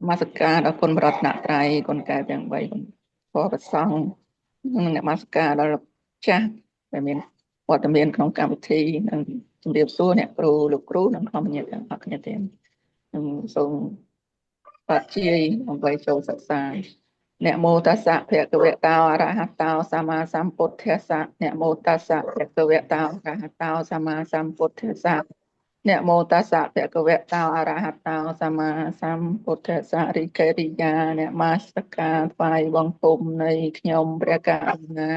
នមស្ការដល់គុណរតនត្រ័យគុណកែវទាំង3គុណពរប្រសង់និងនមស្ការដល់លោកចាស់ដែលមានវត្តមានក្នុងកម្មវិធីនិងជម្រាបសួរអ្នកគ្រូលោកគ្រូនិងធម្មញាតិទាំងអស់គ្នាទៀតនិងសូមបាត់ជាយដើម្បីចូលសិក្សានមោតស្សៈភគវតោអរហតោសម្មាសម្ពុទ្ធស្សៈនមោតស្សៈភគវតោអរហតោសម្មាសម្ពុទ្ធស្សៈនមោតស្សៈភគវតោអរហតោសម្មាសម្ពុទ្ធស្សៈរិកិរិយានមស្ការថ្វាយបង្គំនៃខ្ញុំព្រះករុណា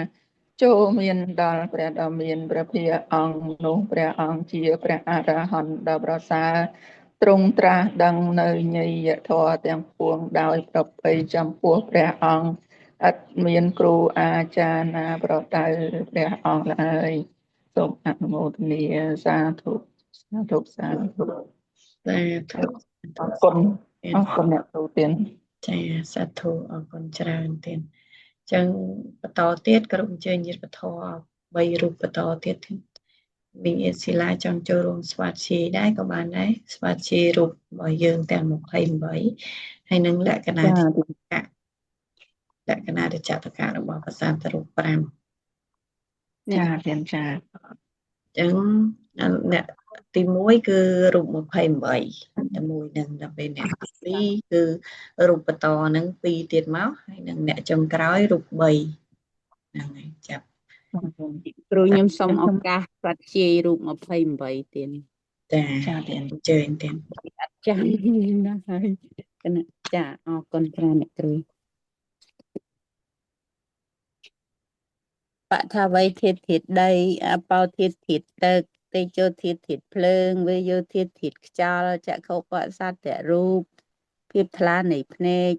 ចូលមានដល់ព្រះដ៏មានព្រះភិយអង្គនោះព្រះអង្គជាព្រះអរហន្តដ៏ប្រសើរទ្រង់ត្រាស់ដឹងនៅញយធម៌ទាំងពួងដោយប្រពៃចំពោះព្រះអង្គឥតមានគ្រូអាចារ្យណាប្រដៅព្រះអង្គឡើយសូមអនុមោទនាសាធុសាធុសាធុ សាធុ អរគុណអរគុណអ្នកគ្រូទៀន ចាសាធុអរគុណច្រើនទៀតអញ្ចឹងបន្តទៀតក្រុមអញ្ជើញញាតិពធ3រូបបន្តទៀតមីងអេស៊ីឡាចង់ចូលរួមស្វាធ្យាយដែរក៏បានដែរស្វាធ្យាយរូបរបស់យើងទាំង28ហើយនឹងលក្ខណៈលក្ខណៈចតកៈរបស់ប្រសាទរូប5 ចាទៀនចា អញ្ចឹងអ្នកទី1គឺរូប28តែមួយនឹងដល់ពេលអ្នកទី2គឺរូបបន្តនឹង2ទៀតមកហើយនឹងអ្នកចុងក្រោយរូប3ហ្នឹងហើយចាប់ គ្រូខ្ញុំសូមឱកាសស្វាធ្យាយរូប28ទៀត ចា ចាទៀន អញ្ជើញទៀត អត់ចាំណាស់ហើយគណៈចាអរគុណច្រើនអ្នកគ្រូបថាវ័យធាតុធាតុដីអបោធាតុធាតុទឹកតេជោធាតុធាតុភ្លើងវេយោធាតុធាតុខ្យល់ចក្ខុបសត្តរូបភាពថ្លានៃភ្នែក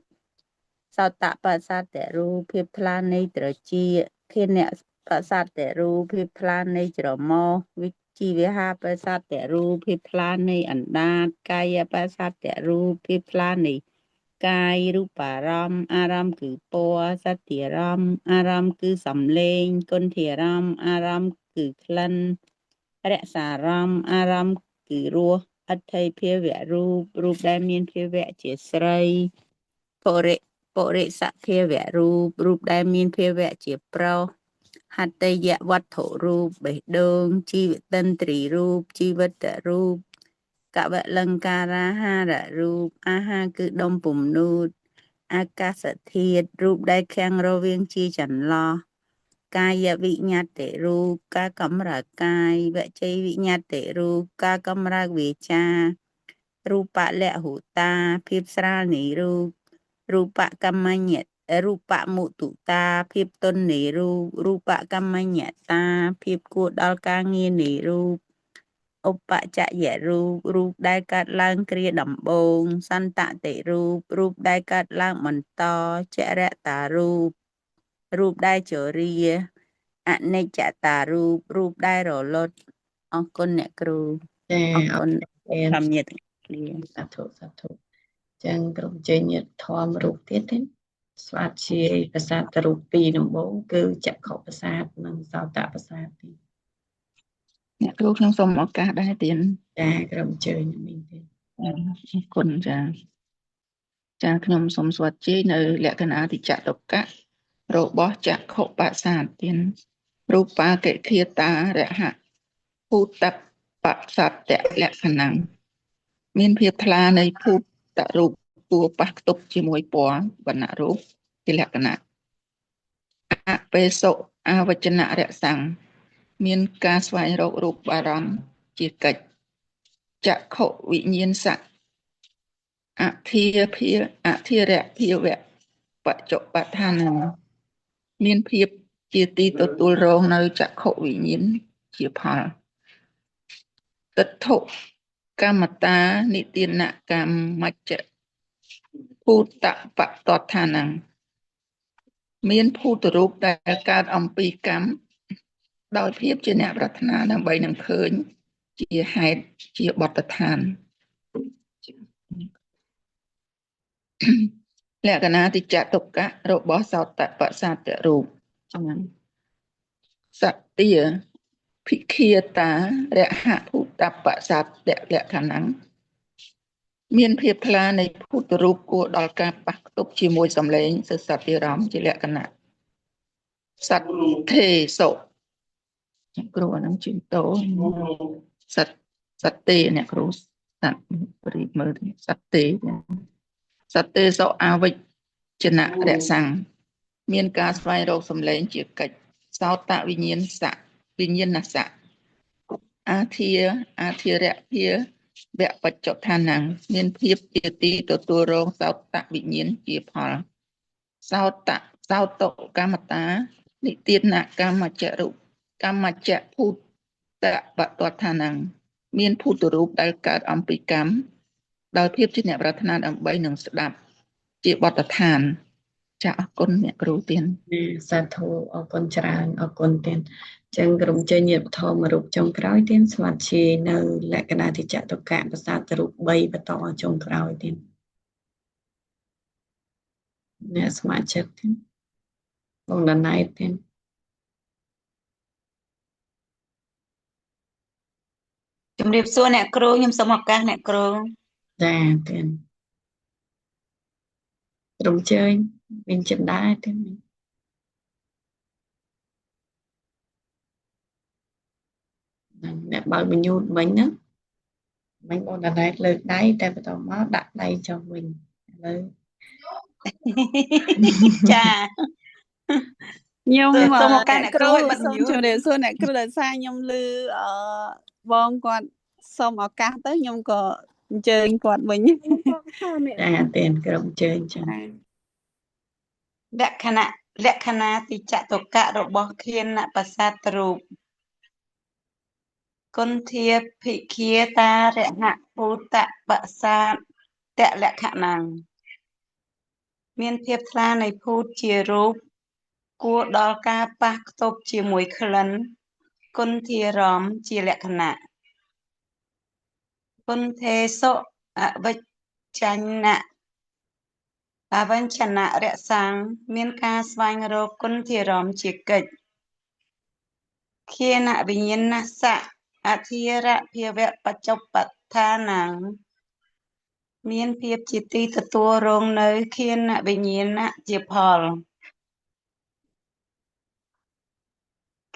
សោតបសត្តរូបភាពថ្លានៃត្រចៀកខេនៈបសត្តរូបភាពថ្លានៃច្រមុះវិជីវហាបសត្តរូបភាពថ្លានៃអណ្ដាតកាយបសត្តរូបភាពថ្លានៃកាយរូបអារម្មណ៍អារម្មណ៍គឺពណ៌សត្យារម្មណ៍អារម្មណ៍គឺសំឡេងគុណធារម្មណ៍អារម្មណ៍គឺក្លិនរក្សាអារម្មណ៍អារម្មណ៍គឺរសអត្ថិភាវៈរូបរូបដែលមានភាវៈជាស្រីពុរិពុរិសភាវៈរូបរូបដែលមានភាវៈជាប្រុសហត្ថិយវត្ថុរូបបេះដូងជីវតិន្ទ្រីរូបជីវិតរូបកវលង្ការាហាររូបអាហារគឺដុំពំនូតអាកាសធាតុរូបដែលខាំងរវាងជាចន្លោះកាយវិញ្ញាតិរូបការកម្រើកកាយវជ័យវិញ្ញាតិរូបការកម្រើកវាចារូបលហុតាភាពស្រាលនៃរូបរូបកម្មញ្ញរូបមុទុតាភាពទន់នៃរូបរូបកម្មញ្ញតាភាពគួរដល់ការងារនៃរូបឧបច្ចយរូបរូបដែលកើតឡើងគ្រាដំបូងសន្តតិរូបរូបដែលកើតឡើងបន្តចរតារូបរូបដែលជរាអនិច្ចតារូបរូបដែលរលត់អរគុណអ្នកគ្រូ ចា អរគុណ អ ធម្មញាតិគ្នា សាធុសាធុចឹងក្រុមជើញញាតិធម៌រូបទៀតទេស្វាធ្យាយប្រសាទរូប2ដំបូងគឺចក្ខុប្រសាទនិងសោតប្រសាទទេ អ្នកគ្រូខ្ញុំសូមឱកាសដែរទៀន ចាក្រុមជើញមីងទៀត អរគុណចាចាខ្ញុំសូមស្វាធ្យាយនៅលក្ខណៈតិចតុកៈរបស់ចក្ខុបសាទទៀនរូបាកិខាតារហៈភូតបសត្តលក្ខណៈមានភាពថ្លានៃភូតរូបគួរប៉ះខ្ទប់ជាមួយពណ៌វណ្ណៈរូបជាលក្ខណៈអបេសុអវចនរសੰមានការស្វែងរករូបអារម្មណ៍ជាកិច្ចចក្ខុវិញ្ញាណសៈអធិភាអធិរៈភាវៈបច្ចុប្បដ្ឋានមានភាពជាទីទទួលរងនៅចក្ខុវិញ្ញាណជាផលទិដ្ឋុកម្មតានិទានកម្មច្ចភូតបតដ្ឋានំមានភូតរូបដែលកើតអំពីកម្មដោយភាពជាអ្នកប្រាថ្នាដើម្បីនឹងឃើញជាហេតុជាបទដ្ឋានលក្ខណៈតិចតុកៈរបស់សោតបសត្តរូបចឹងសតិភិក្ខាតារហៈភូតបសត្តលក្ខណៈ មានភាពថ្លានៃភូតរូបគួរដល់ការប៉ះខ្ទប់ជាមួយសម្លេងសិស្សតិរម្មណ៍ជាលក្ខណៈសត្ថេសុអ្នកគ្រូអានឹងជិតោសត្វសត្វទេអ្នកគ្រូសត្វព្រីមើលសត្វទេសត្វទេសុអវិជ្ជនរសੰមានការស្វែងរកសម្លេងជាកិច្ចសោតវិញ្ញាណសៈវិញ្ញាណសៈអាធាអាធិរភាវៈបច្ចុដ្ឋានំមានភាពជាទីទទួលរងសោតវិញ្ញាណជាផលសោតសោតកម្មតានិទានកម្មចរុកម្មចភូតបតដ្ឋានំមានភូតរូបដែលកើតអំពីកម្មដោយភាពជាអ្នកប្រាថ្នាដើម្បីនឹងស្ដាប់ជាបទដ្ឋានចាអរគុណអ្នកគ្រូទៀន សាធុអរគុណច្រើនអរគុណទៀនចឹងក្រុមជញាតិធម៌រូបចុងក្រោយទៀនស្មាតជានៅលក្ខណៈតិចតុកៈប្រសាទរូប3បន្តចុងក្រោយទៀនអ្នកស្មាចិត្តទៀនបងដណៃទៀន ជំរាបសួរអ្នកគ្រូខ្ញុំសូមឱកាសអ្នកគ្រូ ចាទៀនក្រុមជើញមានចិនដែរទៀនអ្នកបើកបញ្ញូតមិញហ្នឹងមិញបងដណៃលើកដៃតែបន្តមកដាក់ដៃចុះវិញឥឡូវ ចា ខ្ញុំ សូមឱកាសអ្នកគ្រូឲ្យបិទ សូមជម្រាបសួរអ្នកគ្រូដោយសារខ្ញុំឮអឺបងគាត់សូមឱកាសទៅខ្ញុំក៏អញ្ជើញគាត់វិញ ចាទៀនក្រុមជើញចឹង លក្ខណៈលក្ខណៈតិចតុកៈរបស់ខៀនបសាទរូបគុន្ធាភិក្ខាតារហភូតបសាតលក្ខណੰមានភាពថ្លានៃភូតជារូបគួរដល់ការប៉ះខ្ទប់ជាមួយក្លិនគុន្ធារមជាលក្ខណៈគុន្ធេសុអវិជ្ជនៈអវញ្ចនៈរសੰមានការស្វែងរកគុន្ធារមជាកិច្ចខៀនវិញ្ញាណសៈអធិរភាវៈបច្ចុប្បដ្ឋានំមានភាពជាទីទទួលរងនៅខៀនវិញ្ញាណជាផល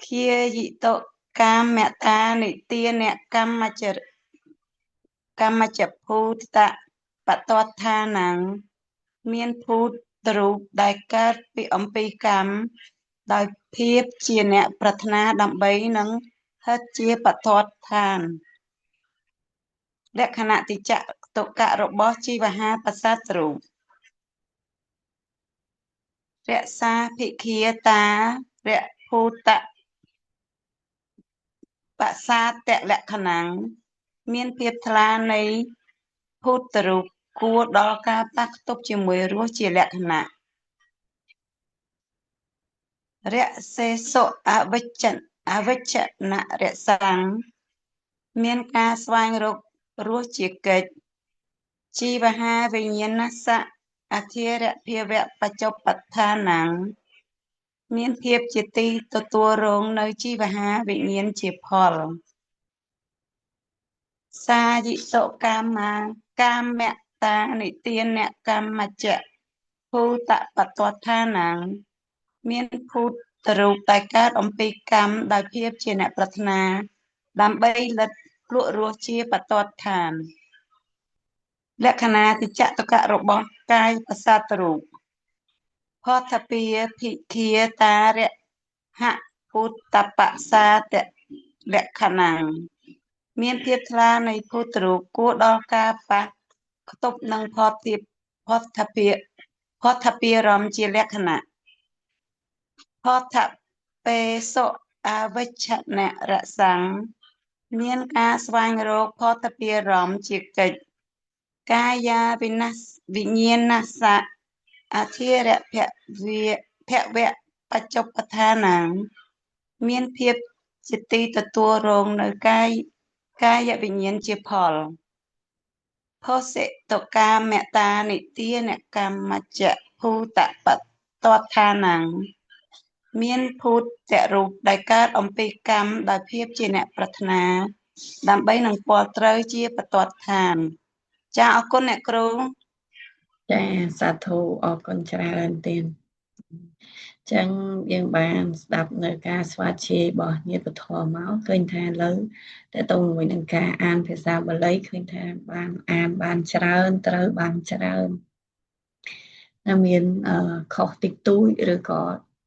ខាយិតុកាមតានិទានកម្មចកម្មចភូតបតដ្ឋានំមានភូតរូបដែលកើតពីអំពីកម្មដោយភាពជាអ្នកប្រាថ្នាដើម្បីនឹងហិតជាបតដ្ឋានលក្ខណៈតិចតុកៈរបស់ជីវហាបសាទរូបរក្សាភិក្ខាតារភូតបសាតលក្ខណមានភាពថ្លានៃភូតរូបគួរដល់ការប៉ះខ្ទប់ជាមួយរសជាលក្ខណៈរសេសុអវិជ្ជអវិជ្ជនរសੰមានការស្វែងរករសជាកិច្ចជីវហាវិញ្ញាណសៈអធិរភាវៈបច្ចុប្បដ្ឋានំមានភាពជាទីទទួលរងនៅជីវហាវិញ្ញាណជាផលសាយិសុកាមាកាមតានិទានកម្មចៈភូតបតដ្ឋានំមានភូតរូបតែកើតអំពីកម្មដោយភាពជាអ្នកប្រាថ្នាដើម្បីលិតលក់រសជាបតដ្ឋានលក្ខណៈតិចតកៈរបស់កាយប្រសាទរូបផតពាភិក្ខាតារហភូតបសាតលក្ខណមានភាពថ្លានៃភូតរូបគួរដល់ការប៉ះខ្ទប់នឹងផតិផតពាផតពារមជាលក្ខណៈផតពេសុអវិជ្ជនរសੰមានការស្វែងរកផតពារមជាកិច្ចកាយាវិនសវិញ្ញាណសៈអធិរភវៈភវៈបច្ចុប្បដ្ឋានំមានភាពជាទីទទួលរងនៅកាយកាយវិញ្ញាណជាផលផសិតកាមតានិទានកម្មចៈភូតបតដ្ឋានំមានភូតរូបដែលកើតអំពីកម្មដោយភាពជាអ្នកប្រាថ្នាដើម្បីនឹងពលត្រូវជាបតដ្ឋាន ចាអរគុណអ្នកគ្រូ ចាសាធុអរគុណច្រើនទៀតចឹងយើងបានស្ដាប់នៅការស្វាធ្យាយរបស់ញាតិពធមកឃើញថាឥឡូវតើតើមួយនឹងការអានភាសាបាលីឃើញថាបានអានបានច្រើនត្រូវបានច្រើនតែមានខុសតិចតួចឬក៏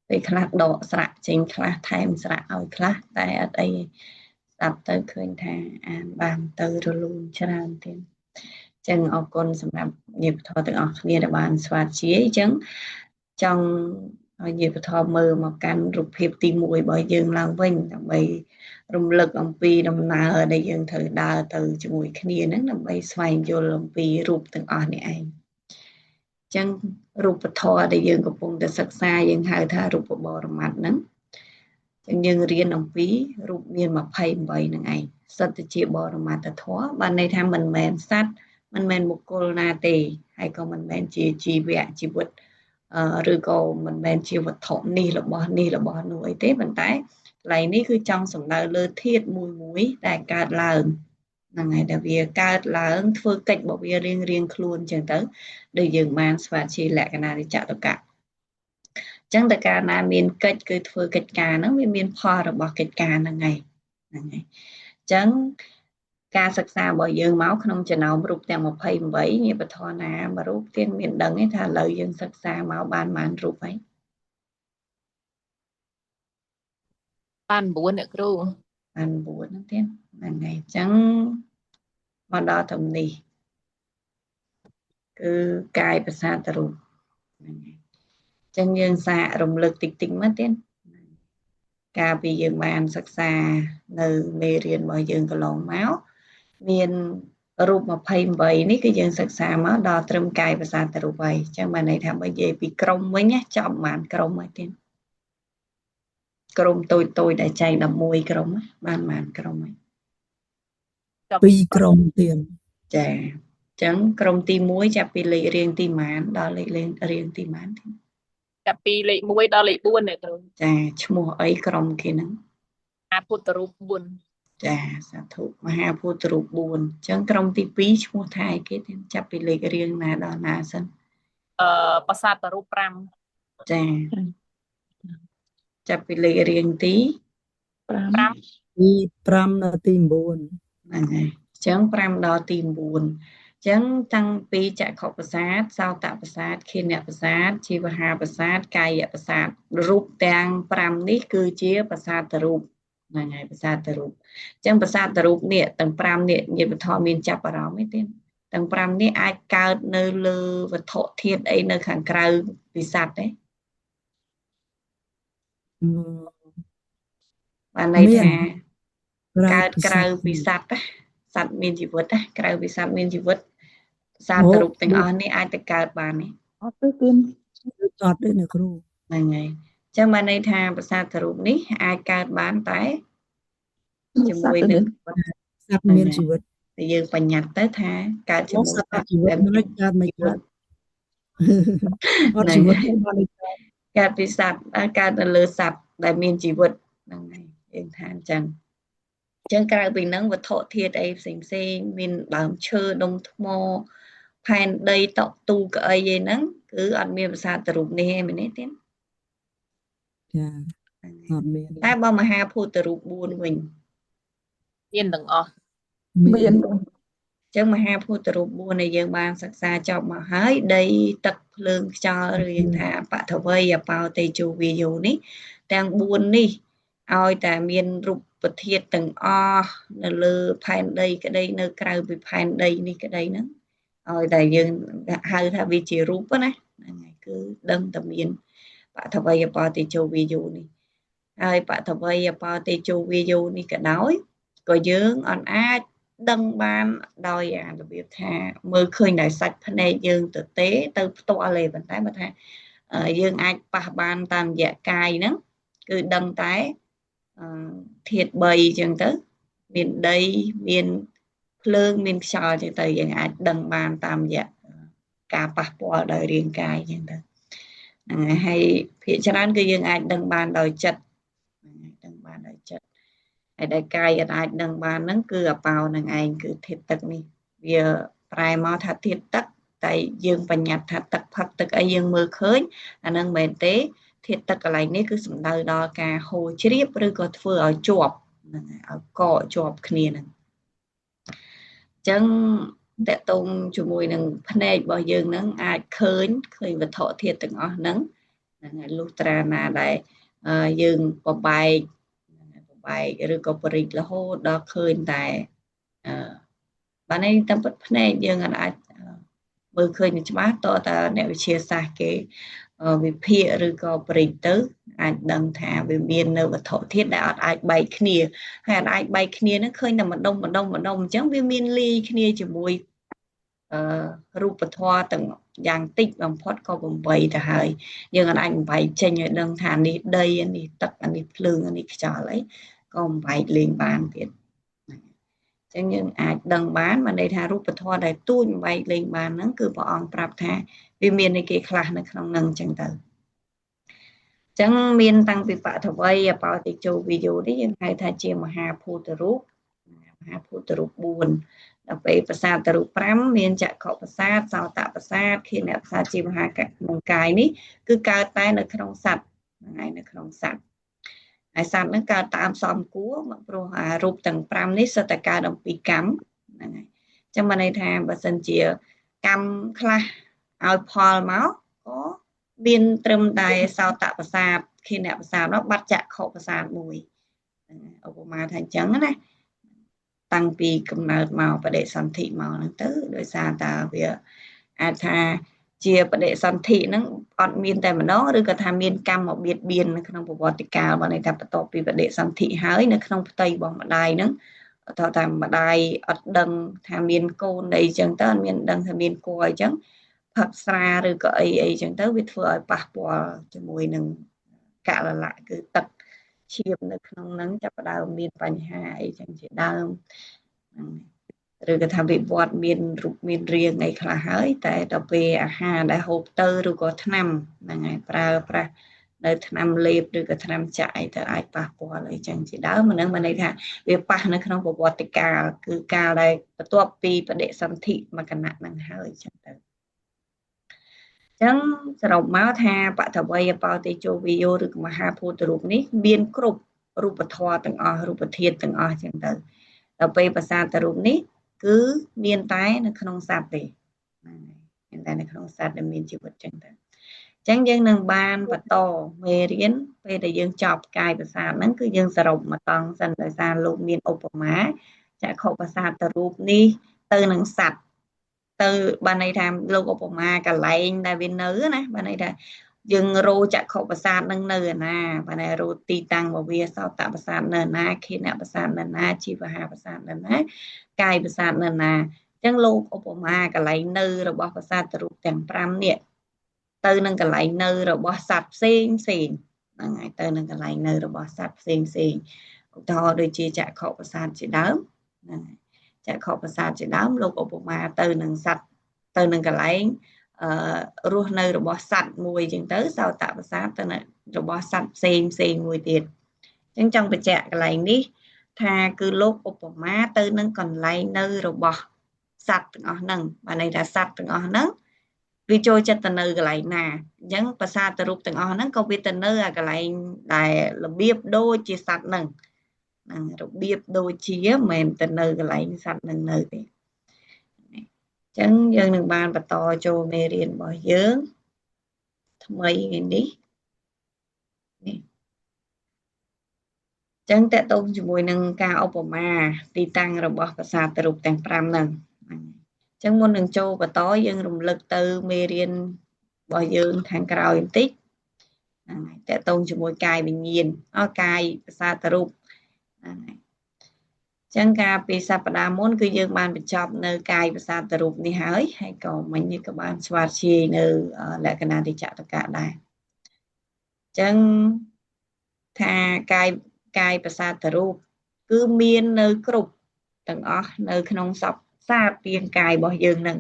ពេលខ្លះដកស្រៈចេញខ្លះថែមស្រៈឲ្យខ្លះតែអត់អីស្ដាប់ទៅឃើញថាអានបានទៅរលូនច្រើនទៀតចឹងអរគុណសម្រាប់ញាតិពធទាំងអស់គ្នាដែលបានស្វាធ្យាយចឹងចង់ឲ្យញាតិពធមើលមកកាន់រូបភាពទី1របស់យើងឡើងវិញដើម្បីរំលឹកអំពីដំណើរដែលយើងត្រូវដើរទៅជាមួយគ្នាហ្នឹងដើម្បីស្វែងយល់អំពីរូបទាំងអស់នេះឯងចឹងរូបធម៌ដែលយើងកំពុងតែសិក្សាយើងហៅថារូបបរមត្តហ្នឹងចឹងយើងរៀនអំពីរូបមាន28ហ្នឹងឯងសិតតែជាបរមត្តធម៌បានន័យថាមិនមែនសត្វមិនមែនបុគ្គលណាទេហើយក៏មិនមែនជាជីវៈជីវិតឬក៏មិនមែនជាវត្ថុនេះរបស់នេះរបស់នោះអីទេប៉ុន្តែកន្លែងនេះគឺចង់សំដៅលើធាតុមួយមួយដែលកើតឡើងហ្នឹងហើយដែលវាកើតឡើងធ្វើកិច្ចរបស់វារៀងរៀងខ្លួនអញ្ចឹងទៅដូចយើងបានស្វាធ្យាយលក្ខណៈនិចតកៈអញ្ចឹងតើកាលណាមានកិច្ចគឺធ្វើកិច្ចការហ្នឹងវាមានផលរបស់កិច្ចការហ្នឹងហើយហ្នឹងហើយអញ្ចឹងការសិក្សារបស់យើងមកក្នុងចំណោមរូបទាំង28ញាតិពធណាមួយរូបទៀតមានដឹងទេថាឥឡូវយើងសិក្សាមកបានប៉ុន្មានរូបហើយបាន9អ្នកគ្រូបាន9ហ្នឹងទៀតហ្នឹងហើយអញ្ចឹងមកដល់ត្រឹមនេះគឺកាយប្រសាទរូបហ្នឹងហើយអញ្ចឹងយើងសាករំលឹកតិចតិចមកទៀតកាលពីយើងបានសិក្សានៅមេរៀនរបស់យើងកន្លងមកមានរូប28នេះគឺយើងសិក្សាមកដល់ត្រឹមកាយប្រសាទរូបហើយអញ្ចឹងបានន័យថាបើនិយាយពីក្រុមវិញណាចប់ប្រហែលក្រុមហើយទៀតក្រុមតូចតូចដែលចែក11ក្រុមបានប្រហែលក្រុមហើយ 2ក្រុមទៀតចាអញ្ចឹងក្រុមទី1ចាប់ពីលេខរៀងទីប៉ុន្មានដល់លេខរៀងទីប៉ុន្មានទៀត ចាប់ពីលេខ1ដល់លេខ4អ្នកគ្រូចាឈ្មោះអីក្រុមគេហ្នឹងមហាពុទ្ធរូប4ចាសាធុមហាពុទ្ធរូប4អញ្ចឹងក្រុមទី2ឈ្មោះថាអីគេទៀតចាប់ពីលេខរៀងណាដល់ណាសិន ប្រាសាទរូប5ចាចាប់ពីលេខរៀងទី 5 ទី5ដល់ទី9ហ្នឹងហើយអញ្ចឹង5ដល់ទី9អញ្ចឹងតាំងពីចក្ខុប្រសាទសោតប្រសាទខេនប្រសាទជីវហាប្រសាទកាយប្រសាទរូបទាំង5នេះគឺជាប្រសាទរូបហ្នឹងហើយប្រសាទរូបអញ្ចឹងប្រសាទរូបនេះទាំង5នេះញាតិពធមានចាប់អារម្មណ៍ទេទាំង5នេះអាចកើតនៅលើវត្ថុធាតុអីនៅខាងក្រៅពីសត្វទេបានន័យថាកើតក្រៅពីសត្វណាសត្វមានជីវិតណាក្រៅពីសត្វមានជីវិតសត្វរូបទាំងអស់នេះអាចទៅកើតបានទេ អត់ទេគឺអត់ទេអ្នកគ្រូហ្នឹងហើយអញ្ចឹងបានន័យថាប្រសាទរូបនេះអាចកើតបានតែជាមួយនឹងសត្វមានជីវិតតែយើងបញ្ញត្តិទៅថាកើតជាមួយ សត្វជីវិតមិនកើតមិនកើតអត់ជីវិតទេបានកើតពីសត្វកើតនៅលើសត្វដែលមានជីវិតហ្នឹងហើយយើងថាអញ្ចឹងអញ្ចឹងក្រៅពីហ្នឹងវត្ថុធាតុអីផ្សេងផ្សេងមានដើមឈើដុំថ្មផែនដីតុទូកៅអីអីហ្នឹងគឺអត់មានប្រសាទរូបនេះទេមែនទេទៀត ចាអត់មានតែបើមហាភូតរូប4វិញ មានទាំងអស់ មាន អញ្ចឹងមហាភូតរូប4ដែលយើងបានសិក្សាចប់មកហើយដីទឹកភ្លើងខ្យល់ឬយើងថាបថវីអបោតេជោវាយោនេះទាំង4នេះឲ្យតែមានរូបធាតុទាំងអស់នៅលើផែនដីក្តីនៅក្រៅពីផែនដីនេះក្តីហ្នឹងឲ្យតែយើងហៅថាវាជារូបណាហ្នឹងហើយគឺដឹងតែមានបថវីអបោតេជោវាយោនេះហើយបថវីអបោតេជោវាយោនេះក៏ដោយក៏យើងអត់អាចដឹងបានដោយអារបៀបថាមើលឃើញដោយសាច់ភ្នែកយើងទៅទេទៅផ្ទាល់ទេប៉ុន្តែបើថាយើងអាចប៉ះបានតាមរយៈកាយហ្នឹងគឺដឹងតែធាតុ3អញ្ចឹងទៅមានដីមានភ្លើងមានខ្យល់អញ្ចឹងទៅយើងអាចដឹងបានតាមរយៈការប៉ះពាល់ដោយរាងកាយអញ្ចឹងទៅហ្នឹងហើយភាគច្រើនគឺយើងអាចដឹងបានដោយចិត្តដឹងបានដោយចិត្តហើយដែលកាយអាចដឹងបានហ្នឹងគឺអបោនឹងឯងគឺធាតុទឹកនេះវា ប្រែមកថាធាតុទឹកតែយើងបញ្ញត្តិថាទឹកផឹកទឹកអីយើងមើលឃើញអានឹងមិនមែនទេធាតុទឹកកន្លែងនេះគឺសំដៅដល់ការហូរជ្រាបឬក៏ធ្វើឲ្យជាប់ហ្នឹងហើយកកជាប់គ្នាហ្នឹងអញ្ចឹងតកតងជាមួយនឹងភ្នែករបស់យើងហ្នឹងអាចឃើញវត្ថុធាតុទាំងអស់ហ្នឹងហ្នឹងហើយលុះត្រាណាដែលយើងបបែកឬក៏បរិចរហូតដល់ឃើញតែបាននេះតាមពិតភ្នែកយើងអាចមើលឃើញច្បាស់តើអ្នកវិទ្យាសាស្ត្រគេវិភាគឬក៏បរិចទៅអាចដឹងថាវាមាននៅវត្ថុធាតុដែលអត់អាចបែកគ្នាហើយអត់អាចបែកគ្នាហ្នឹងឃើញតែម្ដុំម្ដុំម្ដុំអញ្ចឹងវាមានលាយគ្នាជាមួយរូបធម៌ទាំងយ៉ាងតិចបំផុតក៏8ទៅហើយយើងអាចបំបែកចេញឲ្យដឹងថានេះដីនេះទឹកអានេះភ្លើងអានេះខ្យល់អីក៏បំបែកលេងបានទៀតអញ្ចឹងយើងអាចដឹងបានបានន័យថារូបធម៌ដែលទូចបំបែកលេងបានហ្នឹងគឺព្រះអង្គប្រាប់ថាវាមានអីគេខ្លះនៅក្នុងហ្នឹងអញ្ចឹងទៅអញ្ចឹងមានតាំងពីបឋវីអបោតិជោវិយោនេះយើងហៅថាជាមហាភូតរូបមហាភូតរូប4ដល់ពេលប្រាសាទរូប5មានចក្ខុប្រាសាទសោតប្រាសាទខេនប្រាសាទជាមហាក្នុងកាយនេះគឺកើតតែនៅក្នុងសត្វហ្នឹងហើយនៅក្នុងសត្វហើយសត្វហ្នឹងកើតតាមសំគួរព្រោះអារូបទាំង5នេះសុទ្ធតែកើតអំពីកម្មហ្នឹងហើយអញ្ចឹងបានន័យថាបើសិនជាកម្មខ្លះឲ្យផលមកក៏មានត្រឹមតែសោតប្រាសាទខេនប្រាសាទនោះបាត់ចក្ខុប្រាសាទមួយឧបមាថាអញ្ចឹងណាតាំងពីកំណើតមកបដិសន្ធិមកហ្នឹងទៅដោយសារតាវាអាចថាជាបដិសន្ធិហ្នឹងអត់មានតែម្ដងឬក៏ថាមានកម្មមកបៀតបៀននៅក្នុងប្រវត្តិកាលបើន័យថាបន្ទាប់ពីបដិសន្ធិហើយនៅក្នុងផ្ទៃរបស់ម្ដាយហ្នឹងតើតែម្ដាយអត់ដឹងថាមានកូនអីចឹងទៅអត់មានដឹងថាមានគោអីចឹងផឹកស្រាឬក៏អីអីចឹងទៅវាធ្វើឲ្យប៉ះពាល់ជាមួយនឹងកលលៈគឺទឹកឈាមនៅក្នុងហ្នឹងចាប់ផ្ដើមមានបញ្ហាអីចឹងជាដើមឬក៏ថាវិវត្តមានរូបមានរាងអីខ្លះហើយតែដល់ពេលអាហារដែលហូបទៅឬក៏ថ្នាំហ្នឹងហើយប្រើប្រាស់នៅថ្នាំលេបឬក៏ថ្នាំចាក់អីទៅអាចប៉ះពាល់អីចឹងជាដើមហ្នឹងមានន័យថាវាប៉ះនៅក្នុងប្រវត្តិកាលគឺកាលដែលបន្ទាប់ពីបដិសន្ធិមកគណៈហ្នឹងហើយចឹងទៅចឹងសរុបមកថាបឋវីអបោតិជោវិយោឬក៏មហាភូតរូបនេះមានគ្រប់រូបធម៌ទាំងអស់រូបធាតុទាំងអស់ចឹងទៅដល់ពេលប្រាសាទរូបនេះគឺមានតែនៅក្នុងសត្វទេមានតែនៅក្នុងសត្វដែលមានជីវិតចឹងទៅអញ្ចឹងយើងនឹងបានបន្តមេរៀនពេលដែលយើងចប់កាយប្រាសាទហ្នឹងគឺយើងសរុបមកតង់សិនដោយសារលោកមានឧបមាចក្ខុប្រាសាទរូបនេះទៅនឹងសត្វទៅបានន័យថាលោកឧបមាកន្លែងដែលវានៅណាបានន័យថាយើងរោចក្ខុប្រាសាទនឹងនៅឯណាបានន័យរោទីតាំងរបស់វាសោតប្រាសាទនៅណាខេនប្រាសាទនៅណាជីវហាប្រាសាទនៅណាកាយប្រាសាទនៅណាអញ្ចឹងលោកឧបមាកន្លែងនៅរបស់ប្រាសាទរូបទាំង5នេះទៅនឹងកន្លែងនៅរបស់សត្វផ្សេងផ្សេងហ្នឹងហើយទៅនឹងកន្លែងនៅរបស់សត្វផ្សេងផ្សេងឧទាហរណ៍ដូចជាចក្ខុប្រាសាទជាដើមហ្នឹងហើយចក្ខុប្រាសាទជាដើមលោកឧបមាទៅនឹងសត្វទៅនឹងកន្លែងរស់នៅរបស់សត្វមួយអញ្ចឹងទៅសោតប្រាសាទទៅរបស់សត្វផ្សេងផ្សេងមួយទៀតអញ្ចឹងចង់បញ្ជាក់កន្លែងនេះថាគឺលោកឧបមាទៅនឹងកន្លែងនៅរបស់សត្វទាំងអស់ហ្នឹងបានន័យថាសត្វទាំងអស់ហ្នឹងវាចូលចិត្តទៅនៅកន្លែងណាអញ្ចឹងប្រាសាទរូបទាំងអស់ហ្នឹងក៏វាទៅនៅអាកន្លែងដែលរបៀបដូចជាសត្វហ្នឹងហ្នឹងរបៀបដូចជាមិនមែនទៅនៅកន្លែងសត្វហ្នឹងនៅទេអញ្ចឹងយើងនឹងបានបន្តចូលមេរៀនរបស់យើងថ្មីថ្ងៃនេះនេះចឹងតកតងជាមួយនឹងការឧបមាទីតាំងរបស់ប្រាសាទរូបទាំង5ហ្នឹងអញ្ចឹងមុននឹងចូលបន្តយើងរំលឹកទៅមេរៀនរបស់យើងខាងក្រោយបន្តិចហ្នឹងហើយតកតងជាមួយកាយវិញ្ញាណកាយប្រាសាទរូបហ្នឹងហើយចឹងកាលពីសប្តាហ៍មុនគឺយើងបានបញ្ចប់នៅកាយប្រាសាទរូបនេះហើយហើយក៏មិញនេះក៏បានស្វាធ្យាយនៅលក្ខណៈតិចតកៈដែរចឹងថាកាយប្រាសាទរូបគឺមាននៅគ្រប់ទាំងអស់នៅក្នុងសពសាទរាងកាយរបស់យើងនឹង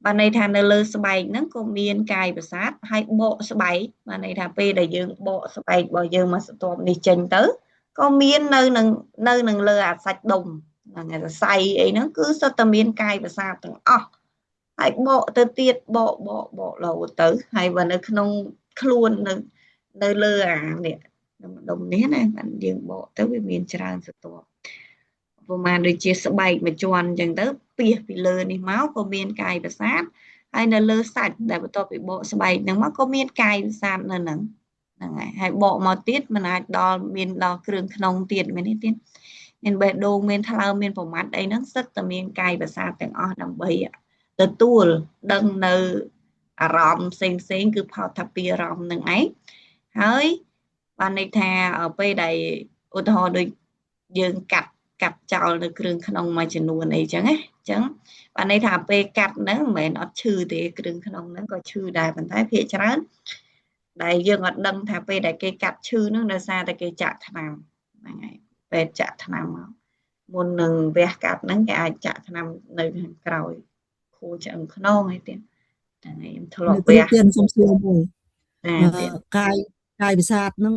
បានន័យថានៅលើស្បែកហ្នឹងក៏មានកាយប្រាសាទហើយបកស្បែកបានន័យថាពេលដែលយើងបកស្បែករបស់យើងមកស្ទាប់នេះចេញទៅក៏មាននៅនឹងលើអាសាច់ដុំ ហ្នឹងហើយសរសៃអីហ្នឹងគឺសុទ្ធតែមានកាយប្រសាទទាំងអស់ហើយបកទៅទៀតបកបកបករហូតទៅហើយបើនៅក្នុងខ្លួននៅលើអានេះដុំនេះណាបានយើងបកទៅវាមានច្រើនស្រទាប់ប្រហែលដូចជាស្បែកមួយជាន់អញ្ចឹងទៅពីសពីលើនេះមកក៏មានកាយប្រសាទហើយនៅលើសាច់ដែលបន្ទាប់ពីបកស្បែកហ្នឹងមកក៏មានកាយប្រសាទនៅហ្នឹងហ្នឹងហើយហើយបកមកទៀតมันអាចដល់មានដល់គ្រឿងក្នុងទៀតមែនទេទៀតមានបេះដូងមានថ្លើមមានប្រមាត់អីហ្នឹងសិតតែមានកាយប្រសាទទាំងអស់ដើម្បីទទួលដឹងនៅអារម្មណ៍ផ្សេងផ្សេងគឺផលថាពីអារម្មណ៍នឹងឯងហើយបានន័យថាពេលដែលឧទាហរណ៍ដូចយើងកាត់ចោលនៅគ្រឿងក្នុងមួយចំនួនអីចឹងណាអញ្ចឹងបានន័យថាពេលកាត់ហ្នឹងមិនមែនអត់ឈឺទេគ្រឿងក្នុងហ្នឹងក៏ឈឺដែរប៉ុន្តែភាគច្រើនដែលយើងអត់ដឹងថាពេលដែលគេកាត់ឈឺហ្នឹងដោយសារតែគេចាក់ថ្នាំហ្នឹងហើយពេលចាក់ថ្នាំមកមុននឹងវះកាត់ហ្នឹងគេអាចចាក់ថ្នាំនៅខាងក្រោយខួរឆ្អឹងខ្នងអីទៀតហ្នឹងហើយខ្ញុំធ្លាប់វះ ទៀតសុំសួរមួយកាយកាយប្រសាទហ្នឹង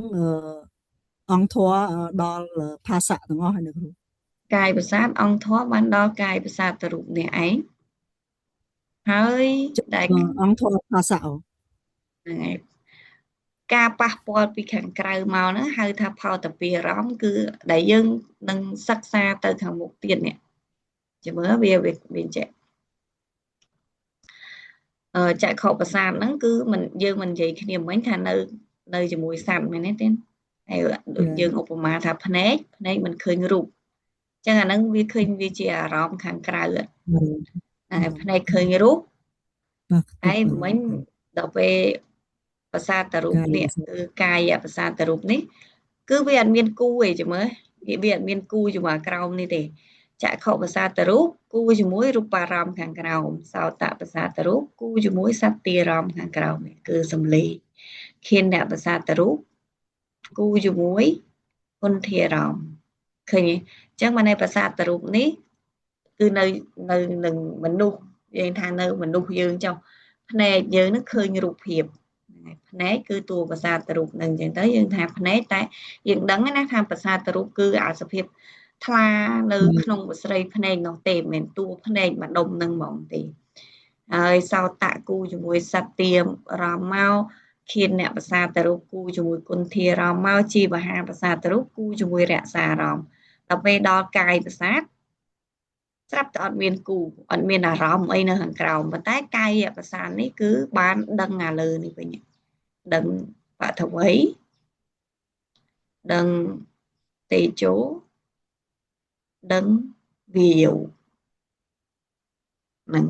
អង្គធម៌ដល់ភាសៈទាំងអស់ហើយនៅគ្រូកាយប្រសាទអង្គធម៌បានដល់កាយប្រសាទរូបនេះឯងហើយដែលអង្គធម៌ភាសៈហ្នឹងហើយការប៉ះពាល់ពីខាងក្រៅមកហ្នឹងហៅថាផលតពីអារម្មណ៍គឺដែលយើងនឹងសិក្សាទៅខាងមុខទៀតនេះចាំមើលវាវាចេះចក្ខុប្រសាទហ្នឹងគឺមិនយើងមិននិយាយគ្នាមិញថានៅជាមួយសត្វមែនទេហើយដូចយើងឧបមាថាភ្នែកមិនឃើញរូបចឹងអាហ្នឹងវាឃើញវាជាអារម្មណ៍ខាងក្រៅហើយភ្នែកឃើញរូបហើយមិញដល់ពេលប្រសាទរូបនេះគឺកាយប្រសាទរូបនេះគឺវាអត់មានគូទេចាំមើលវាអត់មានគូជាមួយក្រោមនេះទេចក្ខុប្រសាទរូបគូជាមួយរូបារម្មណ៍ខាងក្រោមសោតប្រសាទរូបគូជាមួយសត្ទារម្មណ៍ខាងក្រោមនេះគឺសំឡេងខៀនប្រសាទរូបគូជាមួយគុណធារម្មណ៍ឃើញទេអញ្ចឹងបានប្រសាទរូបនេះគឺនៅនឹងមនុស្សយើងថានៅមនុស្សយើងចុះភ្នែកយើងនឹងឃើញរូបភាពភ្នែកគឺតួប្រសាទរូបនឹងអញ្ចឹងទៅយើងថាភ្នែកតែយើងដឹងណាថាប្រសាទរូបគឺអាសភាពថ្លានៅក្នុងបស្រីភ្នែកនោះទេមិនមែនតួភ្នែកម្ដុំនឹងហ្មងទេហើយសោតៈគូជាមួយសត្ទារម្មណ៍មកខៀនអ្នកប្រសាទរូបគូជាមួយគុណធារម្មណ៍មកជីវហាប្រសាទរូបគូជាមួយរក្សាអារម្មណ៍ដល់ពេលដល់កាយប្រសាទស្រាប់តែអត់មានគូអត់មានអារម្មណ៍អីនៅខាងក្រោមប៉ុន្តែកាយប្រសាទនេះគឺបានដឹងអាលើនេះវិញដឹងបឋវីដឹងតេជោដឹងវាយោហ្នឹង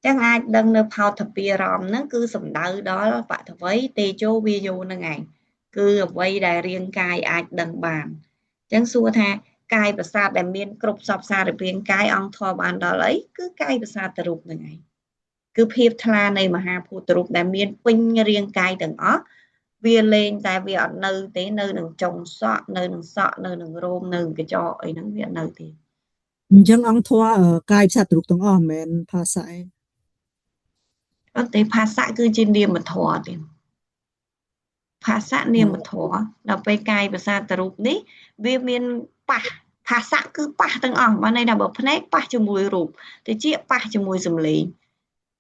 ចឹងអាចដឹងនៅផោថពីអារម្មណ៍ហ្នឹងគឺសំដៅដល់បឋវីតេជោវាយោហ្នឹងឯងគឺអ្វីដែលរាងកាយអាចដឹងបានចឹងសួរថាកាយប្រសាទដែលមានគ្រប់សពសារពាង្គកាយអង្គធម៌បានដល់អីគឺកាយប្រសាទរូបហ្នឹងឯងគឺភាពថ្លានៃមហាភូតរូបដែលមានពេញរាងកាយទាំងអស់វាលែងតែវាអត់នៅទេនៅនឹងចុងសក់នៅនឹងសក់នៅនឹងរោមនៅនឹងកញ្ចក់អីហ្នឹងវាអត់នៅទេអញ្ចឹងអង្គធម៌កាយប្រសាទរូបទាំងអស់មិនមែនភាសៈឯងអត់ទេភាសៈគឺជានាមធម៌ទេភាសៈនាមធម៌ដល់ពេលកាយប្រសាទរូបនេះវាមានប៉ះភាសៈគឺប៉ះទាំងអស់បានន័យថាបើភ្នែកប៉ះជាមួយរូបតិចប៉ះជាមួយសំឡេង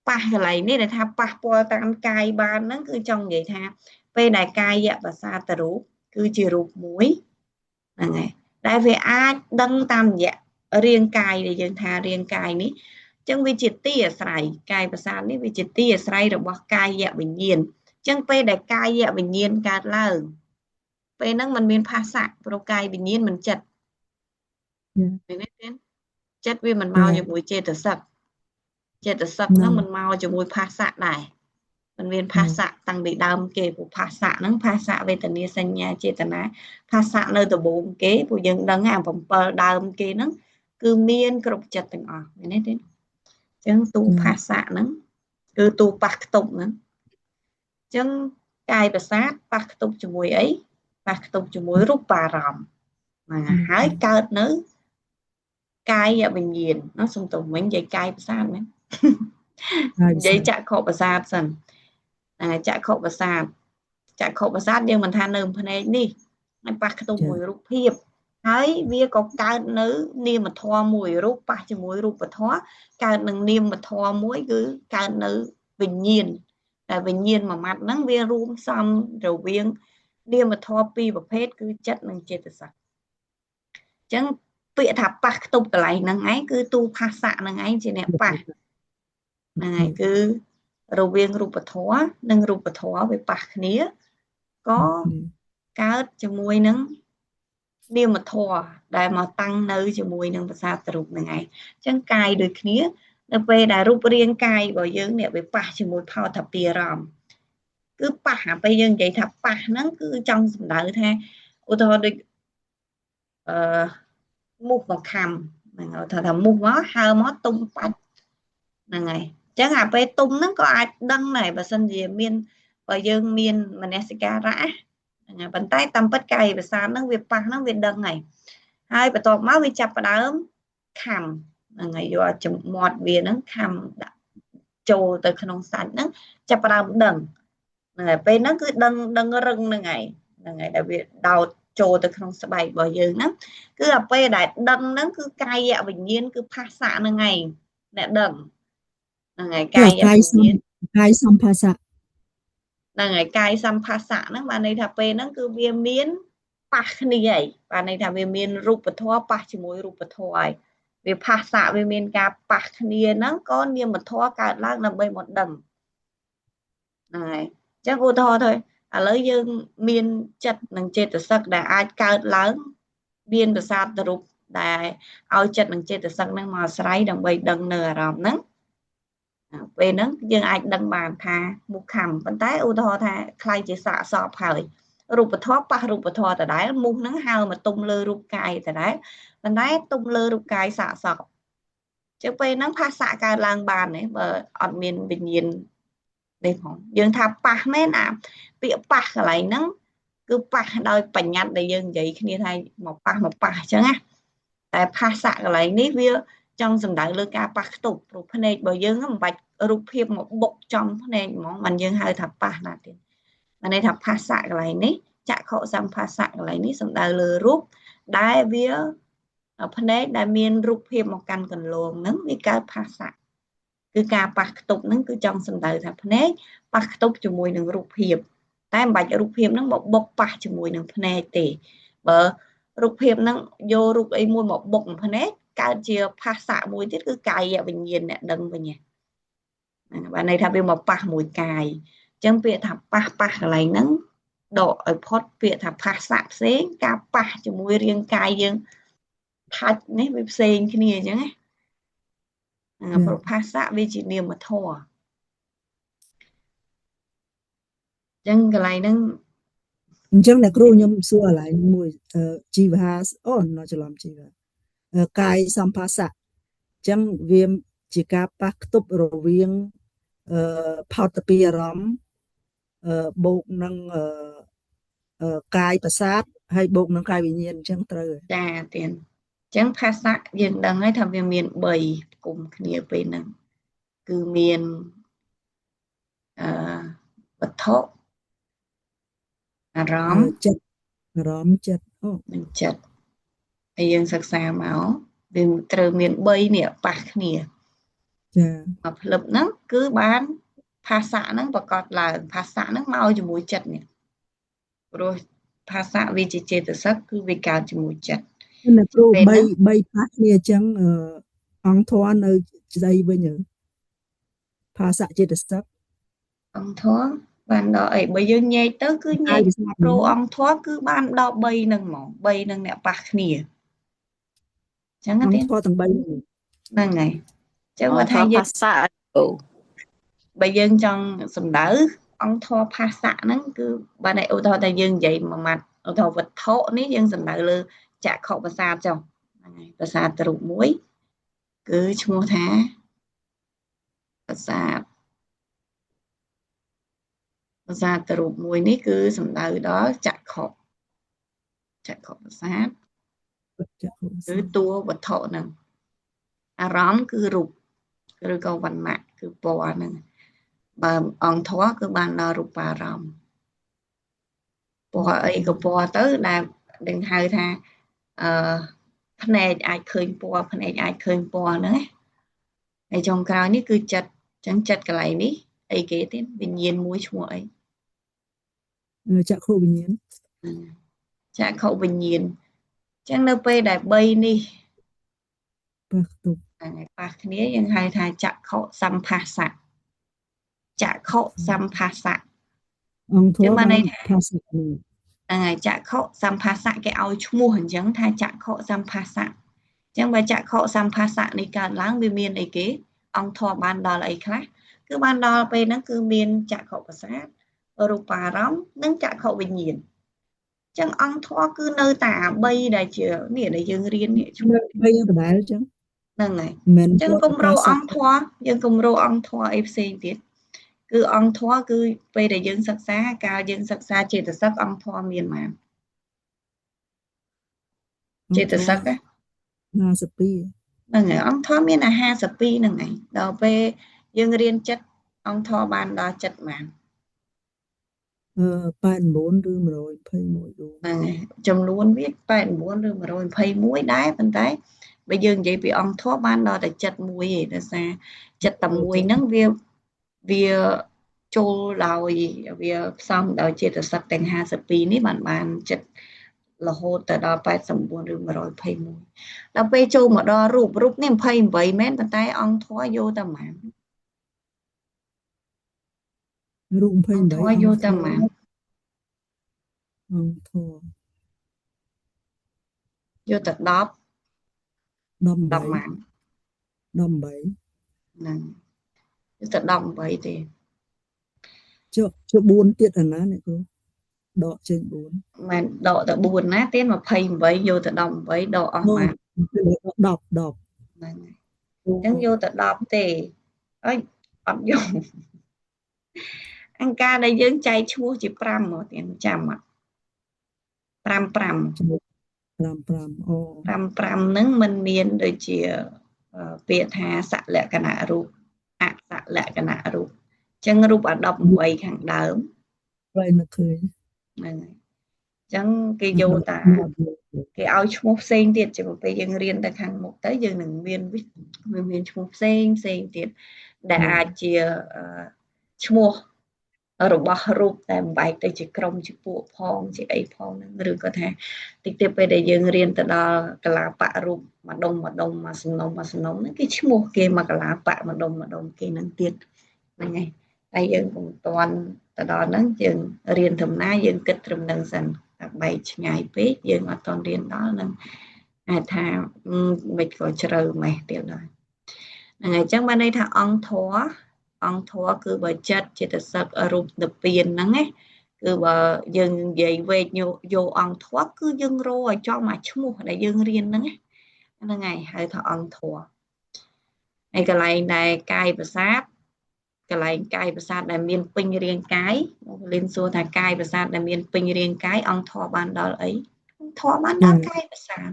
ប៉ះកន្លែងនេះដែលថាប៉ះពាល់តាមកាយបានហ្នឹងគឺចង់និយាយថាពេលដែលកាយប្រសាទរូបគឺជារូបមួយហ្នឹងហើយដែលវាអាចដឹងតាមរយៈរាងកាយដែលយើងថារាងកាយនេះអញ្ចឹងវាជាទីអាស្រ័យកាយប្រសាទនេះវាជាទីអាស្រ័យរបស់កាយវិញ្ញាណអញ្ចឹងពេលដែលកាយវិញ្ញាណកើតឡើងពេលហ្នឹងมันមានភាសៈព្រោះកាយវិញ្ញាណមិនចិត្តមែនទេចិត្តវាមិនមកជាមួយចេតសិកចេតសិកហ្នឹងមិនមកជាមួយភាសៈដែរมันមានភាសៈតាំងពីដើមគេព្រោះភាសៈហ្នឹងភាសៈវេទនាសញ្ញាចេតនាភាសៈនៅដំបូងគេព្រោះយើងដឹងអា7ដើមគេហ្នឹងគឺមានគ្រប់ចិត្តទាំងអស់មែនទេអញ្ចឹងទូភាសៈហ្នឹងគឺទូប៉ះខ្ទប់ហ្នឹងអញ្ចឹងកាយប្រសាទប៉ះខ្ទប់ជាមួយអីប៉ះខ្ទប់ជាមួយរូបារម្មណ៍ណាហើយកើតនៅកាយវិញ្ញាណណាសុំទោសមិញនិយាយកាយប្រសាទមែននិយាយចក្ខុប្រសាទសិនចក្ខុប្រសាទចក្ខុប្រសាទយើងមិនថានៅភ្នែកនេះហើយប៉ះខ្ទប់មួយរូបភាព ហើយវាក៏កើតនៅនាមធម៌មួយរូបប៉ះជាមួយរូបធម៌កើតនឹងនាមធម៌មួយគឺកើតនៅវិញ្ញាណតែវិញ្ញាណមួយម៉ាត់ហ្នឹងវារួមផ្សំរវាងនាមធម៌ពីរប្រភេទគឺចិត្តនិងចេតសិកអញ្ចឹងពាក្យថាប៉ះខ្ទប់កន្លែងហ្នឹងឯងគឺទូផាសៈហ្នឹងឯងជាអ្នកប៉ះហ្នឹងហើយគឺរវាងរូបធម៌និងរូបធម៌វាប៉ះគ្នាក៏កើតជាមួយនឹងនាមធម៌ដែលមកតាំងនៅជាមួយនឹងប្រសាទរូបហ្នឹងឯងអញ្ចឹងកាយដូចគ្នានៅពេលដែលរូបរាងកាយរបស់យើងនេះវាប៉ះជាមួយផោថពារម្មណ៍គឺប៉ះអាពេលយើងនិយាយថាប៉ះហ្នឹងគឺចង់សំដៅថាឧទាហរណ៍ដូចអឺមូសមកខំហ្នឹងថាមូសមកហើមកទុំបាច់ហ្នឹងហើយអញ្ចឹងអាពេលទុំហ្នឹងក៏អាចដឹងដែរបើសិនជាមានបើយើងមានមនសិការៈហ្នឹងហើយប៉ុន្តែតាមពិតកាយប្រសាទហ្នឹងវាប៉ះហ្នឹងវាដឹងហើយហើយបន្ទាប់មកវាចាប់ផ្ដើមខំហ្នឹងហើយយកចំមាត់វាហ្នឹងខំដាក់ចូលទៅក្នុងសាច់ហ្នឹងចាប់ផ្ដើមដឹងហ្នឹងហើយពេលហ្នឹងគឺដឹងរឹងហ្នឹងហើយហ្នឹងហើយដែលវាដោតចូលទៅក្នុងស្បែករបស់យើងហ្នឹងគឺអាពេលដែលដឹងហ្នឹងគឺកាយវិញ្ញាណគឺផាសៈហ្នឹងឯងអ្នកដឹងហ្នឹងហើយកាយវិញ្ញាណ កាយសម្ភាសៈ ហ្នឹងហើយកាយសម្ភាសៈហ្នឹងបានន័យថាពេលហ្នឹងគឺវាមានប៉ះគ្នាហើយបានន័យថាវាមានរូបធម៌ប៉ះជាមួយរូបធម៌ហើយវាផាសៈវាមានការប៉ះគ្នាហ្នឹងក៏នាមធម៌កើតឡើងដើម្បីមកដឹងហ្នឹងហើយអញ្ចឹងឧទាហរណ៍ទៅឥឡូវយើងមានចិត្តនិងចេតសិកដែលអាចកើតឡើងមានប្រសាទរូបដែលឲ្យចិត្តនិងចេតសិកហ្នឹងមកអាស្រ័យដើម្បីដឹងនៅអារម្មណ៍ហ្នឹងពេលហ្នឹងយើងអាចដឹងបានថាមុខំប៉ុន្តែឧទាហរណ៍ថាខ្លាយជាសាកសពហើយរូបធម៌ប៉ះរូបធម៌ដដែលមូសហ្នឹងហើមកទុំលើរូបកាយដដែលប៉ុន្តែទុំលើរូបកាយសាកសពចឹងពេលហ្នឹងផាសៈកើតឡើងបានទេបើអត់មានវិញ្ញាណនេះផងយើងថាប៉ះមែនអាពាក្យប៉ះកន្លែងហ្នឹងគឺប៉ះដោយបញ្ញត្តិដែលយើងនិយាយគ្នាថាមកប៉ះមកប៉ះអញ្ចឹងណាតែផាសៈកន្លែងនេះវាចង់សំដៅលើការប៉ះខ្ទប់ព្រោះភ្នែករបស់យើងមិនបាច់រូបភាពមកបុកចំភ្នែកហ្មងមិនយើងហៅថាប៉ះណាទៀតមានន័យថាផាសៈកន្លែងនេះចក្ខុសម្ភាសៈកន្លែងនេះសំដៅលើរូបដែលវាភ្នែកដែលមានរូបភាពមកកាន់កន្លងហ្នឹងវាកើតផាសៈគឺការប៉ះខ្ទប់ហ្នឹងគឺចង់សំដៅថាភ្នែកប៉ះខ្ទប់ជាមួយនឹងរូបភាពតែមិនបាច់រូបភាពហ្នឹងមកបុកប៉ះជាមួយនឹងភ្នែកទេបើរូបភាពហ្នឹងយករូបអីមួយមកបុកភ្នែកកើតជាផាសៈមួយទៀតគឺកាយវិញ្ញាណអ្នកដឹងវិញហ្នឹងបានន័យថាវាមកប៉ះមួយកាយអញ្ចឹងពាក្យថាប៉ះប៉ះកន្លែងហ្នឹងដកឲ្យផុតពាក្យថាផាសៈផ្សេងការប៉ះជាមួយរាងកាយយើងថាច់នេះវាផ្សេងគ្នាអញ្ចឹងណាព្រោះផាសៈវាជានាមធម៌អញ្ចឹងកន្លែងហ្នឹង អញ្ចឹងអ្នកគ្រូខ្ញុំសួរកន្លែងមួយជីវហាអូណច្រឡំជីវហាកាយសម្ភាសៈអញ្ចឹងវាជាការប៉ះខ្ទប់រវាងផោតពីអារម្មណ៍បូកនឹងកាយប្រសាទហើយបូកនឹងកាយវិញ្ញាណអញ្ចឹងត្រូវ ចាទៀតអញ្ចឹងផាសៈយើងដឹងហើយថាវាមាន3គុំគ្នាពេលហ្នឹងគឺមានអឺវត្ថុអារម្មណ៍ ចិត្តអារម្មណ៍ចិត្តអូ និងចិត្តហើយយើងសិក្សាមកវាត្រូវមាន3នេះប៉ះគ្នា ចា មកផ្លឹបហ្នឹងគឺបានផាសៈហ្នឹងប្រកាសឡើងផាសៈហ្នឹងមកជាមួយចិត្តនេះព្រោះផាសៈវាជាចេតសិកគឺវាកើតជាមួយចិត្ត អ្នកគ្រូ3 3ប៉ះគ្នាអញ្ចឹងអង្គធម៌នៅស្អីវិញផាសៈចេតសិក អង្គធម៌បានដល់អីបើយើងញែកទៅគឺញែកប្រូអង្គធម៌គឺបានដល់3ហ្នឹងហ្មង3ហ្នឹងអ្នកប៉ះគ្នាអញ្ចឹង ទេអង្គធម៌ទាំង3ហ្នឹងហើយអញ្ចឹងបើថាយើង ភាសា បើយើងចង់សំដៅអង្គធម៌ភាសៈហ្នឹងគឺបានតែឧទាហរណ៍តែយើងនិយាយមួយម៉ាត់ឧទាហរណ៍វត្ថុនេះយើងសំដៅលើចក្ខុប្រសាទចុះហ្នឹងហើយប្រសាទរូបមួយគឺឈ្មោះថាប្រសាទប្រសាទរូបមួយនេះគឺសំដៅដល់ចក្ខុចក្ខុប្រសាទគឺតួវត្ថុហ្នឹងអារម្មណ៍គឺរូបឬក៏វណ្ណៈគឺពណ៌ហ្នឹងបើអង្គធម៌គឺបានដល់រូបារម្មណ៍ពណ៌អីក៏ពណ៌ទៅដែលដឹងហៅថា អឺភ្នែកអាចឃើញពណ៌ភ្នែកអាចឃើញពណ៌ហ្នឹងណាហើយចុងក្រោយនេះគឺចិត្តអញ្ចឹងចិត្តកន្លែងនេះអីគេទៀតវិញ្ញាណមួយឈ្មោះអី ចក្ខុវិញ្ញាណ ចក្ខុវិញ្ញាណអញ្ចឹងនៅពេលដែល3នេះ ប៉ះខ្ទប់ ហ្នឹងហើយប៉ះគ្នាយើងហៅថាចក្ខុសម្ផស្សៈចក្ខុសម្ផស្សៈ អង្គធ ចឹង ម៌បាន បានន័យថា ផាសៈនេះ ហ្នឹងហើយចក្ខុសម្ផស្សៈគេឲ្យឈ្មោះអញ្ចឹងថាចក្ខុសម្ផស្សៈអញ្ចឹងបើចក្ខុសម្ផស្សៈនេះកើតឡើងវាមានអីគេអង្គធម៌បានដល់អីខ្លះគឺបានដល់ពេលហ្នឹងគឺមានចក្ខុប្រសាទរូបារម្មណ៍និងចក្ខុវិញ្ញាណអញ្ចឹងអង្គធម៌គឺនៅតែអា3ដែលជានេះដែលយើងរៀននេះឈ្មោះ បីដដែលអញ្ចឹង ហ្នឹងហើយ មិន អញ្ចឹងកុំរកអង្គធម៌យើងកុំរកអង្គធម៌អីផ្សេងទៀតគឺអង្គធម៌គឺពេលដែលយើងសិក្សាកាលយើងសិក្សាចេតសិកអង្គធម៌មានប៉ុន្មានចេតសិកណា 52 ហ្នឹងហើយអង្គធម៌មានតែ52ហ្នឹងឯងដល់ពេលយើងរៀនចិត្តអង្គធម៌បានដល់ចិត្តប៉ុន្មាន 89ឬ121ដួង ហ្នឹងហើយចំនួនវា89ឬ121ដែរប៉ុន្តែបើយើងនិយាយពីអង្គធម៌បានដល់តែចិត្តមួយឯងដោយសារចិត្តតែមួយហ្នឹងវាចូលដោយវាផ្សំដោយចេតសិកទាំង52នេះបានចិត្តរហូតទៅដល់89ឬ121ដល់ពេលចូលមកដល់រូបរូបនេះ28មែនប៉ុន្តែអង្គធម៌យកតែប៉ុន្មាន រូប អង្គធម៌ 28 យកតែប៉ុន្មាន អង្គធម៌ យកតែ10 10 18 ប៉ុន្មាន 18 ហ្នឹងយកតែ18ទេ ចុះចុះ4ទៀតអាណាអ្នកគ្រូដកចេញ4 មិនដកតែ4ណាទៀត28យកតែ18ដកអស់ប៉ុន្មាន 10 10 ហ្នឹងហើយអញ្ចឹងយកតែ10ទេហើយអត់យកអង្គការដែលយើងចែកឈ្មោះជា5មកទៀតចាំអត់5 5 5 5អូ 5 5ហ្នឹងมันមានដូចជាពាក្យថាសលក្ខណៈរូបអសលក្ខណៈរូបអញ្ចឹងរូបអា18ខាងដើម ហើយនឹកឃើញ ហ្នឹងហើយអញ្ចឹងគេយកតាគេឲ្យឈ្មោះផ្សេងទៀតជាពេលយើងរៀនទៅខាងមុខទៅយើងនឹងមានវាមានឈ្មោះផ្សេងផ្សេងទៀតដែលអាចជាឈ្មោះរបស់រូបតែបំបែកទៅជាក្រុមជាពួកផងជាអីផងហ្នឹងឬក៏ថាតិចទៀតពេលដែលយើងរៀនទៅដល់កលាបៈរូបមួយដុំមួយដុំមួយសំណុំមួយសំណុំហ្នឹងគេឈ្មោះគេមកកលាបៈមួយដុំមួយដុំគេហ្នឹងទៀតហ្នឹងហើយតែយើងពុំទាន់ទៅដល់ហ្នឹងយើងរៀនធម្មតាយើងគិតត្រឹមហ្នឹងសិនតែបែកឆ្ងាយពេកយើងអត់ទាន់រៀនដល់ហ្នឹងអាចថាមិនក៏ជ្រៅម៉េះទៀតដែរហ្នឹងហើយអញ្ចឹងបានន័យថាអង្គធម៌អង្គធម៌គឺបើចិត្តចេតសិករូបនិព្វានហ្នឹងណាគឺបើយើងនិយាយវែកយកអង្គធម៌គឺយើងរកឲ្យចំអាឈ្មោះដែលយើងរៀនហ្នឹងណាហ្នឹងហើយហៅថាអង្គធម៌ហើយកន្លែងដែលកាយប្រសាទកន្លែងកាយប្រសាទដែលមានពេញរាងកាយមកលិនសួរថាកាយប្រសាទដែលមានពេញរាងកាយអង្គធម៌បានដល់អីអង្គធម៌បានដល់កាយប្រសាទ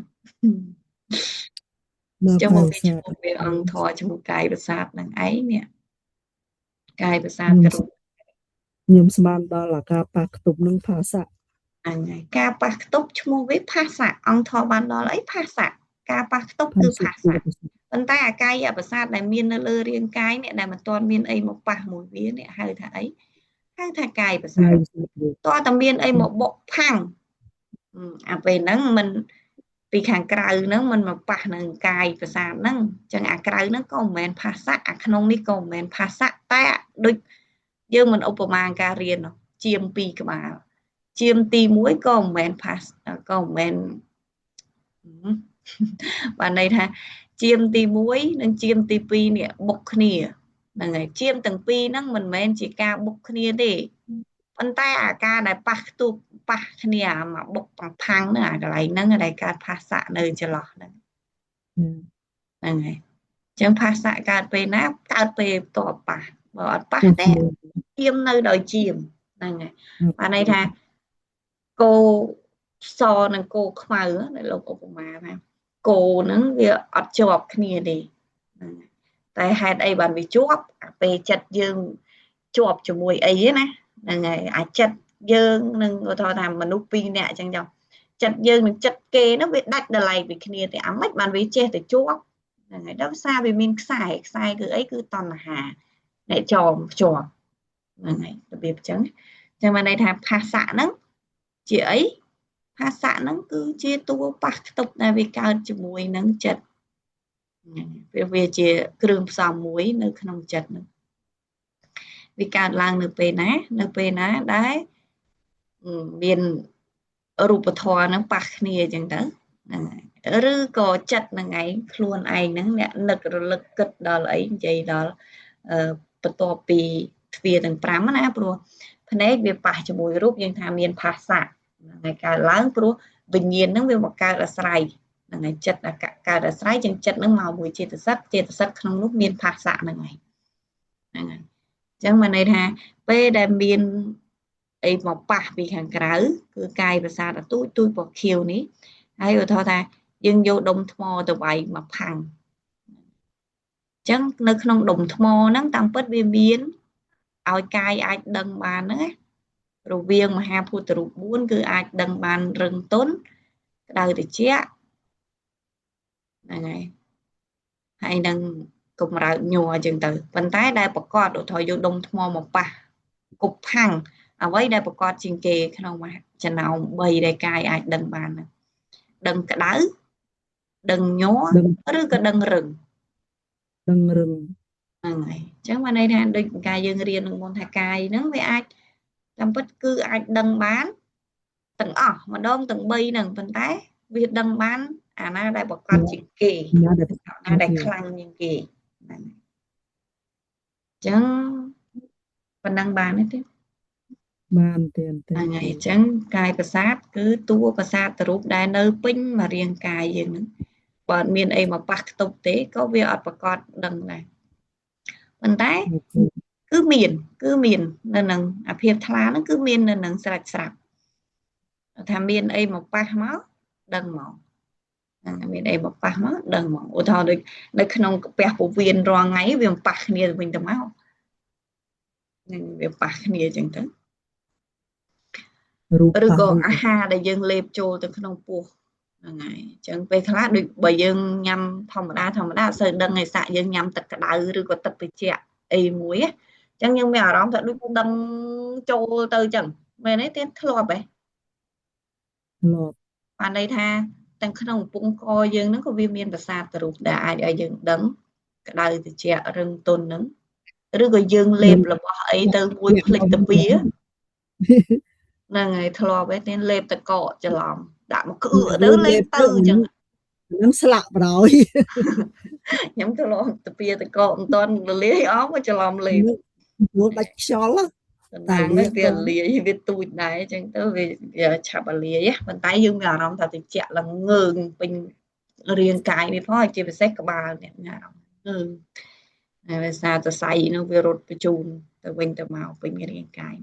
ដល់ ចឹងមកវា កាយប្រសាទ ឈ្មោះវាអង្គធម៌ឈ្មោះកាយប្រសាទហ្នឹងឯងនេះកាយប្រសាទគ្រប់ ខ្ញុំស្មានដល់អាការប៉ះខ្ទប់នឹងផាសៈ ហ្នឹងហើយការប៉ះខ្ទប់ឈ្មោះវាផាសៈអង្គធម៌បានដល់អីផាសៈការប៉ះខ្ទប់គឺផាសៈប៉ុន្តែអាកាយប្រសាទដែលមាននៅលើរាងកាយនេះដែលមិនទាន់មានអីមកប៉ះមួយវានេះហៅថាអីហៅថាកាយប្រសាទតើតែមានអីមកបុកផាំងអាពេលហ្នឹងมันពីខាងក្រៅហ្នឹងมันមកប៉ះនឹងកាយប្រសាទហ្នឹងអញ្ចឹងអាក្រៅហ្នឹងក៏មិនមែនផាសៈអាក្នុងនេះក៏មិនមែនផាសៈតែដូចយើងមិនឧបមាការរៀនជាមពីរក្បាលជាមទី1ក៏មិនមែនផាសក៏មិនមែនបានន័យថាជាមទី1និងជាមទី2នេះបុកគ្នាហ្នឹងហើយជាមទាំងពីរហ្នឹងមិនមែនជាការបុកគ្នាទេប៉ុន្តែអាការដែលប៉ះខ្ទប់ប៉ះគ្នាអាមកបុកផាំងហ្នឹងអាកន្លែងហ្នឹងដែលកើតផាសៈនៅចន្លោះហ្នឹងហ្នឹងហើយអញ្ចឹងផាសៈកើតពេលណាកើតពេលតបប៉ះបើអត់ប៉ះទេជាមនៅដោយជាមហ្នឹងហើយបានន័យថាគោសនិងគោខ្មៅដែលលោកឧបមាថាគោហ្នឹងវាអត់ជាប់គ្នាទេហ្នឹងតែហេតុអីបានវាជាប់អាពេលចិត្តយើងជាប់ជាមួយអីណាហ្នឹងហើយអាចិត្តយើងនឹងឧទាហរណ៍ថាមនុស្ស2នាក់អញ្ចឹងចុះ ចិត្តយើងនិងចិត្តគេហ្នឹងវាដាច់ដライពីគ្នាទេអាម៉េចបានវាចេះតែជាប់ហ្នឹងហើយដល់សារវាមានខ្សែខ្សែគឺអីគឺតណ្ហាអ្នកចងភ្ជាប់ហ្នឹងហើយរបៀបអញ្ចឹងចឹងបានន័យថាភាសៈហ្នឹងជាអីភាសៈហ្នឹងគឺជាតួប៉ះខ្ទប់ដែលវាកើតជាមួយនឹងចិត្តវាជាគ្រឿងផ្សំមួយនៅក្នុងចិត្តហ្នឹងវាកើតឡើងនៅពេលណានៅពេលណាដែលមានរូបធម៌ហ្នឹងប៉ះគ្នាអញ្ចឹងទៅហ្នឹងហើយឬក៏ចិត្តហ្នឹងឯងខ្លួនឯងហ្នឹងអ្នកនឹករលឹកគិតដល់អីនិយាយដល់បន្ទាប់ពីទ្វាទាំង5ណាព្រោះភ្នែកវាប៉ះជាមួយរូបយើងថាមានភាសៈហ្នឹងហើយកើតឡើងព្រោះវិញ្ញាណហ្នឹងវាមកកើតអាស្រ័យហ្នឹងហើយចិត្តកើតអាស្រ័យចឹងចិត្តហ្នឹងមកមួយចេតសិកចេតសិកក្នុងនោះមានភាសៈហ្នឹងឯងហ្នឹងហើយចឹងមានន័យថាពេលដែលមានអីមកប៉ះពីខាងក្រៅគឺកាយប្រសាទទូចទូចពណ៌ខៀវនេះហើយឧទាហរណ៍ថាយើងយកដុំថ្មទៅវាយមកផាំងអញ្ចឹងនៅក្នុងដុំថ្មហ្នឹងតាមពិតវាមានឲ្យកាយអាចដឹងបានហ្នឹងណារវាងមហាភូតរូប4គឺអាចដឹងបានរឹងទន់ក្តៅត្រជាក់ហ្នឹងហើយហើយនឹងកម្រើកញ័រអញ្ចឹងទៅប៉ុន្តែដែលប្រកបឧទាហរណ៍យកដុំថ្មមកប៉ះគប់ផាំងអ្វីដែលប្រកបជាងគេក្នុងចំណោម3ដែលកាយអាចដឹងបានហ្នឹងដឹងក្តៅដឹងញ័រឬក៏ដឹងរឹងដឹងរឹងហ្នឹងហើយអញ្ចឹងបានន័យថាដូចកាយយើងរៀននឹងមុនថាកាយហ្នឹងវាអាចតាមពិតគឺអាចដឹងបានទាំងអស់ម្ដងទាំង3ហ្នឹងប៉ុន្តែវាដឹងបានអាណាដែលប្រកបជាងគេអាណាដែលខ្លាំងជាងគេហ្នឹងអញ្ចឹងប៉ុណ្ណឹងបានទេបានទេហ្នឹងហើយអញ្ចឹងកាយប្រសាទគឺតួប្រសាទរូបដែលនៅពេញមករាងកាយយើងហ្នឹងបើអត់មានអីមកប៉ះខ្ទប់ទេក៏វាអត់ប្រកបដឹងដែរប៉ុន្តែគឺមាននៅនឹងអាភាពថ្លាហ្នឹងគឺមាននៅនឹងស្រេចស្រាប់ថាមានអីមកប៉ះមកដឹងមកហ្នឹងមានអីមកប៉ះមកដឹងមកឧទាហរណ៍ដូចនៅក្នុងកាពះពោះវៀនរាល់ថ្ងៃវាប៉ះគ្នាទៅវិញទៅមកហ្នឹងវាប៉ះគ្នាអញ្ចឹងទៅឬក៏អាហារដែលយើងលេបចូលទៅក្នុងពោះហ្នឹងហើយអញ្ចឹងពេលខ្លះដូចបើយើងញ៉ាំធម្មតាអត់សូវដឹងឯសាក់យើងញ៉ាំទឹកក្តៅឬក៏ទឹកត្រជាក់អីមួយអញ្ចឹងយើងមានអារម្មណ៍ថាដូចដឹងចូលទៅអញ្ចឹងមែនទេទៀតធ្លាប់ហ៎ធ្លាប់បានន័យថាទាំងក្នុងកំពង់កយើងហ្នឹងក៏វាមានប្រសាទរូបដែលអាចឲ្យយើងដឹងក្តៅត្រជាក់រឹងទន់ហ្នឹងឬក៏យើងលេបរបស់អីទៅមួយភ្លេចតាពីហ្នឹងហើយធ្លាប់ឯងលេបតកកច្រឡំដាក់មកក្អឺទៅលេបទៅអញ្ចឹង នឹងស្លាក់បរោយខ្ញុំធ្លាប់តាពីតកកមិនតាន់រលាយអស់មកច្រឡំលេបព្រោះដាច់ខ្យល់ តែវាលាយវាទូចដែរអញ្ចឹងទៅវាឆាប់លាយប៉ុន្តែយើងមានអារម្មណ៍ថាត្រជាក់ឡើងងើងពេញរាងកាយនេះផងជាពិសេសក្បាលនេះមានអារម្មណ៍ងើងហើយដោយសារសរសៃនោះវារត់បញ្ជូនទៅវិញទៅមកពេញរាងកាយ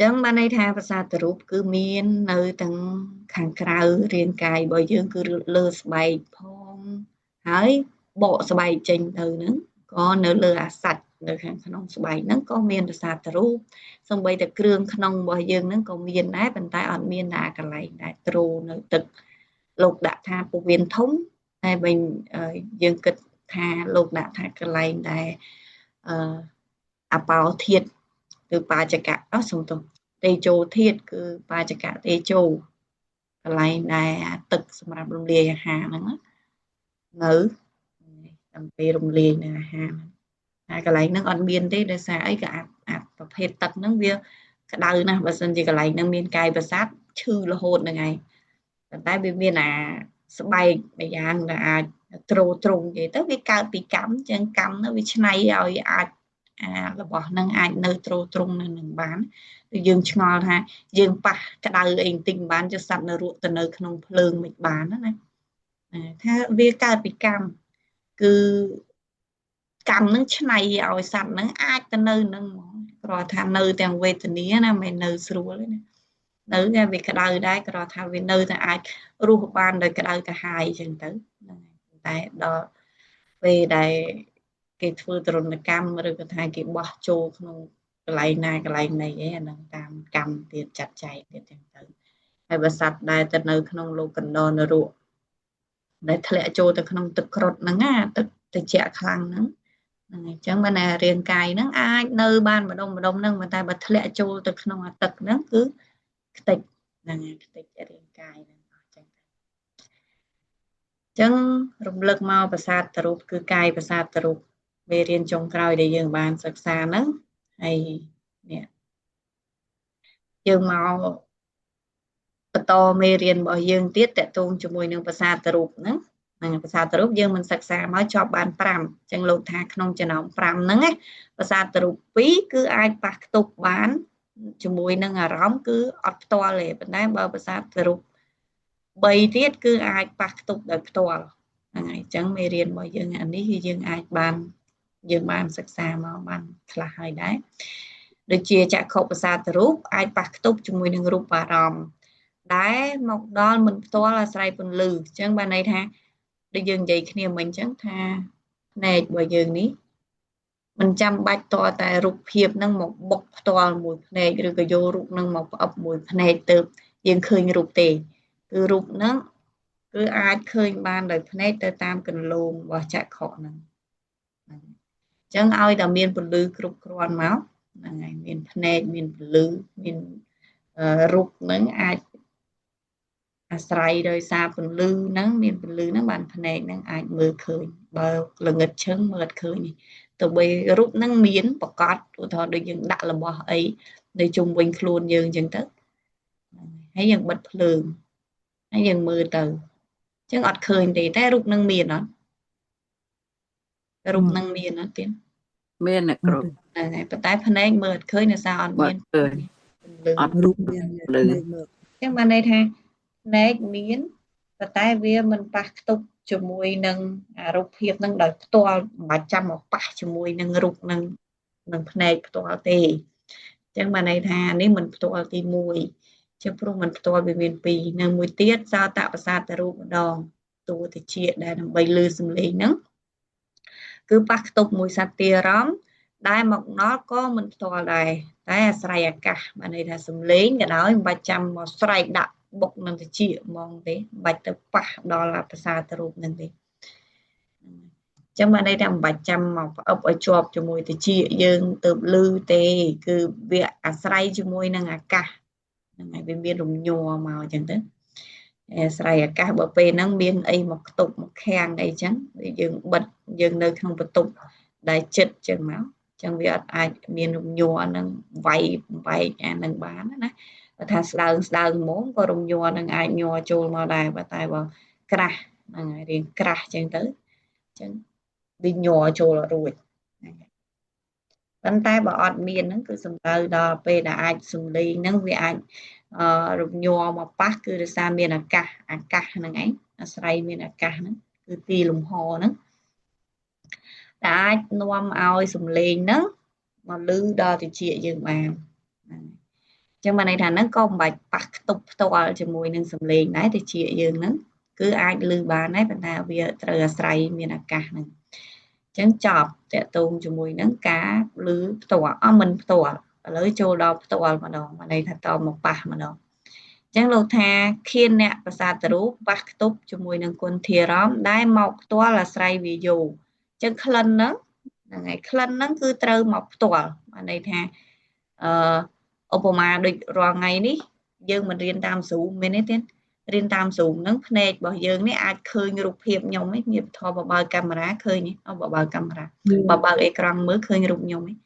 ចឹងបានន័យថាប្រសាទរូបគឺមាននៅទាំងខាងក្រៅរាងកាយរបស់យើងគឺលើស្បែកផងហើយបកស្បែកចេញទៅហ្នឹងក៏នៅលើអាសាច់នៅខាងក្នុងស្បែកហ្នឹងក៏មានប្រសាទរូបសូម្បីតែគ្រឿងក្នុងរបស់យើងហ្នឹងក៏មានដែរប៉ុន្តែអត់មានណាកន្លែងដែលទ្រូនៅទឹកលោកដាក់ថាពោះវៀនធំតែវិញយើងគិតថាលោកដាក់ថាកន្លែងដែលអបោធាតុគឺបាចកៈអស់សំទោសតេជោធាតុគឺបាចកៈតេជោកន្លែងដែលទឹកសម្រាប់រំលាយអាហារហ្នឹងនៅដើម្បីរំលាយនៅអាហារហ្នឹងហើយកន្លែងហ្នឹងអត់មានទេដោយសារអីក៏អាប្រភេទទឹកហ្នឹងវាក្តៅណាស់បើសិនជាកន្លែងហ្នឹងមានកាយប្រសាទឈឺរហូតហ្នឹងឯងប៉ុន្តែវាមានអាស្បែកម្យ៉ាងដែលអាចទ្រទ្រង់និយាយទៅវាកើតពីកម្មចឹងកម្មហ្នឹងវាឆ្នៃឲ្យអាចអារបស់ហ្នឹងអាចនៅទ្រទ្រង់នៅនឹងបានយើងឆ្ងល់ថាយើងប៉ះក្តៅអីបន្តិចបានចុះសត្វនៅរក់ទៅនៅក្នុងភ្លើងមិនបានណាថាវាកើតពីកម្មគឺកម្មនឹងឆ្នៃឲ្យសត្វហ្នឹងអាចទៅនៅនឹងហ្មងគ្រាន់ថានៅទាំងវេទនាណាមិននៅស្រួលទេណានៅតែវាក្តៅដែរគ្រាន់ថាវានៅតែអាចរស់បានដោយក្តៅក្រហាយអញ្ចឹងទៅហ្នឹងហើយតែដល់ពេលដែលគេធ្វើទរណកម្មឬក៏ថាគេបោះចូលក្នុងកន្លែងណាកន្លែងណីឯអានឹងតាមកម្មទៀតចាត់ចែងទៀតចឹងទៅ ហើយបើសត្វដែលទៅនៅក្នុងលោកកណ្ដនរកដែលធ្លាក់ចូលទៅក្នុងទឹកគ្រុតហ្នឹងណាទឹកត្រជាក់ខ្លាំងហ្នឹងហ្នឹងអញ្ចឹងបានតែរាងកាយហ្នឹងអាចនៅបានម្ដុំម្ដុំហ្នឹងប៉ុន្តែបើធ្លាក់ចូលទៅក្នុងអាទឹកហ្នឹងគឺខ្ទេចហ្នឹងហើយខ្ទេចរាងកាយហ្នឹងអស់ចឹងអញ្ចឹងរំលឹកមកប្រាសាទរូបគឺកាយប្រាសាទរូបមេរៀនចុងក្រោយដែលយើងបានសិក្សាហ្នឹងហើយនេះយើងមកបន្តមេរៀនរបស់យើងទៀតតកតងជាមួយនឹងប្រាសាទរូបហ្នឹងហ្នឹងប្រាសាទរូបយើងមិនសិក្សាមកជាប់បាន5អញ្ចឹងលោកថាក្នុងចំណោម5ហ្នឹងណាប្រាសាទរូប2គឺអាចប៉ះខ្ទប់បានជាមួយនឹងអារម្មណ៍គឺអត់ផ្ទាល់ទេប៉ុន្តែបើប្រាសាទរូប3ទៀតគឺអាចប៉ះខ្ទប់ដោយផ្ទាល់ហ្នឹងហើយអញ្ចឹងមេរៀនរបស់យើងអានេះគឺយើងអាចបានយើងបានសិក្សាមកបានខ្លះហើយដែរដូចជាចក្ខុប្រសាទរូបអាចប៉ះខ្ទប់ជាមួយនឹងរូបអារម្មណ៍ដែលមកដល់មិនផ្ទាល់អាស្រ័យពន្លឺអញ្ចឹងបានន័យថាដូចយើងនិយាយគ្នាមិញអញ្ចឹងថាភ្នែករបស់យើងនេះមិនចាំបាច់តតែរូបភាពនឹងមកបុកផ្ទាល់មួយភ្នែកឬក៏យករូបនឹងមកផ្អឹបមួយភ្នែកទៅយើងឃើញរូបទេគឺរូបនឹងគឺអាចឃើញបានដោយភ្នែកទៅតាមកន្លងរបស់ចក្ខុហ្នឹងអញ្ចឹងឲ្យតែមានពន្លឺគ្រប់គ្រាន់មកហ្នឹងហើយមានភ្នែកមានពន្លឺមានរូបហ្នឹងអាចអាស្រ័យដោយសារពន្លឺហ្នឹងមានពន្លឺហ្នឹងបានភ្នែកហ្នឹងអាចមើលឃើញបើល្ងិតឈឹងមើលអត់ឃើញទៅបីរូបហ្នឹងមានប្រកាសឧទាហរណ៍ដូចយើងដាក់របស់អីនៅជុំវិញខ្លួនយើងអញ្ចឹងទៅហើយយើងបិទភ្លើងហើយយើងមើលទៅអញ្ចឹងអត់ឃើញទេតែរូបហ្នឹងមានអត់រូបហ្នឹងមានអត់ទៀត មានអ្នកគ្រូ ហ្នឹងហើយប៉ុន្តែភ្នែកមើលអត់ឃើញដោយសារអត់មាន ឃើញអត់ រូបមានភ្នែកមើល អញ្ចឹងបានន័យថាភ្នែកមានប៉ុន្តែវាមិនប៉ះខ្ទប់ជាមួយនឹងរូបភាពនឹងដោយផ្ទាល់មិនបាច់ចាំមកប៉ះជាមួយនឹងរូបនឹងនឹងភ្នែកផ្ទាល់ទេអញ្ចឹងបានន័យថានេះមិនផ្ទាល់ទី1ចឹងព្រោះមិនផ្ទាល់វាមាន2និងមួយទៀតសោតប្រសាទរូបម្ដងតួតិចដែលដើម្បីលឺសំឡេងហ្នឹងគឺប៉ះខ្ទប់មួយសត្វទារម្មណ៍ដែលមកដល់ក៏មិនផ្ទាល់ដែរតែអាស្រ័យអាកាសបានន័យថាសំឡេងក៏ដោយមិនបាច់ចាំមកស្រែកដាក់បុកនឹងតិចហ្មងទេមិនបាច់ទៅប៉ះដល់ប្រសាទរូបនឹងទេចឹងបានន័យថាមិនបាច់ចាំមកផ្អឹបឲ្យជាប់ជាមួយតិចយើងទៅលឺទេគឺវាអាស្រ័យជាមួយនឹងអាកាសហ្នឹងហើយវាមានរំញ័រមកអញ្ចឹងទៅអាស្រ័យអាកាសបើពេលហ្នឹងមានអីមកខ្ទប់មកខាំងអីចឹងយើងបិទយើងនៅក្នុងបន្ទប់ដែលចិត្តចឹងមកចឹងវាអត់អាចមានរំញ័រនឹងវាយបំបែកអានឹងបានណាបើថាស្ដើងស្ដើងហ្មងក៏រំញ័រនឹងអាចញ័រចូលមកដែរបើតែបើក្រាស់ហ្នឹងហើយរៀងក្រាស់ចឹងទៅចឹងវាញ័រចូលអត់រួចប៉ុន្តែបើអត់មានហ្នឹងគឺសំដៅដល់ពេលដែលអាចសំឡេងហ្នឹងវាអាចរំញ័រមកប៉ះគឺដោយសារមានអាកាសអាកាសហ្នឹងឯងអាស្រ័យមានអាកាសហ្នឹងគឺទីលំហហ្នឹងដែលអាចនាំឲ្យសំឡេងហ្នឹងមកលឺដល់តិចយើងបានចឹងបានន័យថាហ្នឹងក៏មិនបាច់ប៉ះខ្ទប់ផ្ទាល់ជាមួយនឹងសំឡេងដែរតិចយើងហ្នឹងគឺអាចលឺបានដែរប៉ុន្តែវាត្រូវអាស្រ័យមានអាកាសហ្នឹងចឹងចប់តកតងជាមួយនឹងការលឺផ្ទាល់អស់មិនផ្ទាល់ឥឡូវចូលដល់ផ្ទាល់ម្ដងបានន័យថាតមកប៉ះម្ដងចឹងលោកថាខៀនអ្នកប្រសាទរូបប៉ះខ្ទប់ជាមួយនឹងគុណធារម្មណ៍ដែលមកផ្ទាល់អាស្រ័យវាយោចឹងក្លិនហ្នឹងហ្នឹងហើយក្លិនហ្នឹងគឺត្រូវមកផ្ទាល់បានន័យថាអឺឧបមាដូចរាល់ថ្ងៃនេះយើងមិនរៀនតាម Zoom មែនទេរៀនតាម Zoom ហ្នឹងភ្នែករបស់យើងនេះអាចឃើញរូបភាពខ្ញុំឯងមានពធបបើកាមេរ៉ាឃើញបបើកាមេរ៉ាបបើអេក្រង់មើលឃើញរូបខ្ញុំឯង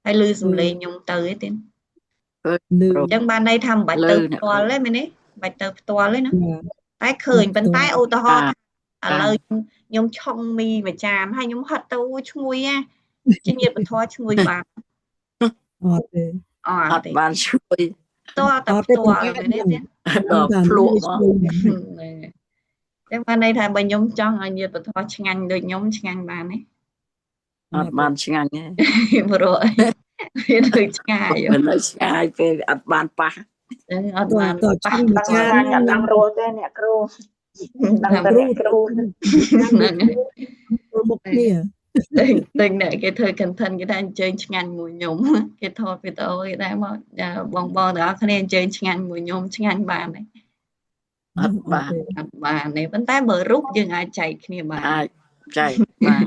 ហើយឮសំឡេងខ្ញុំទៅឯងទេអញ្ចឹងបានន័យថាមិនបាច់ទៅផ្ទាល់ទេមែនទេមិនបាច់ទៅផ្ទាល់ទេណាតែឃើញប៉ុន្តែឧទាហរណ៍ឥឡូវខ្ញុំឆុងមីមួយចានហើយខ្ញុំហត់ទៅឈ្ងុយណាជាញាតិពធឈ្ងុយបាន អត់ទេ អត់បានឈ្ងុយ តើតែផ្ទាល់មែនទេ ដល់ភ្លក់មក ចឹងបានន័យថាបើខ្ញុំចង់ឲ្យញាតិពធឆ្ងាញ់ដូចខ្ញុំឆ្ងាញ់បានទេ អត់បានឆ្ងាញ់ទេ ព្រោះវានៅឆ្ងាយ វានៅឆ្ងាយពេលអត់បានប៉ះ អត់បានប៉ះ ចាអត់ដឹងរស់ទេអ្នកគ្រូដឹងតែអ្នកគ្រូ ហ្នឹង មុខគ្នា តែអ្នកគេធ្វើ content គេថាអញ្ជើញឆ្ងាញ់មួយខ្ញុំគេថតវីដេអូគេថាមកបងបងទាំងអស់គ្នាអញ្ជើញឆ្ងាញ់មួយខ្ញុំឆ្ងាញ់បានទេ អត់បាន ទេ អត់បានទេប៉ុន្តែបើរូបយើងអាចចែកគ្នាបាន អាចចែកបាន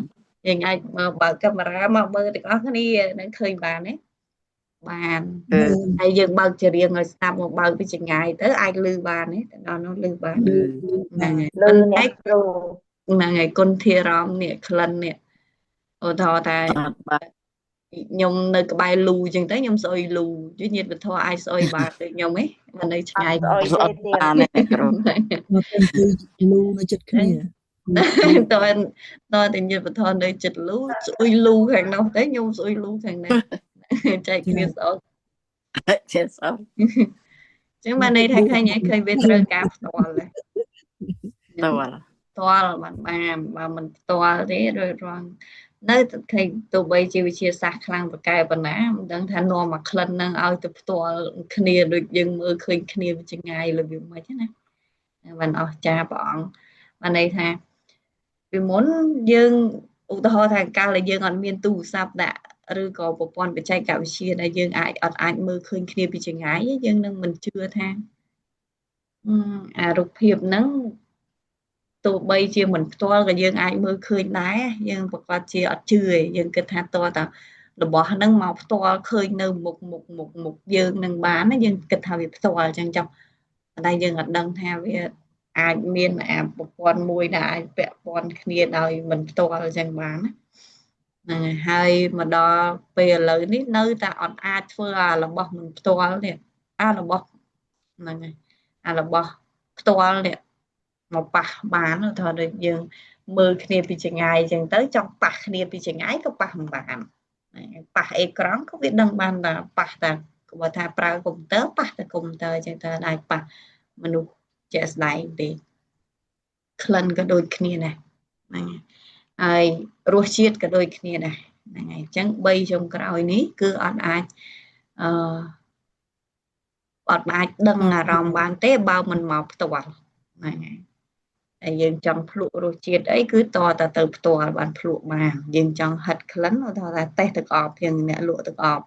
យើងអាចមកបើកកាមេរ៉ាមកមើលទាំងអស់គ្នានឹងឃើញបានទេបាន គឺ ហើយយើងបើកចម្រៀងឲ្យស្ដាប់មកបើកពីចម្ងាយទៅអាចឮបានទេទៅដល់នោះឮបាន លឺ ហ្នឹងហើយ លឺ ប៉ុន្តែ អ្នកគ្រូ ហ្នឹងហើយគុណធារម្មណ៍នេះក្លិននេះឧទាហរណ៍ថា អត់បាន ខ្ញុំនៅក្បែរលូអញ្ចឹងទៅខ្ញុំស្អុយលូយញាតិវធអាចស្អុយបានដូចខ្ញុំហ៎មិននៅឆ្ងាយ អត់ស្អុ អត់ យទេទៀត បានទេអ្នកគ្រូ មកទៅគឺលូនៅចិត្តគ្នា តើតើតែញាតិវធនៅចិត្តលូស្អុយលូខាងនោះទៅខ្ញុំស្អុយលូខាងនេះចែកគ្នាស្អុយ ជាស្អប់ អញ្ចឹងបានន័យថាឃើញហ៎ឃើញវាត្រូវការផ្ទាល់ដែរ តើ ផ្ទាល់បានបានបើមិនផ្ទាល់ទេរួចរងនៅតែឃើញទោះបីជាវិទ្យាសាស្ត្រខ្លាំងប្រកែប៉ុណ្ណាមិនដឹងថានាំមកក្លិននឹងឲ្យទៅផ្ទាល់គ្នាដូចយើងមើលឃើញគ្នាវាចងាយរបៀបម៉េចណាបានអស្ចារ្យព្រះអង្គបានន័យថាពីមុនយើងឧទាហរណ៍ថាកាលដែលយើងអត់មានទូរស័ព្ទដាក់ឬក៏ប្រព័ន្ធបច្ចេកវិទ្យាដែលយើងអាចអត់អាចមើលឃើញគ្នាពីចងាយយើងនឹងមិនជឿថាអារូបភាពហ្នឹងទោះបីជាមិនផ្ទាល់ក៏យើងអាចមើលឃើញដែរយើងប្រកាសជាអត់ជឿឯងយើងគិតថាតើតារបស់ហ្នឹងមកផ្ទាល់ឃើញនៅមុខមុខមុខមុខយើងនឹងបានណាយើងគិតថាវាផ្ទាល់អញ្ចឹងចុះប៉ុន្តែយើងអត់ដឹងថាវាអាចមានអាប្រព័ន្ធមួយដែលអាចពាក់ព័ន្ធគ្នាដោយមិនផ្ទាល់អញ្ចឹងបានណាហ្នឹងហើយមកដល់ពេលឥឡូវនេះនៅតែអត់អាចធ្វើអារបស់មិនផ្ទាល់នេះអារបស់ហ្នឹងហើយអារបស់ផ្ទាល់នេះមកប៉ះបានថាដូចយើងមើលគ្នាពីចងាយអញ្ចឹងទៅចង់ប៉ះគ្នាពីចងាយក៏ប៉ះមិនបានប៉ះអេក្រង់ក៏វាដឹងបានថាប៉ះតែបើថាប្រើកុំព្យូទ័រប៉ះតែកុំព្យូទ័រអញ្ចឹងទៅអាចប៉ះមនុស្សជាក់ស្ដែងទេក្លិនក៏ដូចគ្នាដែរហ្នឹងហើយរសជាតិក៏ដូចគ្នាដែរហ្នឹងហើយអញ្ចឹង3ចុងក្រោយនេះគឺអត់អាចអឺអត់អាចដឹងអារម្មណ៍បានទេបើមិនមកផ្ទាល់ហ្នឹងហើយហើយយើងចង់ភ្លក់រសជាតិអីគឺតតែទៅផ្ទាល់បានភ្លក់បានយើងចង់ហិតក្លិនឧទាហរណ៍ថាតេះទឹកអប់យើងអ្នកលក់ទឹកអប់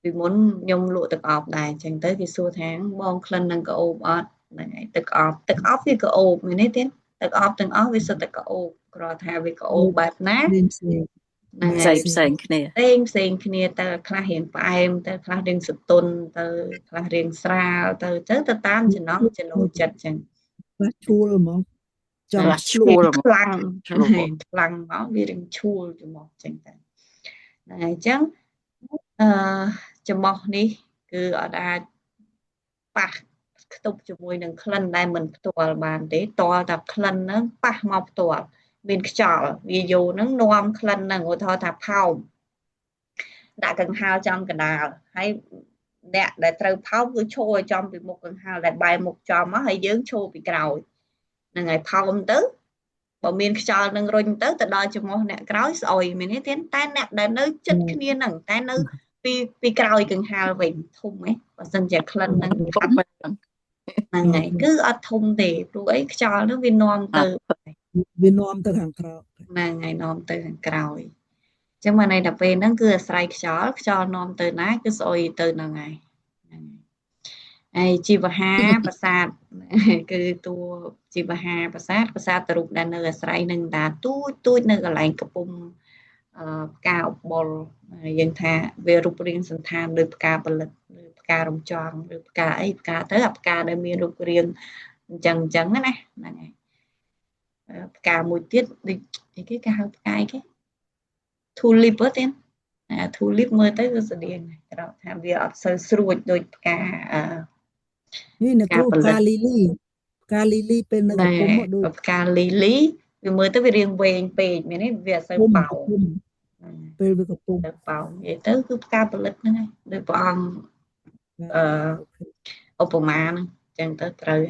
ពីមុនខ្ញុំលក់ទឹកអប់ដែរអញ្ចឹងទៅគេសួរថាបងក្លិននឹងក្អូបអត់ហ្នឹងហើយទឹកអប់ទឹកអប់វាក្អូបមែនទេទៀតទឹកអប់ទាំងអស់វាសុទ្ធតែក្អូបគ្រាន់ថាវាក្អូបបែបណា ផ្សេង ហ្នឹង ផ្សេ ហើយ ងផ្សេងគ្នា ផ្សេងផ្សេងគ្នាទៅខ្លះរៀងផ្អែមទៅខ្លះរៀងសទន់ទៅខ្លះរៀងស្រាលទៅទៅទៅតាមចំណង់ចំណូលចិត្តចឹង ខ្លះឈួលហ្មងចង់ ខ្លះ ឆ្លក់ ឈួលហ្មង ខ្លាំង ឈួល ខ្លាំងមកវារៀងឈួលច្រមុះចឹងទៅហ្នឹងហើយចឹងអឺច្រមុះនេះគឺអត់អាចប៉ះខ្ទប់ជាមួយនឹងក្លិនដែលមិនផ្ទាល់បានទេតលតែក្លិនហ្នឹងប៉ះមកផ្ទាល់មានខ្យល់វាយោហ្នឹងនាំក្លិនហ្នឹងឧទាហរណ៍ថាផោមដាក់កង្ហារចំកណ្ដាលហើយអ្នកដែលត្រូវផោមគឺឈរឲ្យចំពីមុខកង្ហារដែលបែរមុខចំមកហើយយើងឈរពីក្រោយហ្នឹងហើយផោមទៅបើមានខ្យល់នឹងរុញទៅទៅដល់ច្រមុះអ្នកក្រោយស្អុយមែនទេទៀតតែអ្នកដែលនៅចិត្តគ្នាហ្នឹងតែនៅពីក្រោយកង្ហារវិញធំហ៎បើសិនជាក្លិនហ្នឹង ធំហ្នឹង ហ្នឹងហើយគឺអត់ធំទេព្រោះអីខ្យល់ហ្នឹងវានាំទៅ វានាំទៅខាងក្រៅ ហ្នឹងហើយនាំទៅខាងក្រោយអញ្ចឹងបានន័យថាពេលហ្នឹងគឺអាស្រ័យខ្យល់ខ្យល់នាំទៅណាគឺស្អុយទៅហ្នឹងហើយហ្នឹងហើយជីវហាប្រាសាទគឺតួជីវហាប្រាសាទប្រាសាទរូបដែលនៅអាស្រ័យនឹងតាទូចទូចនៅកន្លែងកំពុងផ្កាអបុលយើងថាវារូបរាងសន្តានដូចផ្កាផលិតឬផ្ការំចង់ឬផ្កាអីផ្កាទៅអាផ្កាដែលមានរូបរាងអញ្ចឹងអញ្ចឹងណាហ្នឹងហើយផ្កាមួយទៀតដូចអីគេគេហៅផ្កាអីគេ tulip ហ៎ទៀតអា tulip មើលទៅវាស្តៀងក្រៅថាវាអត់សូវស្រួចដូចផ្កា នេះអ្នកគ្រូផ្កាលីលីផ្កាលីលីពេលនៅកំពុងដូច ផ្កាលីលីវាមើលទៅវារាងវែងពេកមែនទេវាអត់សូវប៉ោង ពេលវាកំពុង ទៅប៉ោងនិយាយទៅគឺផ្កាផលិតហ្នឹងហើយដូចព្រះអង្គអឺឧបមាហ្នឹងអញ្ចឹងទៅត្រូវ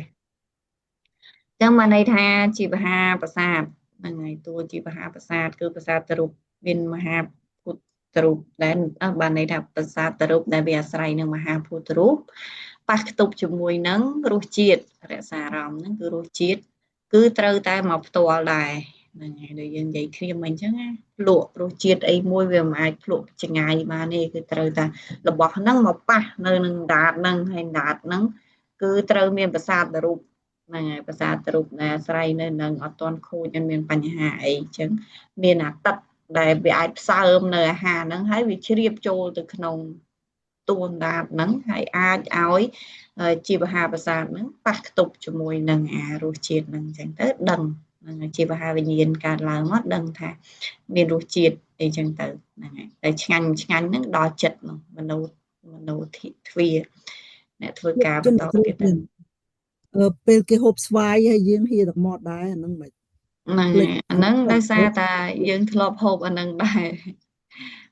អញ្ចឹងមកន័យថាជីវហាប្រាសាទហ្នឹងហើយតួជីវហាប្រាសាទគឺប្រាសាទរូបមានមហាពុទ្ធរូបដែលបានន័យថាប្រាសាទរូបដែលវាអាស្រ័យនឹងមហាពុទ្ធរូបប៉ះខ្ទប់ជាមួយនឹងរសជាតិរក្សាអារម្មណ៍ហ្នឹងគឺរសជាតិគឺត្រូវតែមកផ្ទាល់ដែរហ្នឹងហើយដូចយើងនិយាយគ្នាមិញអញ្ចឹងណាភ្លក់រសជាតិអីមួយវាមិនអាចភ្លក់ចងាយបានទេគឺត្រូវតែរបស់ហ្នឹងមកប៉ះនៅនឹងដាតហ្នឹងហើយដាតហ្នឹង គឺត្រូវមានប្រសាទរូបហ្នឹងហើយប្រសាទរូបដែលអាស្រ័យនៅនឹងអត់ទាន់ខូចអត់មានបញ្ហាអីអញ្ចឹងមានអាទឹកដែលវាអាចផ្សើមនៅអាហារហ្នឹងហើយវាជ្រាបចូលទៅក្នុងតួអណ្ដាតហ្នឹងហើយអាចឲ្យជីវហាប្រសាទហ្នឹងប៉ះខ្ទប់ជាមួយនឹងអារសជាតិហ្នឹងអញ្ចឹងទៅដឹងហ្នឹងជីវហាវិញ្ញាណកើតឡើងមកដឹងថាមានរសជាតិអីចឹងទៅហ្នឹងហើយតែឆ្ងាញ់ឆ្ងាញ់ហ្នឹងដល់ចិត្តនោះមនោមនោធិទ្វាអ្នកធ្វើការបន្តទៀត ទៅពេលគេហូបស្វាយហើយយើងហៀទឹកមាត់ដែរអាហ្នឹងមិន ហ្នឹងអាហ្នឹងដោយសារតែយើងធ្លាប់ហូបអាហ្នឹងដែរ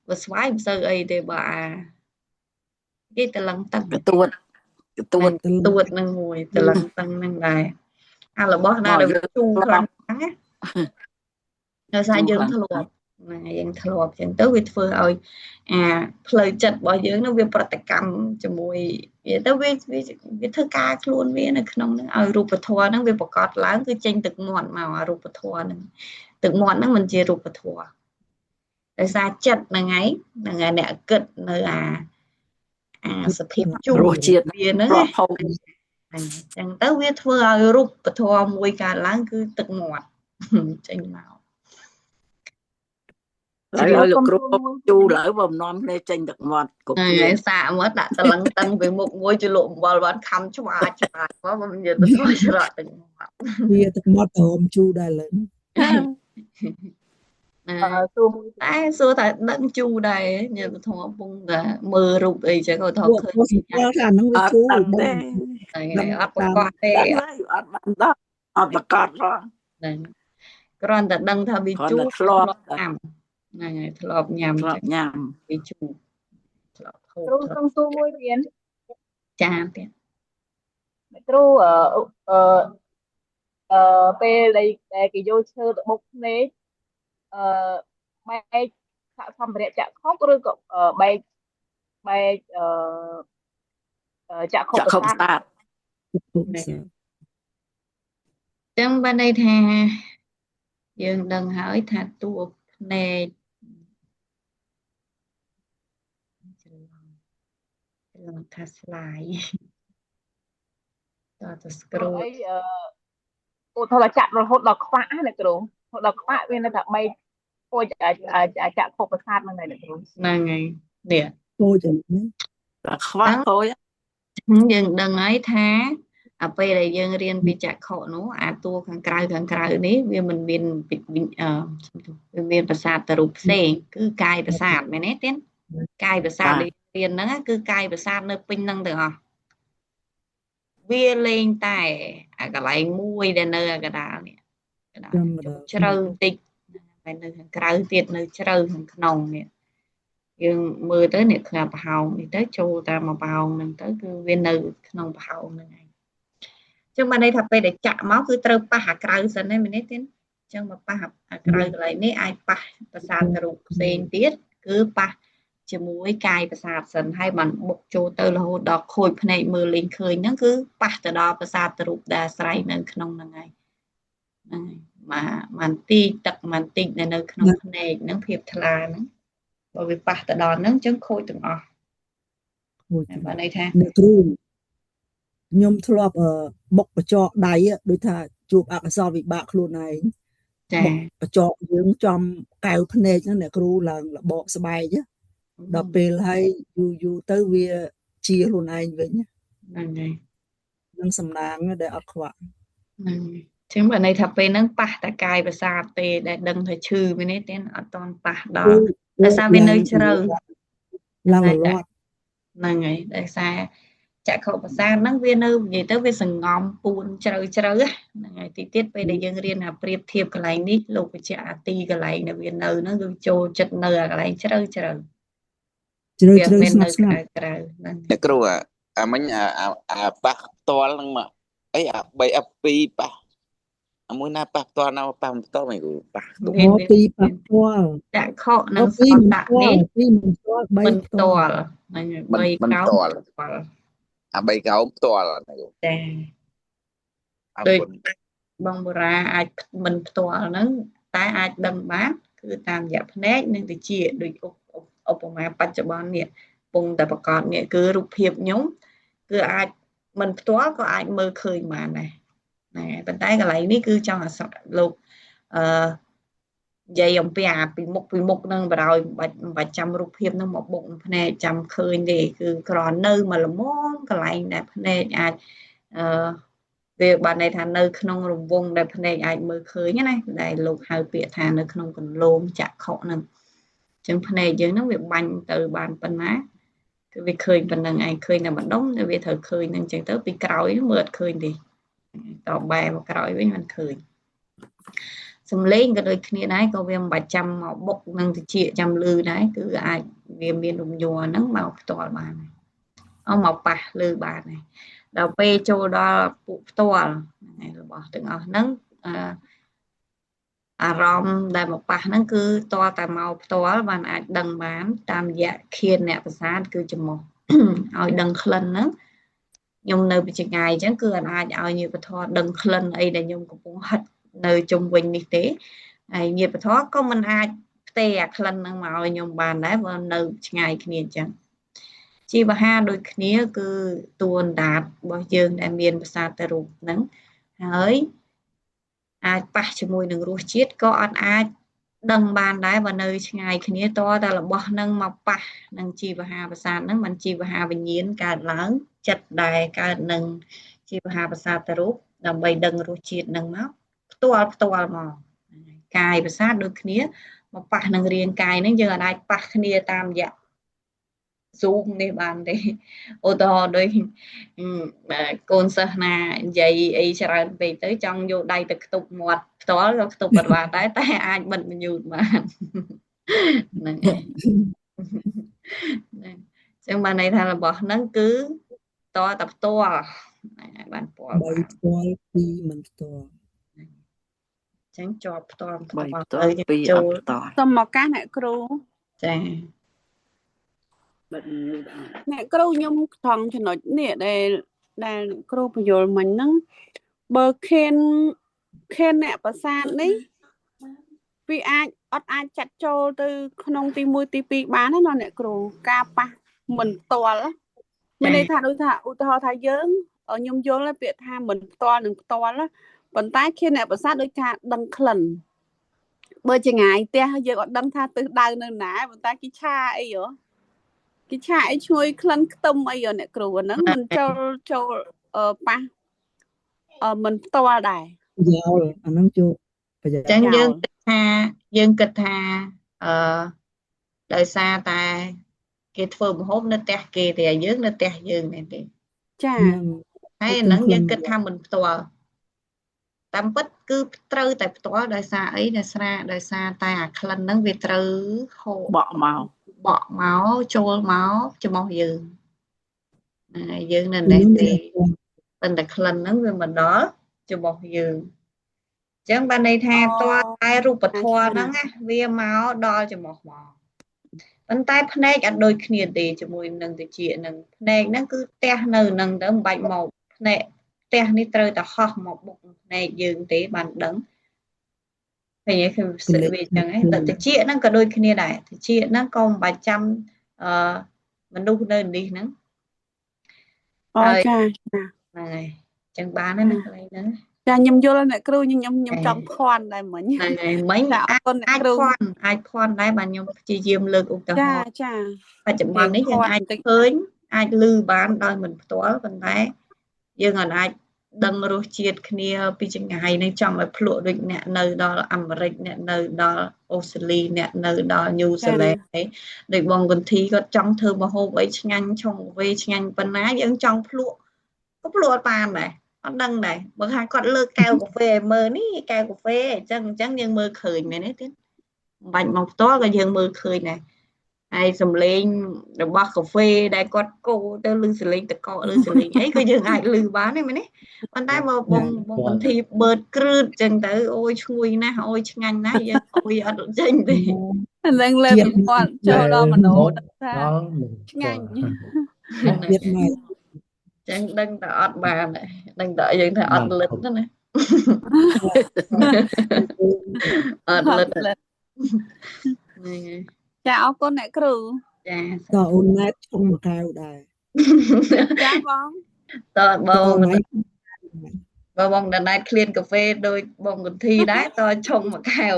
បើស្វាយមិនសូវអីទេបើអាគេតលឹងទឹក កទួតកទួត ទួតនឹងមួយតលឹងតឹងនឹងដែរអារបស់ណាដែលជូរខ្លាំងណាដោយសារយើងធ្លាប់ហ្នឹងហើយយើងធ្លាប់ចឹងទៅវាធ្វើឲ្យអាផ្លូវចិត្តរបស់យើងនោះវាប្រតិកម្មជាមួយវាទៅវាវាធ្វើការខ្លួនវានៅក្នុងហ្នឹងឲ្យរូបធម៌ហ្នឹងវាប្រកាសឡើងគឺចេញទឹកមាត់មកអារូបធម៌ហ្នឹងទឹកមាត់ហ្នឹងមិនជារូបធម៌ដោយសារចិត្តហ្នឹងឯងហ្នឹងឯងអ្នកគិតនៅអាអាសភាពជូរ រសជាតិ វាហ្នឹង រាប់ហូប អញ្ចឹងទៅវាធ្វើឲ្យរូបធម៌មួយកើតឡើងគឺទឹកមាត់ចេញមក ហើយឲ្យលោកគ្រូជូរឡើយបើមិននាំគ្នាចេញទឹកមាត់គ្រប់ ហ្នឹងហើយសាកមកដាក់តលឹងតឹងពីមុខមួយជលក់អំបិលបានខំឆ្វាឆ្វាមកមិននិយាយទៅច្រកទឹកមាត់ វាទឹកមាត់ក្រមជូរដែរលើ ណា សួរមួយ តែសួរតែដឹងជូរដែរញាតិធម៌កំពុងតែមើលរូបអីចឹងគាត់ថត ពួក ឃើញ ពួកសម្គាល់ថាអាហ្នឹងវា អត់ ជូរ ដឹង ដឹង ទេ ហ្នឹងហើយអត់ប្រកាសទេ ដឹងហើយអត់បានដល់អត់ប្រកាសផង ហ្នឹងគ្រាន់តែដឹងថាវា គ្រាន់ ជូរ តែធ្លាប់ ញ៉ាំហ្នឹងហើយធ្លាប់ញ៉ាំ ធ្លាប់ ចឹង ញ៉ាំ វាជូរធ្លាប់ហូប គ្រូ ធ្លាប់ សុំសួរមួយទៀត ចាទៀត អ្នកគ្រូអឺអឺអឺពេលដែលគេយកឈើទៅបុកភ្នែកអឺបែកសាកសម្ភារៈចក្ខុឬក៏បែកបែកអឺចក្ខុ ចក្ខុ ប្រសាទ ប្រសាទ ពុកសា ចឹងបានន័យថាយើងដឹងហើយថាតួភ្នែកច្រឡំច្រឡំថាស្លាយតើទៅស្គ្រូ ព្រោះអីអឺឧទាហរណ៍ចាក់រហូតដល់ខ្វាក់ណាអ្នកគ្រូរហូតដល់ខ្វាក់វានៅតែបែកពោចអាចក្ខុប្រសាទហ្នឹងដែរអ្នកគ្រូ ហ្នឹងហើយនេះ ពោចអាហ្នឹង តែខ្វះខូច យើងដឹងហើយថាអាពេលដែលយើងរៀនពីចក្ខុនោះអាតួខាងក្រៅខាងក្រៅនេះវាមិនមានវិអឺសំទោសវាមានប្រសាទទៅរូបផ្សេងគឺកាយប្រសាទមែនទេទៀនកាយប្រសាទដែលរៀនហ្នឹងគឺកាយប្រសាទនៅពេញហ្នឹងទាំងអស់វាលេងតែអាកន្លែងមួយដែលនៅអាកណ្ដាលនេះកណ្ដាល ចាំ ចូលជ្រៅបន្តិចតែនៅខាងក្រៅទៀតនៅជ្រៅខាងក្នុងនេះយើងមើលទៅនេះឃើញអាប្រហោងនេះទៅចូលតាមមកប្រហោងហ្នឹងទៅគឺវានៅក្នុងប្រហោងហ្នឹងឯងចឹងបានន័យថាពេលដែលចាក់មកគឺត្រូវប៉ះអាក្រៅសិនហ្នឹងមែនទេទៀតចឹងមកប៉ះអាក្រៅកន្លែងនេះអាចប៉ះប្រសាទរូបផ្សេងទៀតគឺប៉ះជាមួយកាយប្រសាទសិនហើយបានបុកចូលទៅរហូតដល់ខូចភ្នែកមើលលេងឃើញហ្នឹងគឺប៉ះទៅដល់ប្រសាទរូបដែលអាស្រ័យនៅក្នុងហ្នឹងឯងហ្នឹងហើយមកបន្តិចទឹកបន្តិចដែលនៅក្នុងភ្នែកហ្នឹងភាពថ្លាហ្នឹងបើវាប៉ះទៅដល់ហ្នឹងចឹងខូចទាំងអស់ ខូច ហើយបានន័យថា អ្នកគ្រូខ្ញុំធ្លាប់បុកបញ្ចកដៃដូចថាជួបអកុសលវិបាកខ្លួនឯង ចា បុកបញ្ចកយើងចំកែវភ្នែកហ្នឹងអ្នកគ្រូឡើងរបកស្បែកដល់ពេលហើយយូរយូរទៅវាជាខ្លួនឯងវិញ ហ្នឹងហើយ នឹងសំណាងដែលអត់ខ្វាក់ ហ្នឹងហើយចឹងបានន័យថាពេលហ្នឹងប៉ះតែកាយប្រសាទទេដែលដឹងថាឈឺមែនទេទេអត់តន់ប៉ះដល់ដោយសារវានៅជ្រៅ ឡើងរលាត់ ហ្នឹងហើយដោយសារចក្ខុប្រសាទហ្នឹងវានៅនិយាយទៅវាសង្ងំពួនជ្រៅជ្រៅហ្នឹងហើយទីទៀតពេលដែលយើងរៀនអាប្រៀបធៀបកន្លែងនេះលោកបញ្ជាក់អាទីកន្លែងដែលវានៅហ្នឹងគឺចូលចិត្តនៅអាកន្លែងជ្រៅជ្រៅ ជ្រៅ វា ជ្រៅ មិននៅ ស្ងប់ស្ងា ក្រៅ ត់ ក្រៅហ្នឹង អ្នកគ្រូអាអាមិញអាអាអាប៉ះផ្ទាល់ហ្នឹងមកអីអា3អា2ប៉ះអាមួយណាប៉ះផ្ទាល់ណាប៉ះមិនផ្ទាល់មិនគ្រូប៉ះទុក មាន អូពីរប៉ះផ្ទាល់ ចក្ខុនិងស អូពីរមិន តៈ ផ្ទា នេះ ល់ពីរមិនផ្ទាល់បី មិន ផ្ទាល់ ផ្ទាល់ហ្នឹងហើយ មិន បី មិន ក្រោម ផ្ទាល់ ផ្ទាល់ អា3ក្រោមផ្ទាល់ហ្នឹងគ្រូ ចា ដូច អរគុណ បងបុរាអាចមិនផ្ទាល់ហ្នឹងតែអាចដឹងបានគឺតាមរយៈភ្នែកនិងតិចដូចឧបមាបច្ចុប្បន្ននេះពងតែប្រកបនេះគឺរូបភាពខ្ញុំគឺអាច មិនផ្ទាល់ក៏អាចមើលឃើញបានដែរណាប៉ុន្តែកន្លែងនេះគឺចង់អាស្រ័យលោកអឺនិយាយអំពីអាពីមុខពីមុខនឹងបរោយមិនបាច់ចាំរូបភាពនឹងមកបុកភ្នែកចាំឃើញទេគឺគ្រាន់នៅមកល្មមកន្លែងដែលភ្នែកអាចអឺវាបានន័យថានៅក្នុងរង្វង់ដែលភ្នែកអាចមើលឃើញណាដែលលោកហៅពាក្យថានៅក្នុងកន្លងចក្ខុហ្នឹងអញ្ចឹងភ្នែកយើងហ្នឹងវាបាញ់ទៅបានប៉ុណ្ណាគឺវាឃើញប៉ុណ្្នឹងឯងឃើញតែម្ដុំវាត្រូវឃើញហ្នឹងអញ្ចឹងទៅពីក្រោយមើលអត់ឃើញទេតបែរមកក្រោយវិញមិនឃើញសំឡេងក៏ដូចគ្នាដែរក៏វាមិនបាច់ចាំមកបុកនឹងតិចចាំលឺដែរគឺអាចវាមានរំញ័រហ្នឹងមកផ្ទាល់បានអស់មកប៉ះលឺបានដែរដល់ពេលចូលដល់ពួកផ្ទាល់ហ្នឹងរបស់ទាំងអស់ហ្នឹងអារម្មណ៍ដែលមកប៉ះហ្នឹងគឺតតែមកផ្ទាល់បានអាចដឹងបានតាមរយៈខៀនអ្នកប្រសាទគឺច្រមុះឲ្យដឹងក្លិនហ្នឹងខ្ញុំនៅពីចម្ងាយអញ្ចឹងគឺអាចឲ្យញាតិពធដឹងក្លិនអីដែលខ្ញុំកំពុងហិតនៅជុំវិញនេះទេហើយញាតិពធក៏មិនអាចផ្ទេអាក្លិនហ្នឹងមកឲ្យខ្ញុំបានដែរបើនៅឆ្ងាយគ្នាអញ្ចឹងជីវហាដូចគ្នាគឺតួអណ្ដាតរបស់យើងដែលមានប្រសាទរូបហ្នឹងហើយអាចប៉ះជាមួយនឹងរសជាតិក៏អត់អាចដឹងបានដែរបើនៅឆ្ងាយគ្នាតតែរបស់នឹងមកប៉ះនឹងជីវហាប្រសាទហ្នឹងมันជីវហាវិញ្ញាណកើតឡើងចិត្តដែលកើតនឹងជីវហាប្រសាទរូបដើម្បីដឹងរសជាតិហ្នឹងមកផ្ទាល់ផ្ទាល់មកកាយប្រសាទដូចគ្នាមកប៉ះនឹងរាងកាយហ្នឹងយើងអាចប៉ះគ្នាតាមរយៈ Zoom នេះបានទេឧទាហរណ៍ដូចកូនសិស្សណានិយាយអីច្រើនពេកទៅចង់យកដៃទៅខ្ទប់មាត់ផ្ទាល់ក៏ខ្ទប់អត់បានដែរតែអាចបិទមញូតបានហ្នឹងឯងហ្នឹងចឹងបានន័យថារបស់ហ្នឹងគឺតតែផ្ទាល់បានផ្ទាល់ 3ផ្ទាល់2មិនផ្ទាល់ចឹងជាប់ផ្ទាល់ផ្ 3 ទាល់ ផ្ទាល់ ទៅ 2 ចូល អត់ផ្ទាល់ សូមឱកាសអ្នកគ្រូ ចា បិទញូតអត់ អ្នកគ្រូខ្ញុំថងចំណុចនេះដែលអ្នកគ្រូបញ្យល់មិញហ្នឹងបើខេនខេនអ្នកប្រសាទនេះវាអាចអត់អាចចាត់ចូលទៅក្នុងទី1ទី2បានទេណាអ្នកគ្រូការប៉ះមិនផ្ទាល់មានន័យថាដូចថាឧទាហរណ៍ថាយើងខ្ញុំយល់ហើយពាក្យថាមិនផ្ទាល់និងផ្ទាល់ណាប៉ុន្តែខេនអ្នកប្រសាទដូចថាដឹងក្លិនបើចងាយផ្ទះយើងអត់ដឹងថាទិសដៅនៅណាប៉ុន្តែគេឆាអីហ៎គេឆាអីឈ្ងុយក្លិនខ្ទឹមអីហ៎អ្នកគ្រូអាហ្នឹងមិនចូលចូលប៉ះមិនផ្ទាល់ដែរ យោលអាហ្នឹងចូលប្រយោ ចឹង យោ យើង ល គិតថាយើងគិតថាអឺដោយសារតែគេធ្វើម្ហូបនៅផ្ទះគេទេយើងនៅផ្ទះយើងមែនទេ ចា ហ្នឹង ហើយអាហ្នឹងយើងគិតថាមិនផ្ទាល់តាមពិតគឺត្រូវតែផ្ទាល់ដោយសារអីដោយសារដោយសារតែអាក្លិនហ្នឹងវាត្រូវហូរប ក់មក បក់មកចូលមកច្រមុះយើងហ្នឹងហើយយើងនៅនេះទេប៉ុន្តែក្លិនហ្នឹងវាមិនដល់ច្រមុះយើងអញ្ចឹងបានន័យថា អូ តើតែរូបធម៌ ចា ហ្នឹងណាវាមកដល់ច្រមុះមកប៉ុន្តែភ្នែកអត់ដូចគ្នាទេជាមួយនឹងតិចហ្នឹងភ្នែកហ្នឹងគឺផ្ទះនៅហ្នឹងទៅមិនបាច់មកភ្នែកផ្ទះនេះត្រូវតែហោះមកបុកភ្នែកយើងទេបានដឹងឃើញទេគឺវាអញ្ចឹងឯងតែតិចហ្នឹងក៏ដូចគ្នាដែរតិចហ្នឹងក៏មិនបាច់ចាំអឺមនុស្សនៅនេះហ្នឹង អូ ហើយ ចា ហ្នឹងហើយអញ្ចឹងបានហើយណាកន្លែងហ្នឹង ចាខ្ញុំយល់ហើយអ្នកគ្រូខ្ញុំខ្ញុំចង់ភ័ន្តដែរមិញ ហ្នឹងហើយមិញ ចាអរ អាច គុណអ្នក អាច គ្រូ ភ័ន្តអាចភ័ន្តដែរបាទខ្ញុំព្យាយាមលើកឧទាហ ចា រណ៍ ចា បច្ចុប្បន្ននេះយើងអាច ភ័ន្តបន្តិច ឃើញអាចឮបានដោយមិនផ្ទាល់ប៉ុន្តែយើងអាចដឹងរសជាតិគ្នាពីចម្ងាយនឹងចង់ឲ្យភ្លក់ដូចអ្នកនៅដល់អាមេរិកអ្នកនៅដល់អូស្ត្រាលីអ្នកនៅដល់ញូហ្សេឡង់អីដូចបងកន្ធីគាត់ចង់ធ្វើម្ហូបអីឆ្ងាញ់ឆុងកាហ្វេឆ្ងាញ់ប៉ុណ្ណាយើងចង់ភ្លក់ក៏ភ្លក់អត់បានដែរអត់ដឹងដែរបើថាគាត់លើកកែវកាហ្វេឲ្យមើលនេះកែវកាហ្វេអញ្ចឹងអញ្ចឹងយើងមើលឃើញមែនទេទៀតមិនបាច់មកផ្ទាល់ក៏យើងមើលឃើញដែរហើយសំឡេងរបស់កាហ្វេដែលគាត់កូរទៅឮសំឡេងតកកឮសំឡេងអីក៏យើងអាចឮបានដែរមែនទេប៉ុន្តែបើបងបងបន្ធីបឺតគ្រឺតអញ្ចឹងទៅអូយឈ្ងុយណាស់អូយឆ្ងាញ់ណាស់យើងអូយអត់ចេញទេ ហ្នឹងលើ ជាតិ ពិព័រណ៍ចូលដល់មโนដឹងថា ដល់មិន ឆ្ងាញ់ ជាតិម៉ែ ចឹងដឹងតែអត់បានដែរដឹងតែយើងថាអត់លិតណាណាអត់លិត លិត ហ្នឹងហើយ ចាអរគុណអ្នកគ្រូ ចា ក៏អូនណែតឆុងមួយកែវដែរ ចាបង តើប ត ង ថ្ងៃ បើបងដណែតឃ្លានកាហ្វេដូចបងកន្ធីដែរតឆុងមួយកែវ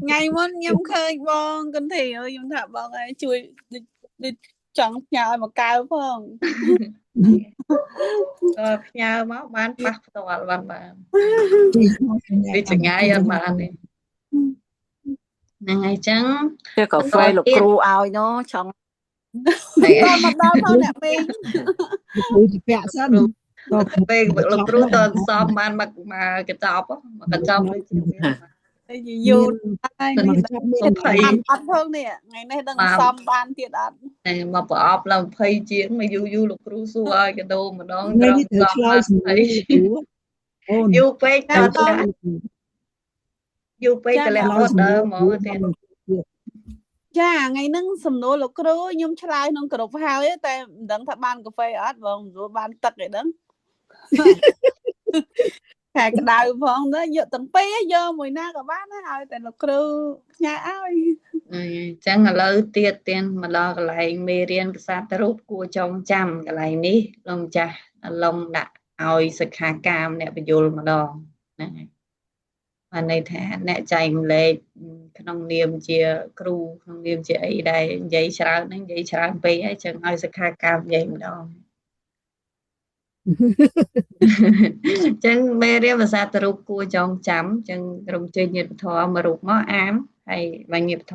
ថ្ងៃមុនខ្ញុំឃើញបងកន្ធីអើយខ្ញុំថាបងឯងជួយដូចចង់ផ្ញើឲ្យមួយកែវផង តផ្ញើមកបានប៉ះផ្ទាល់បានបាន ជីមកសញ្ញា វាចងាយអត់បានទេហ្នឹងហើយចឹង ជាកាហ្វេលោកគ្រូឲ្យណោះចង់ ហ្នឹង តមកដល់ផងអ្នកមីង គ្រូជាពាក់សិនត ពេលលោកគ្រូតសំបានមកមកកញ្ចប់មកកញ្ចប់ដូចជាមាន តែយូរហើយ មកកញ្ចប់មាន អត់អត់ផងនេះថ្ងៃនេះដឹងសំបានទៀតអត់ មកប្រអប់ឡើង20ជាងមកយូរយូរលោកគ្រូសួរឲ្យកដោម្ដង ថ្ងៃនេះត្រូវឆ្លើយសំណួរលោកគ្រូអូន យូរពេកតតម្លាក់យូរពេកតម្លាក់ order ហ្មងទៀត ចាថ្ងៃហ្នឹងសំណួរលោកគ្រូខ្ញុំឆ្លើយក្នុងក្រុមហើយតែមិនដឹងថាបានកាហ្វេអត់បងសំណួរបានទឹកឯដឹងខែក្តៅផងទៅយកទាំងពីរយកមួយណាក៏បានដែរឲ្យតែលោកគ្រូផ្ញើឲ្យ អញ្ចឹងឥឡូវទៀតទៀតមកដល់កន្លែងមេរៀនភាសាតរូបគួរចងចាំកន្លែងនេះលោកម្ចាស់ឡុងដាក់ឲ្យសិក្ខាកាមអ្នកបញ្យលម្ដងហ្នឹងហើយបានន័យថាអ្នកចែកម្លែកក្នុងនាមជាគ្រូក្នុងនាមជាអីដែលនិយាយច្រើនហ្នឹងនិយាយច្រើនពេកហើយចឹងឲ្យសិក្ខាកាមនិយាយម្ដងអញ្ចឹងមេរៀនភាសាតរូបគួរចងចាំអញ្ចឹងក្រុមជើញញាតិពធមួយរូបមកអានហើយបើញាតិពធ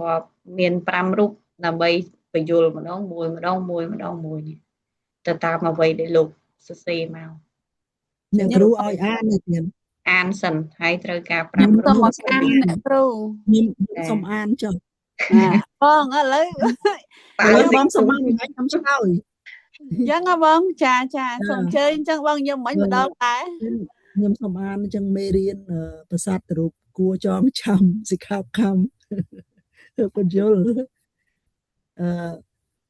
មាន5រូបដើម្បីបញ្យលម្ដងមួយម្ដងមួយម្ដងមួយនេះទៅតាមអ្វីដែលលោកសរសេរមក អ្នកគ្រូឲ្យអាននេះទៀត អានសិនហើយត្រូវការ ខ្ញុំ 5រូប សូមមកអានអ្នកគ្រូ ខ្ញុំសុំអានចុះ បងឥឡូវ ឥឡូវបងសុំអានមិនខ្ញុំឆ្លើយ អញ្ចឹងហ៎បងចាចាសូមអញ្ជើញអញ្ចឹងបងខ្ញុំមិញម្ដងដែរ ខ្ញុំសូមអានអញ្ចឹងមេរៀនប្រសាទរូបគួរចងចាំសិក្ខាកម្មបញ្យលអឺ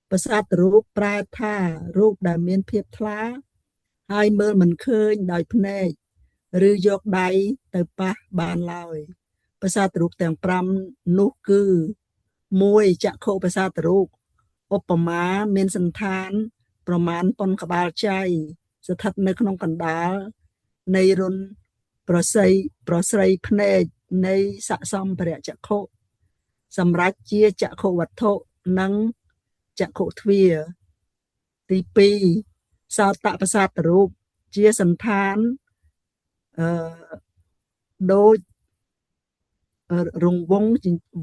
ប្រសាទរូបប្រែថារូបដែលមានភាពថ្លាហើយមើលមិនឃើញដោយភ្នែកឬយកដៃទៅប៉ះបានឡើយប្រសាទរូបទាំង5នោះគឺ1ចក្ខុប្រសាទរូបឧបមាមានសន្តានប្រមាណប៉ុនក្បាលចៃស្ថិតនៅក្នុងកណ្ដាលនៃរុនប្រស័យប្រស្រីភ្នែកនៃស័កសម្ភារៈចក្ខុសម្រាប់ជាចក្ខុវត្ថុនិងចក្ខុទ្វារទី2សោតប្រសាទរូបជាសន្តានអឺដូចរង្វង់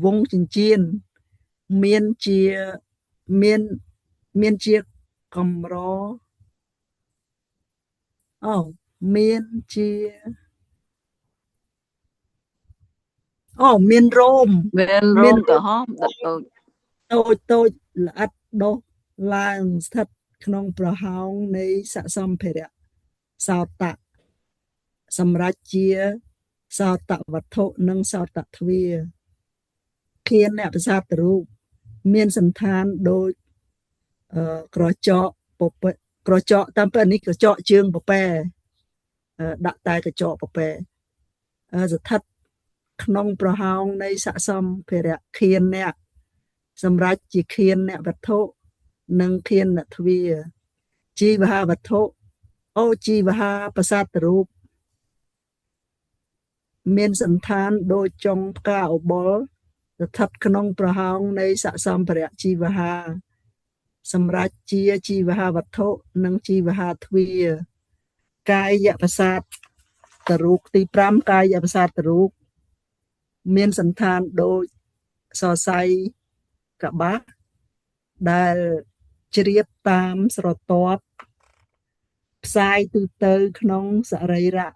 វងចិញ្ចៀនមានជាមានមានជាកម្រអូមានជាអូមានរោម មានរោមក្រហមដតូច តូចតូចល្អិតដុះឡើងស្ថិតក្នុងប្រហោងនៃសសម្ភារៈសោតៈសម្រាប់ជាសោតវត្ថុនិងសោតទ្វារឃានអ្នកប្រសាទរូបមានសន្តានដូចក្រចកពពែក្រចកតាមពិតនេះក្រចកជើងពពែដាក់តែក្រចកពពែស្ថិតក្នុងប្រហោងនៃសសម្ភារៈឃានអ្នកសម្រាប់ជាឃានអ្នកវត្ថុនិងឃានអ្នកទ្វារជីវហាវត្ថុអូជីវហាប្រសាទរូបមានសន្តានដូចចុងផ្កាអបុលស្ថិតក្នុងប្រហោងនៃសសម្ភារៈជីវហាសម្រាប់ជាជីវហាវត្ថុនិងជីវហាទ្វារកាយប្រសាទរូបទី5កាយប្រសាទរូបមានសន្តានដូចសរសៃកបាសដែលជ្រាបតាមស្រទាប់ផ្សាយទូទៅក្នុងសរីរៈ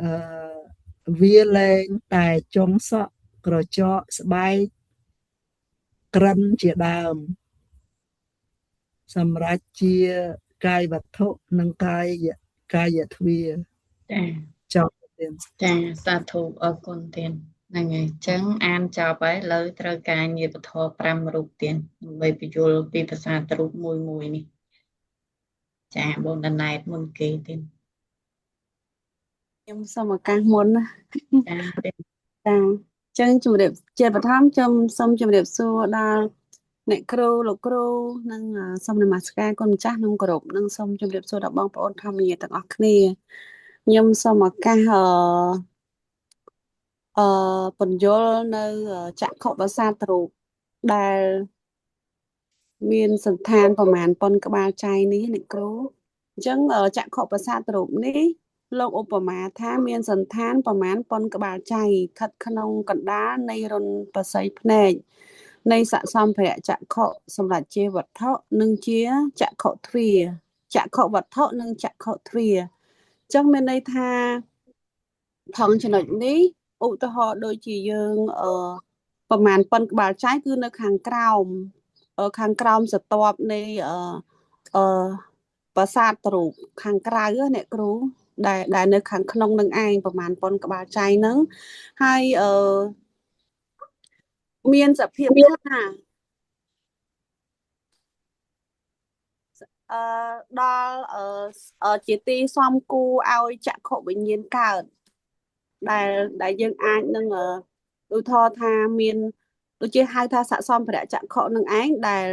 អឺវាលែងតែចុងសក់ក្រចកស្បែកក្រិនជាដើមសម្រាប់ជាកាយវត្ថុនិងកាយទ្វារ ចា ចប់ទៀត ចាសាធុអរគុណទៀតហ្នឹងហើយអញ្ចឹងអានចប់ហើយឥឡូវត្រូវការញាតិពធ5រូបទៀតដើម្បីបញ្យលពីភាសារូបមួយមួយនេះចាបងដណែតមុនគេទៀត ខ្ញុំសូមឱកាសមុនណា ចា ចាអញ្ចឹងជម្រាបជាបឋមខ្ញុំសូមជម្រាបសួរដល់ អ្នកគ្រូលោកគ្រូនិងសូមនមស្ការគុណម្ចាស់ក្នុងគោរពនិងសូមជម្រាបសួរដល់បងប្អូនធម្មញាទាំងអស់គ្នាខ្ញុំសូមឱកាសអឺពន្យល់នៅចក្ខុប្រសាទរូបដែលមានសន្តានប្រមាណប៉ុនក្បាលចៃនេះអ្នកគ្រូអញ្ចឹងចក្ខុប្រសាទរូបនេះលោកឧបមាថាមានសន្តានប្រមាណប៉ុនក្បាលចៃស្ថិតក្នុងកណ្ដាលនៃរុនបស័យភ្នែកនៃសសម្ភារៈចក្ខុសម្រាប់ជាវត្ថុនិងជាចក្ខុទ្វាចក្ខុវត្ថុនិងចក្ខុទ្វាអញ្ចឹងមានន័យថាថងចំណុចនេះឧទាហរណ៍ដូចជាយើងប្រមាណប៉ុនក្បាលចៃគឺនៅខាងក្រោមខាងក្រោមស្រទាប់នៃអឺអឺប្រាសាទរូបខាងក្រៅអ្នកគ្រូដែលនៅខាងក្នុងនឹងឯងប្រមាណប៉ុនក្បាលចៃហ្នឹងហើយមានសភាពថ្លាអឺដល់ជាទីសំគូឲ្យចក្ខុវិញ្ញាណកើតដែលយើងអាចនឹងឧទាហរណ៍ថាមានដូចជាហៅថាសសម្ភារៈចក្ខុនឹងឯងដែល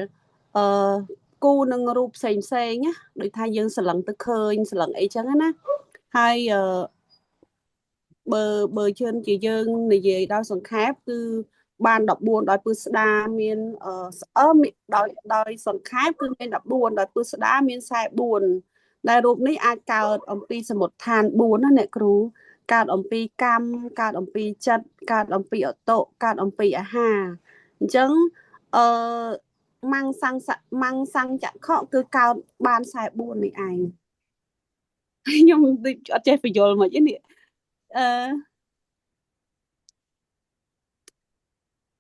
អឺគូនឹងរូបផ្សេងផ្សេងណាដូចថាយើងសន្លឹងទៅឃើញសន្លឹងអីចឹងណាហើយអឺបើជឿនជាយើងនិយាយដោយសង្ខេបគឺបាន14ដោយពឹស្ដាមានអឺដោយសង្ខេបគឺមាន14ដោយពឹស្ដាមាន44ដែលរូបនេះអាចកើតអំពីសមុទ្ឋាន4ណាអ្នកគ្រូកើតអំពីកម្មកើតអំពីចិត្តកើតអំពីអតុកើតអំពីអាហារអញ្ចឹងអឺម៉ាំងសង្សម៉ាំងសង្ចក្ខុគឺកើតបាន44នេះឯងខ្ញុំដូចអត់ចេះបញ្យល់មកទេនេះអឺ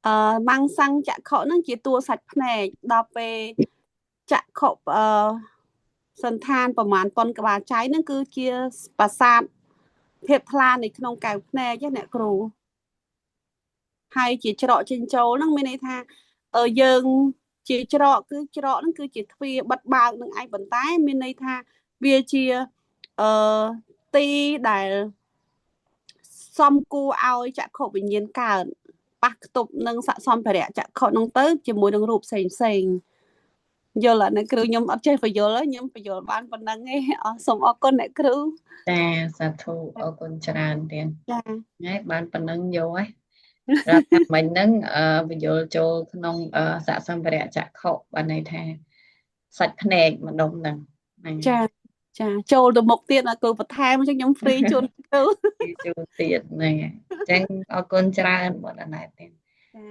អឺម៉ាំងសង្ចក្ខុហ្នឹងជាតួសាច់ភ្នែកដល់ពេលចក្ខុសន្តានប្រមាណប៉ុនក្បាលចៃហ្នឹងគឺជាប្រាសាទភាពថ្លានៅក្នុងកែវភ្នែកណាអ្នកគ្រូហើយជាច្រកចេញចូលហ្នឹងមានន័យថាយើងជាច្រកគឺច្រកហ្នឹងគឺជាទ្វារបិទបើកនឹងឯងប៉ុន្តែមានន័យថាវាជាអឺទីដែលសំគួរឲ្យចក្ខុវិញ្ញាណកើតប៉ះខ្ទប់នឹងសសម្ភារៈចក្ខុហ្នឹងទៅជាមួយនឹងរូបផ្សេងផ្សេងយល់អត់អ្នកគ្រូខ្ញុំអត់ចេះបញ្យល់ខ្ញុំបញ្យល់បានប៉ុណ្្នឹងឯងអរសូមអរគុណអ្នកគ្រូ ចាសាធុអរគុណច្រើនទៀត ចា ហើយបានប៉ុណ្្នឹងយកហើយប្រាប់ថាមិញហ្នឹងបញ្យល់ចូលក្នុងសសម្ភារៈចក្ខុបានន័យថាសាច់ភ្នែកម្ដុំហ្នឹងហ្នឹង ចាចាចូលទៅមុខទៀតណាគ្រូបន្ថែមអញ្ចឹងខ្ញុំ free ជូនគ្រូ ជូនទៀតហ្នឹងហើយអញ្ចឹងអរគុណច្រើនបងអណែតទៀត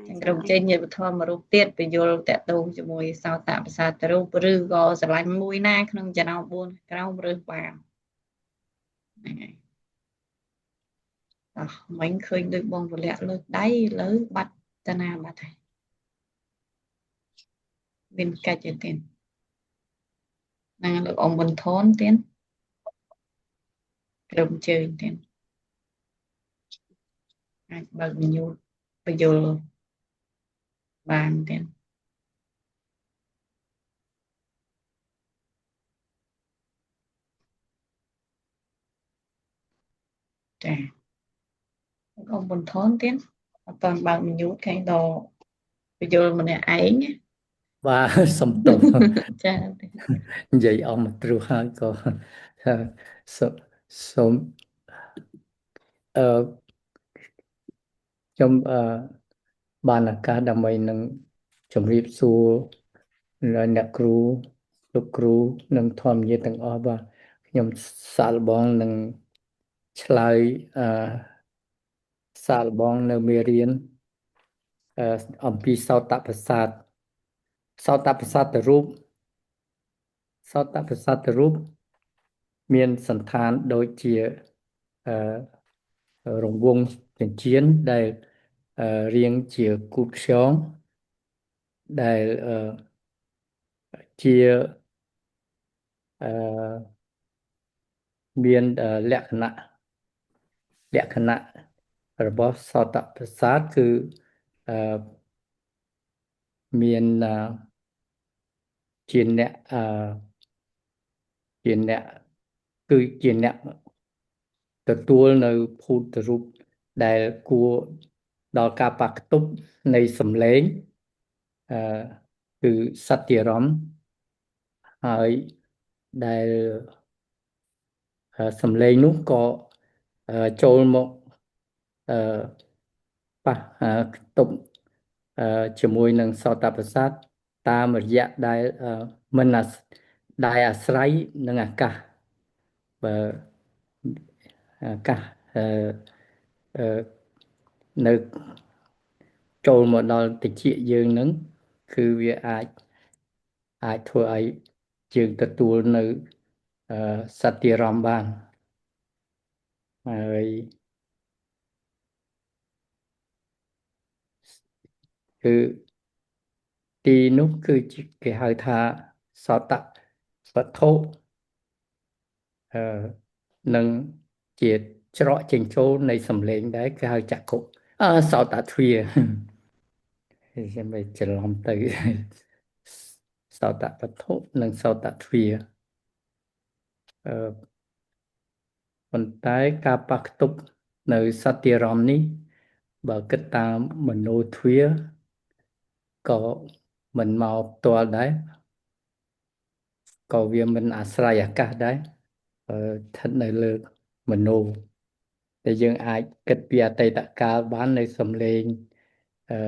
ចឹងក្រុមចេញញាតិធម៌មួយរូបទៀតបញ្យល់តកតងជាមួយសោតប្រសាទរូបឬក៏ស្រឡាញ់មួយណាក្នុងចំណោម4ក្រោមរើសបានហ្នឹងហើយអោះមិញឃើញដូចបងវលៈលើកដៃលើបាត់តាណាបាត់ហើយមានកិច្ចទេទៀតណាលោកអ៊ំប៊ុនថនទៀតក្រុមជើញទៀតអាចបើកញូតបញ្យល់បានទៀតចាលោកអ៊ំប៊ុនថនទៀតអត់តាន់បើកញូតខាងដល់បញ្យល់ម្នាក់ឯងណា បាទសំទោស ចា និយាយអស់មួយទ្រុះហើយក៏ថាសូមអឺខ្ញុំបានឱកាសដើម្បីនឹងជម្រាបសួរដល់អ្នកគ្រូលោកគ្រូនិងធម្មញាទាំងអស់បាទខ្ញុំសាកល្បងនឹងឆ្លើយសាកល្បងនៅមេរៀនអំពីសោតប្រសាទសោតប្រសាទរូបសោតប្រសាទរូបមានសន្តានដូចជាអឺរង្វង់ចិញ្ចៀនដែលរាងជាគូតខ្យងដែលជាអឺមានលក្ខណៈលក្ខណៈរបស់សោតប្រសាទគឺអឺមានជាអ្នកជាអ្នកគឺជាអ្នកទទួលនៅភូតរូបដែលគួរដល់ការប៉ះខ្ទប់នៃសម្លេងអឺ គឺសត្យារម្មណ៍ហើយដែលសំឡេងនោះក៏ចូលមកអឺប៉ះខ្ទប់ជាមួយនឹងសោតប្រសាទតាមរយៈដែលមិនដែលអាស្រ័យនឹងអាកាសបើអាកាសអឺអឺនៅចូលមកដល់តិចយើងនឹងគឺវាអាចអាចធ្វើឲ្យយើងទទួលនៅសត្យារម្មណ៍បានហើយគឺទីនោះគឺគេហៅថាសតវត្ថុអឺនឹងជាច្រកចេញចូលនៃសំឡេងដែរគេហៅចក្ខុសោតទ្វាខ្ញុំមិនច្រឡំទៅសោតវត្ថុនិងសោតទ្វាអឺប៉ុន្តែការប៉ះខ្ទប់នៅសត្យារម្មណ៍នេះបើគិតតាមមโนទ្វាក៏មិនមកផ្ទាល់ដែរក៏វាមិនអាស្រ័យអាកាសដែរស្ថិតនៅលើមโนដែលយើងអាចគិតពីអតីតកាលបាននៅសំឡេងអឺ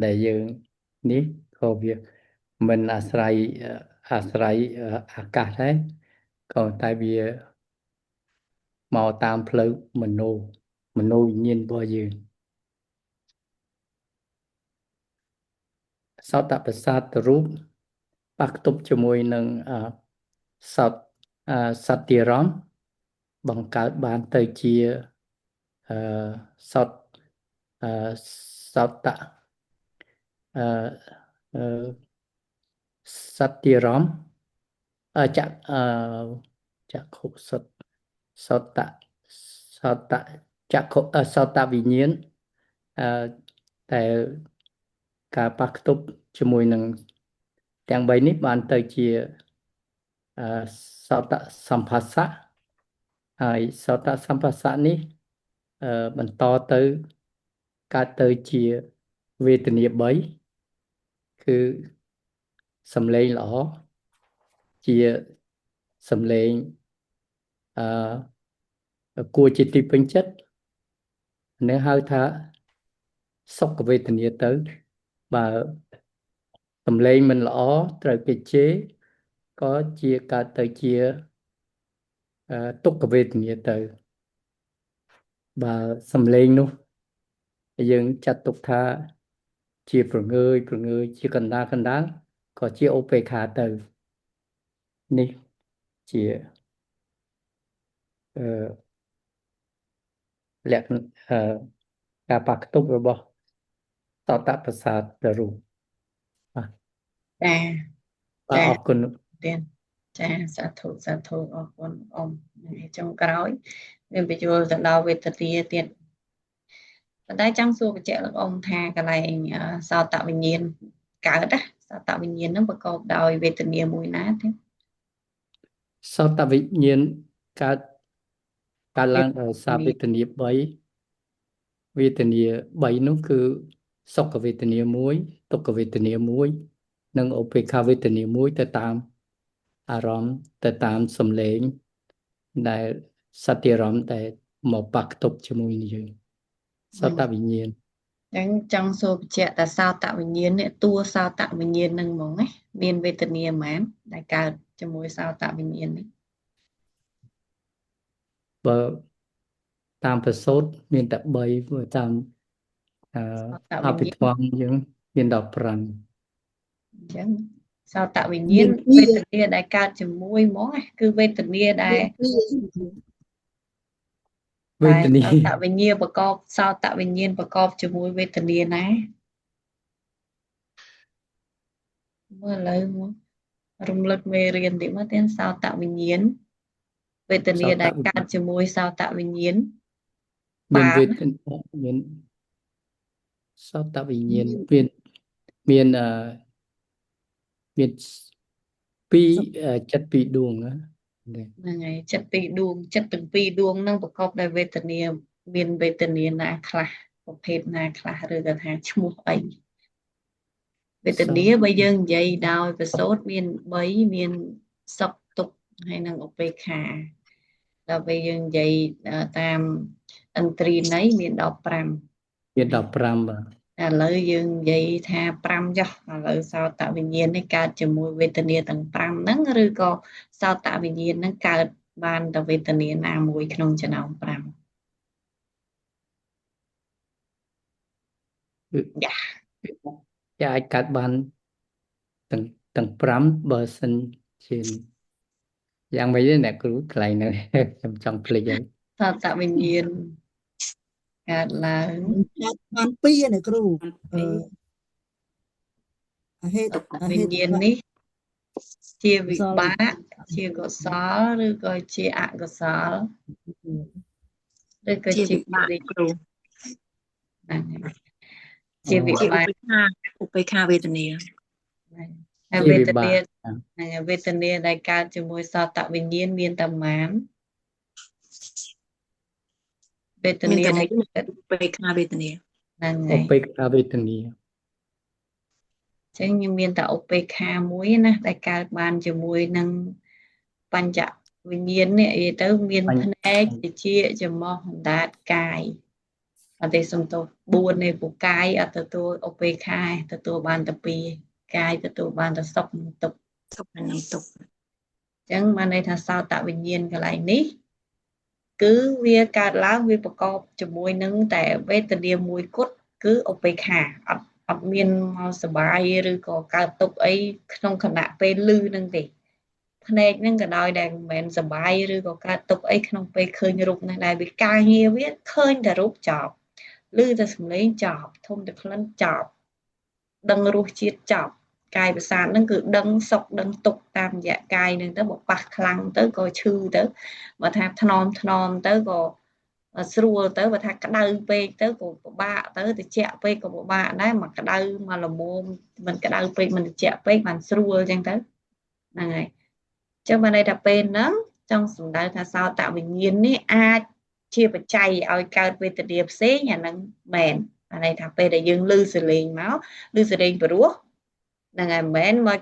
ដែលយើងនេះក៏វាមិនអាស្រ័យអាកាសដែរក៏តែវាមកតាមផ្លូវមโนវិញ្ញាណរបស់យើងសោតប្រសាទរូបប៉ះខ្ទប់ជាមួយនឹងសោតសត្យារម្មណ៍បង្កើតបានទៅជាសោតសោតអឺសត្យារម្មណ៍ចចក្ខុសតសោតសោតចក្ខុសោតវិញ្ញាណអឺតែការប៉ះខ្ទប់ជាមួយនឹងទាំង3នេះបានទៅជាសោតសម្ផស្សៈហើយសោតសម្ផស្សៈនេះបន្តទៅកើតទៅជាវេទនា3គឺសំឡេងល្អជាសំឡេងអឺគួរជាទីពេញចិត្តនេះហៅថាសុខវេទនាទៅបើសំឡេងមិនល្អត្រូវគេជេរក៏ជាកើតទៅជាទុក្ខវេទនាទៅបើសំឡេងនោះយើងចាត់ទុកថាជាប្រងើយជាកណ្ដាលក៏ជាឧបេក្ខាទៅនេះជាអឺលក្ខណៈការប៉ះខ្ទប់របស់សោតប្រសាទរូបបាទចាបាទអរគុណទៀតចាសាធុសាធុអរគុណអ៊ំចុងក្រោយមានបញ្យល់ទៅដល់វេទនាទៀតប៉ុន្តែចង់សួរបញ្ជាក់លោកអ៊ំថាកន្លែងសោតវិញ្ញាណកើតណាសោតវិញ្ញាណនឹងប្រកបដោយវេទនាមួយណាទេសោតវិញ្ញាណកើតឡើងដោយសារវេទនា3វេទនា3នោះគឺសុខវេទនា1ទុក្ខវេទនា1និងឧបេក្ខាវេទនា1ទៅតាមអារម្មណ៍ទៅតាមសំឡេងដែលសត្យារម្មណ៍ដែលមកប៉ះខ្ទប់ជាមួយនឹងយើងសោតវិញ្ញាណអញ្ចឹងចង់សួរបញ្ជាក់ថាសោតវិញ្ញាណនេះតួសោតវិញ្ញាណនឹងហ្មងណាមានវេទនាប៉ុន្មានដែលកើតជាមួយសោតវិញ្ញាណនេះបើតាមប្រសូតមានតែ3បើតាមអភិធម្មយើងមានដល់5អញ្ចឹងសោតវិញ្ញាណវេទនាដែលកើតជាមួយហ្មងគឺវេទនាដែលវេទនាសោតវិញ្ញាណប្រកបសោតវិញ្ញាណប្រកបជាមួយវេទនាណាមើលឥឡូវមករំលឹកមេរៀនតិចមកទៀតសោតវិញ្ញាណវេទនាដែលកើតជាមួយសោតវិញ្ញាណមានវេទនាមានសោតវិញ្ញាណមានមានពីរចិត្តពីរដួងណាហ្នឹងហើយចិត្តពីរដួងចិត្តទាំងពីរដួងហ្នឹងប្រកបដោយវេទនាមានវេទនាណាខ្លះប្រភេទណាខ្លះឬក៏ថាឈ្មោះអី វេទនាបើយើងនិយាយដោយប្រសូតមាន3មានសុខទុក្ខហើយនិងឧបេក្ខាដល់ពេលយើងនិយាយតាមឥន្ទ្រីន័យមាន15 មាន15បាទ ឥឡូវយើងនិយាយថា5ចុះឥឡូវសោតវិញ្ញាណនេះកើតជាមួយវេទនាទាំង5ហ្នឹងឬក៏សោតវិញ្ញាណហ្នឹងកើតបានតែវេទនាណាមួយក្នុងចំណោម5យ៉ា គេអាចកើតបានទាំង5បើសិនជាយ៉ាងម៉េចទេអ្នកគ្រូកន្លែងហ្នឹងខ្ញុំចង់ភ្លេចហើយ សោតវិញ្ញាណកើតឡើង កើតបានពីរអ្នកគ្រូអឺអហេតុអ វិ ហេតុ ញ្ញាណនេះជាវិបាកជាកុសលឬក៏ជាអកុសលឬក៏ ជា ជា វិបាកគ្រូ ហ្នឹងហើយជាវិ ជាឧ បាក បេក្ខាឧបេក្ខាវេទនា ហើយ ជាវិបា វេទនា ក ហ្នឹងហើយវេទនាដែលកើតជាមួយសតវិញ្ញាណមានតែប៉ុន្មានវេទ មាន នា តែ ដែល មួយ កើត ឧបេក្ខាវេទនា ហ្នឹងហើយ ឧបេក្ខាវេទនា អញ្ចឹងយើងមានតែឧបេក្ខាមួយណាដែលកើតបានជាមួយនឹងបញ្ចវិញ្ញាណនេះនិយាយទៅមានភ្នែកត្រចៀកច្រមុះអណ្ដាតកាយអត់ទេសំទោស4នៃពូកាយអត់ទទួលឧបេក្ខាទេទទួលបានតែ2កាយទទួលបានតែសុខនិងទុក្ខ សុខនិងទុក្ខ អញ្ចឹងបានន័យថាសោតវិញ្ញាណកន្លែងនេះគឺវាកើតឡើងវាប្រកបជាមួយនឹងតែវេទនាមួយគត់គឺឧបេក្ខាអត់មានមកសបាយឬក៏កើតទុក្ខអីក្នុងខណៈពេលលឺនឹងទេភ្នែកនឹងក៏ដោយដែលមិនមែនសបាយឬក៏កើតទុក្ខអីក្នុងពេលឃើញរូបនឹងដែរវាការងារវាឃើញតែរូបចប់លឺតែសំឡេងចប់ធំតែក្លិនចប់ដឹងរសជាតិចប់កាយប្រសាទនឹងគឺដឹងសុខដឹងទុក្ខតាមរយៈកាយនឹងទៅបើប៉ះខ្លាំងទៅក៏ឈឺទៅបើថាថ្នមថ្នមទៅក៏ស្រួលទៅបើថាក្តៅពេកទៅក៏ពិបាកទៅត្រជាក់ពេកក៏ពិបាកដែរមកក្តៅមកល្មមមិនក្តៅពេកមិនត្រជាក់ពេកបានស្រួលអញ្ចឹងទៅហ្នឹងហើយអញ្ចឹងបានន័យថាពេលហ្នឹងចង់សំដៅថាសោតវិញ្ញាណនេះអាចជាបច្ច័យឲ្យកើតវេទនាផ្សេងអាហ្នឹងមែនបានន័យថាពេលដែលយើងឮសលេងមកឮសលេងព្រោះហ្នឹងហើយមិនមែនមក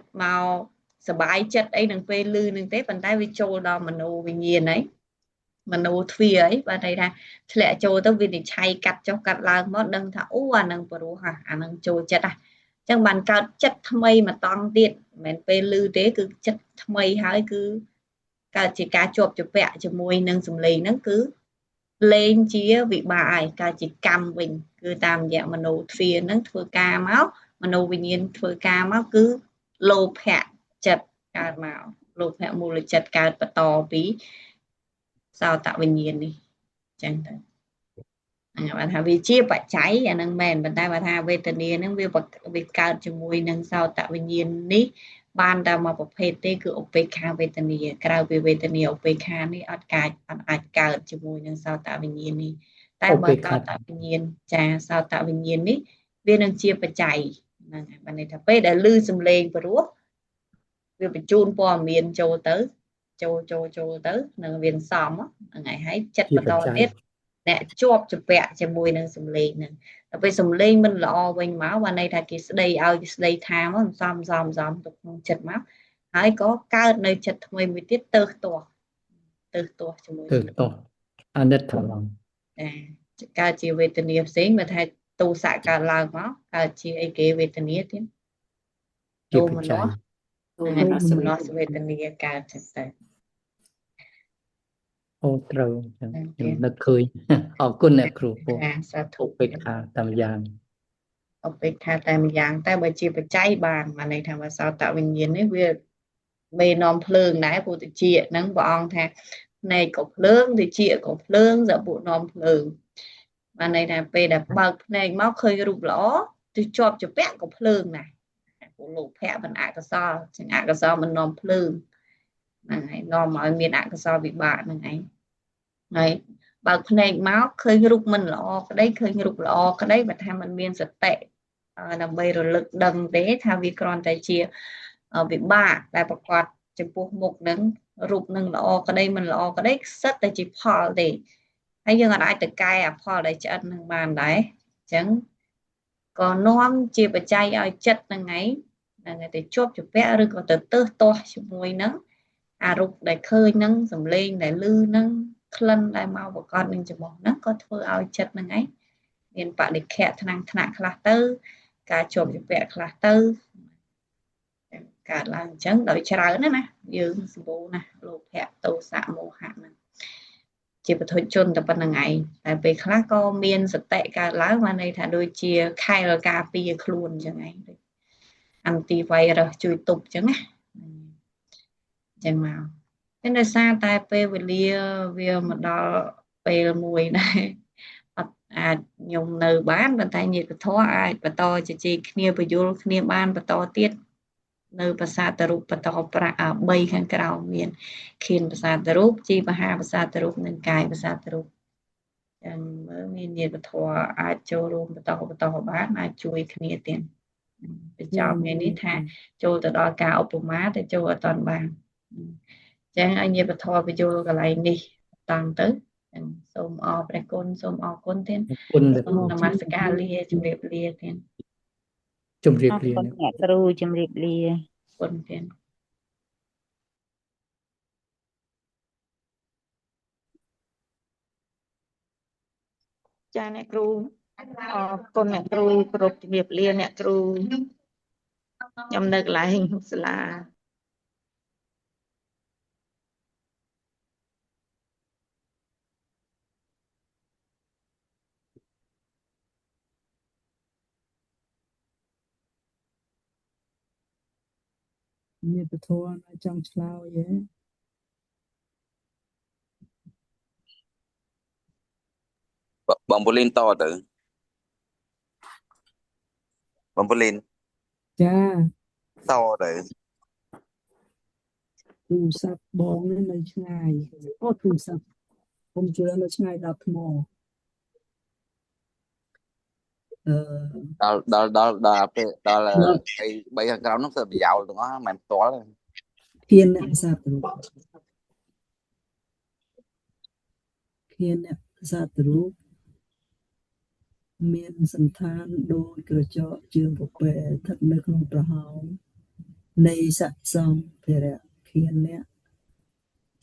សบายចិត្តអីនឹងពេលឮនឹងទេប៉ុន្តែវាចូលដល់មโนវិញ្ញាណហើយមโนទ្វាអីបាទន័យថាធ្លាក់ចូលទៅវិនិច្ឆ័យកាត់ចុះកាត់ឡើងមកដឹងថាអូអានឹងព្រោះហ่ะអានឹងចូលចិត្តហ่ะអញ្ចឹងបានកើតចិត្តថ្មីមួយតង់ទៀតមិនមែនពេលឮទេគឺចិត្តថ្មីហើយគឺកើតជាការជាប់ជំពាក់ជាមួយនឹងសម្លេងហ្នឹងគឺលែងជាវិបាកហើយកើតជាកម្មវិញគឺតាមរយៈមโนទ្វាហ្នឹងធ្វើការមកមโนវិញ្ញាណធ្វើការមកគឺលោភៈចិត្តកើតមកលោភៈមូលចិត្តកើតបន្តពីសោតវិញ្ញាណនេះអញ្ចឹងទៅហ្នឹងបានថាវាជាបច្ច័យអាហ្នឹងមែនប៉ុន្តែបើថាវេទនាហ្នឹងវាកើតជាមួយនឹងសោតវិញ្ញាណនេះបានតែមួយប្រភេទទេគឺឧបេក្ខាវេទនាក្រៅពីវេទនាឧបេក្ខានេះអត់អាចកើតជាមួយនឹងសោតវិញ្ញាណនេះតែបើសោតវិញ្ញាណចាសោតវិញ្ញាណនេះវានឹងជាបច្ច័យហ្នឹងហើយបានន័យថាពេលដែលឮសំឡេងព្រោះវាបញ្ជូនព័ត៌មានចូលទៅចូលចូលចូលទៅនឹងវាសំហ្នឹងហើយហើយចិត្តបន្តទៀតអ្នកជាប់ជំពាក់ជាមួយនឹងសំឡេងហ្នឹងដល់ពេលសំឡេងមិនល្អវិញមកបានន័យថាគេស្ដីឲ្យគេស្ដីថាមកសំសំសំទៅក្នុងចិត្តមកហើយក៏កើតនៅចិត្តថ្មីមួយទៀតទៅទាស់ទៅទាស់ជាមួយ ទៅទាស់អាណិតអាឡំចាកើតជាវេទនាផ្សេងបើថាទោសៈកើតឡើងមកកើតជាអីគេវេទនាទៀត ជាបច្ច័យ ទោមនស្សវេទនាកើតចឹងទៅ អូត្រូវចឹងខ្ញុំនឹកឃើញអរគុណអ្នកគ្រូពូ សាធុ ឧបេក្ខាតាមយ៉ាង ឧបេក្ខាតាមយ៉ាងតែបើជាបច្ច័យបានបានន័យថាសោតវិញ្ញាណនេះវាមេនាំភ្លើងដែរព្រោះតិចហ្នឹងព្រះអង្គថាភ្នែកក៏ភ្លើងតិចក៏ភ្លើងសពុនាំភ្លើងបានន័យថាពេលដែលបើកភ្នែកមកឃើញរូបល្អទៅជាប់ជាពាក់ក៏ភ្លើងដែរព្រោះលោភៈមិនអកុសលជាងអកុសលមិននាំភ្លើងហ្នឹងហើយនាំឲ្យមានអកុសលវិបាកហ្នឹងឯងហើយបើកភ្នែកមកឃើញរូបមិនល្អក្តីឃើញរូបល្អក្តីបើថាมันមានសតិដើម្បីរលឹកដឹងទេថាវាគ្រាន់តែជាវិបាកដែលប្រកបចំពោះមុខនឹងរូបនឹងល្អក្តីមិនល្អក្តីសិតតែជាផលទេហើយយើងអាចទៅកែអាផលដែលឆ្អិននឹងបានដែរអញ្ចឹង ក៏នាំជាបច្ច័យឲ្យចិត្តហ្នឹងឯងហ្នឹងទៅជាប់ជំពាក់ឬក៏ទៅទើសទាស់ជាមួយនឹងអារូបដែលឃើញហ្នឹងសំឡេងដែលឮហ្នឹងក្លិនដែលមកប្រកបនឹងច្រមុះហ្នឹងក៏ធ្វើឲ្យចិត្តហ្នឹងឯងមានបដិខៈថ្នាំងថ្នាក់ខ្លះទៅការជាប់ជំពាក់ខ្លះទៅកើតឡើងអញ្ចឹងដោយច្រើនណាណាយើងសម្បូរណាស់លោភៈទោសៈមោហៈហ្នឹងជាពុទ្ធជនតែប៉ុណ្្នឹងឯងតែពេលខ្លះក៏មានសតិកើតឡើងបានន័យថាដូចជាខែលការពារខ្លួនអញ្ចឹងឯងដូចអន្ទីវៃរ៉ាសជួយទប់អញ្ចឹងណាអញ្ចឹងមកតែដោយសារតែពេលវេលាវាមកដល់ពេលមួយដែរអត់អាចខ្ញុំនៅបានប៉ុន្តែញាតិធម៌អាចបន្តជជែកគ្នាពយល់គ្នាបានបន្តទៀតនៅប្រាសាទរូបបន្តប្រាក់3ខាងក្រោមមានខៀនប្រាសាទរូបជីវហាប្រាសាទរូបនិងកាយប្រាសាទរូបចឹងមើលមានញាតិធម៌អាចចូលរួមបន្តបន្តបានអាចជួយគ្នាទៀតបញ្ចប់ថ្ងៃនេះថាចូលទៅដល់ការឧបមាតែចូលអត់តាន់បានចឹងឲ្យញាតិធម៌បញ្យល់កន្លែងនេះតាំងទៅសូមអរព្រះគុណសូមអរគុណទៀត គុណ សូមនមស្ការលាជំរាបលាទៀត ជំរាប អរ លា គុណអ្នកគ្រូជំរាបលា គុណទៀត ចាអ្នកគ្រូអរគុណអ្នកគ្រូគ្រប់ជំរាបលាអ្នកគ្រូខ្ញុំនៅកន្លែងសាលា មានពធនចង់ឆ្លើយទេ បងពូលីនតទៅបងពូលីន ចា តទៅ ទូរស័ព្ទបងនេះនៅឆ្ងាយអូទូរស័ព្ទកុំជឿនៅឆ្ងាយដល់ថ្មអឺ ដល់ដល់ដល់ដល់ពេលដល់អី3ខាងក្រោមនោះទៅប្រយោលទាំងអស់មិនមែនផ្ទាល់ទេ ធានអ្នកសាទរូបធានអ្នកសាទរូបមានសន្តានដូចក្រចកជើងពពែស្ថិតនៅក្នុងប្រហោងនៃស័ក្តិសម្ភារៈធានអ្នក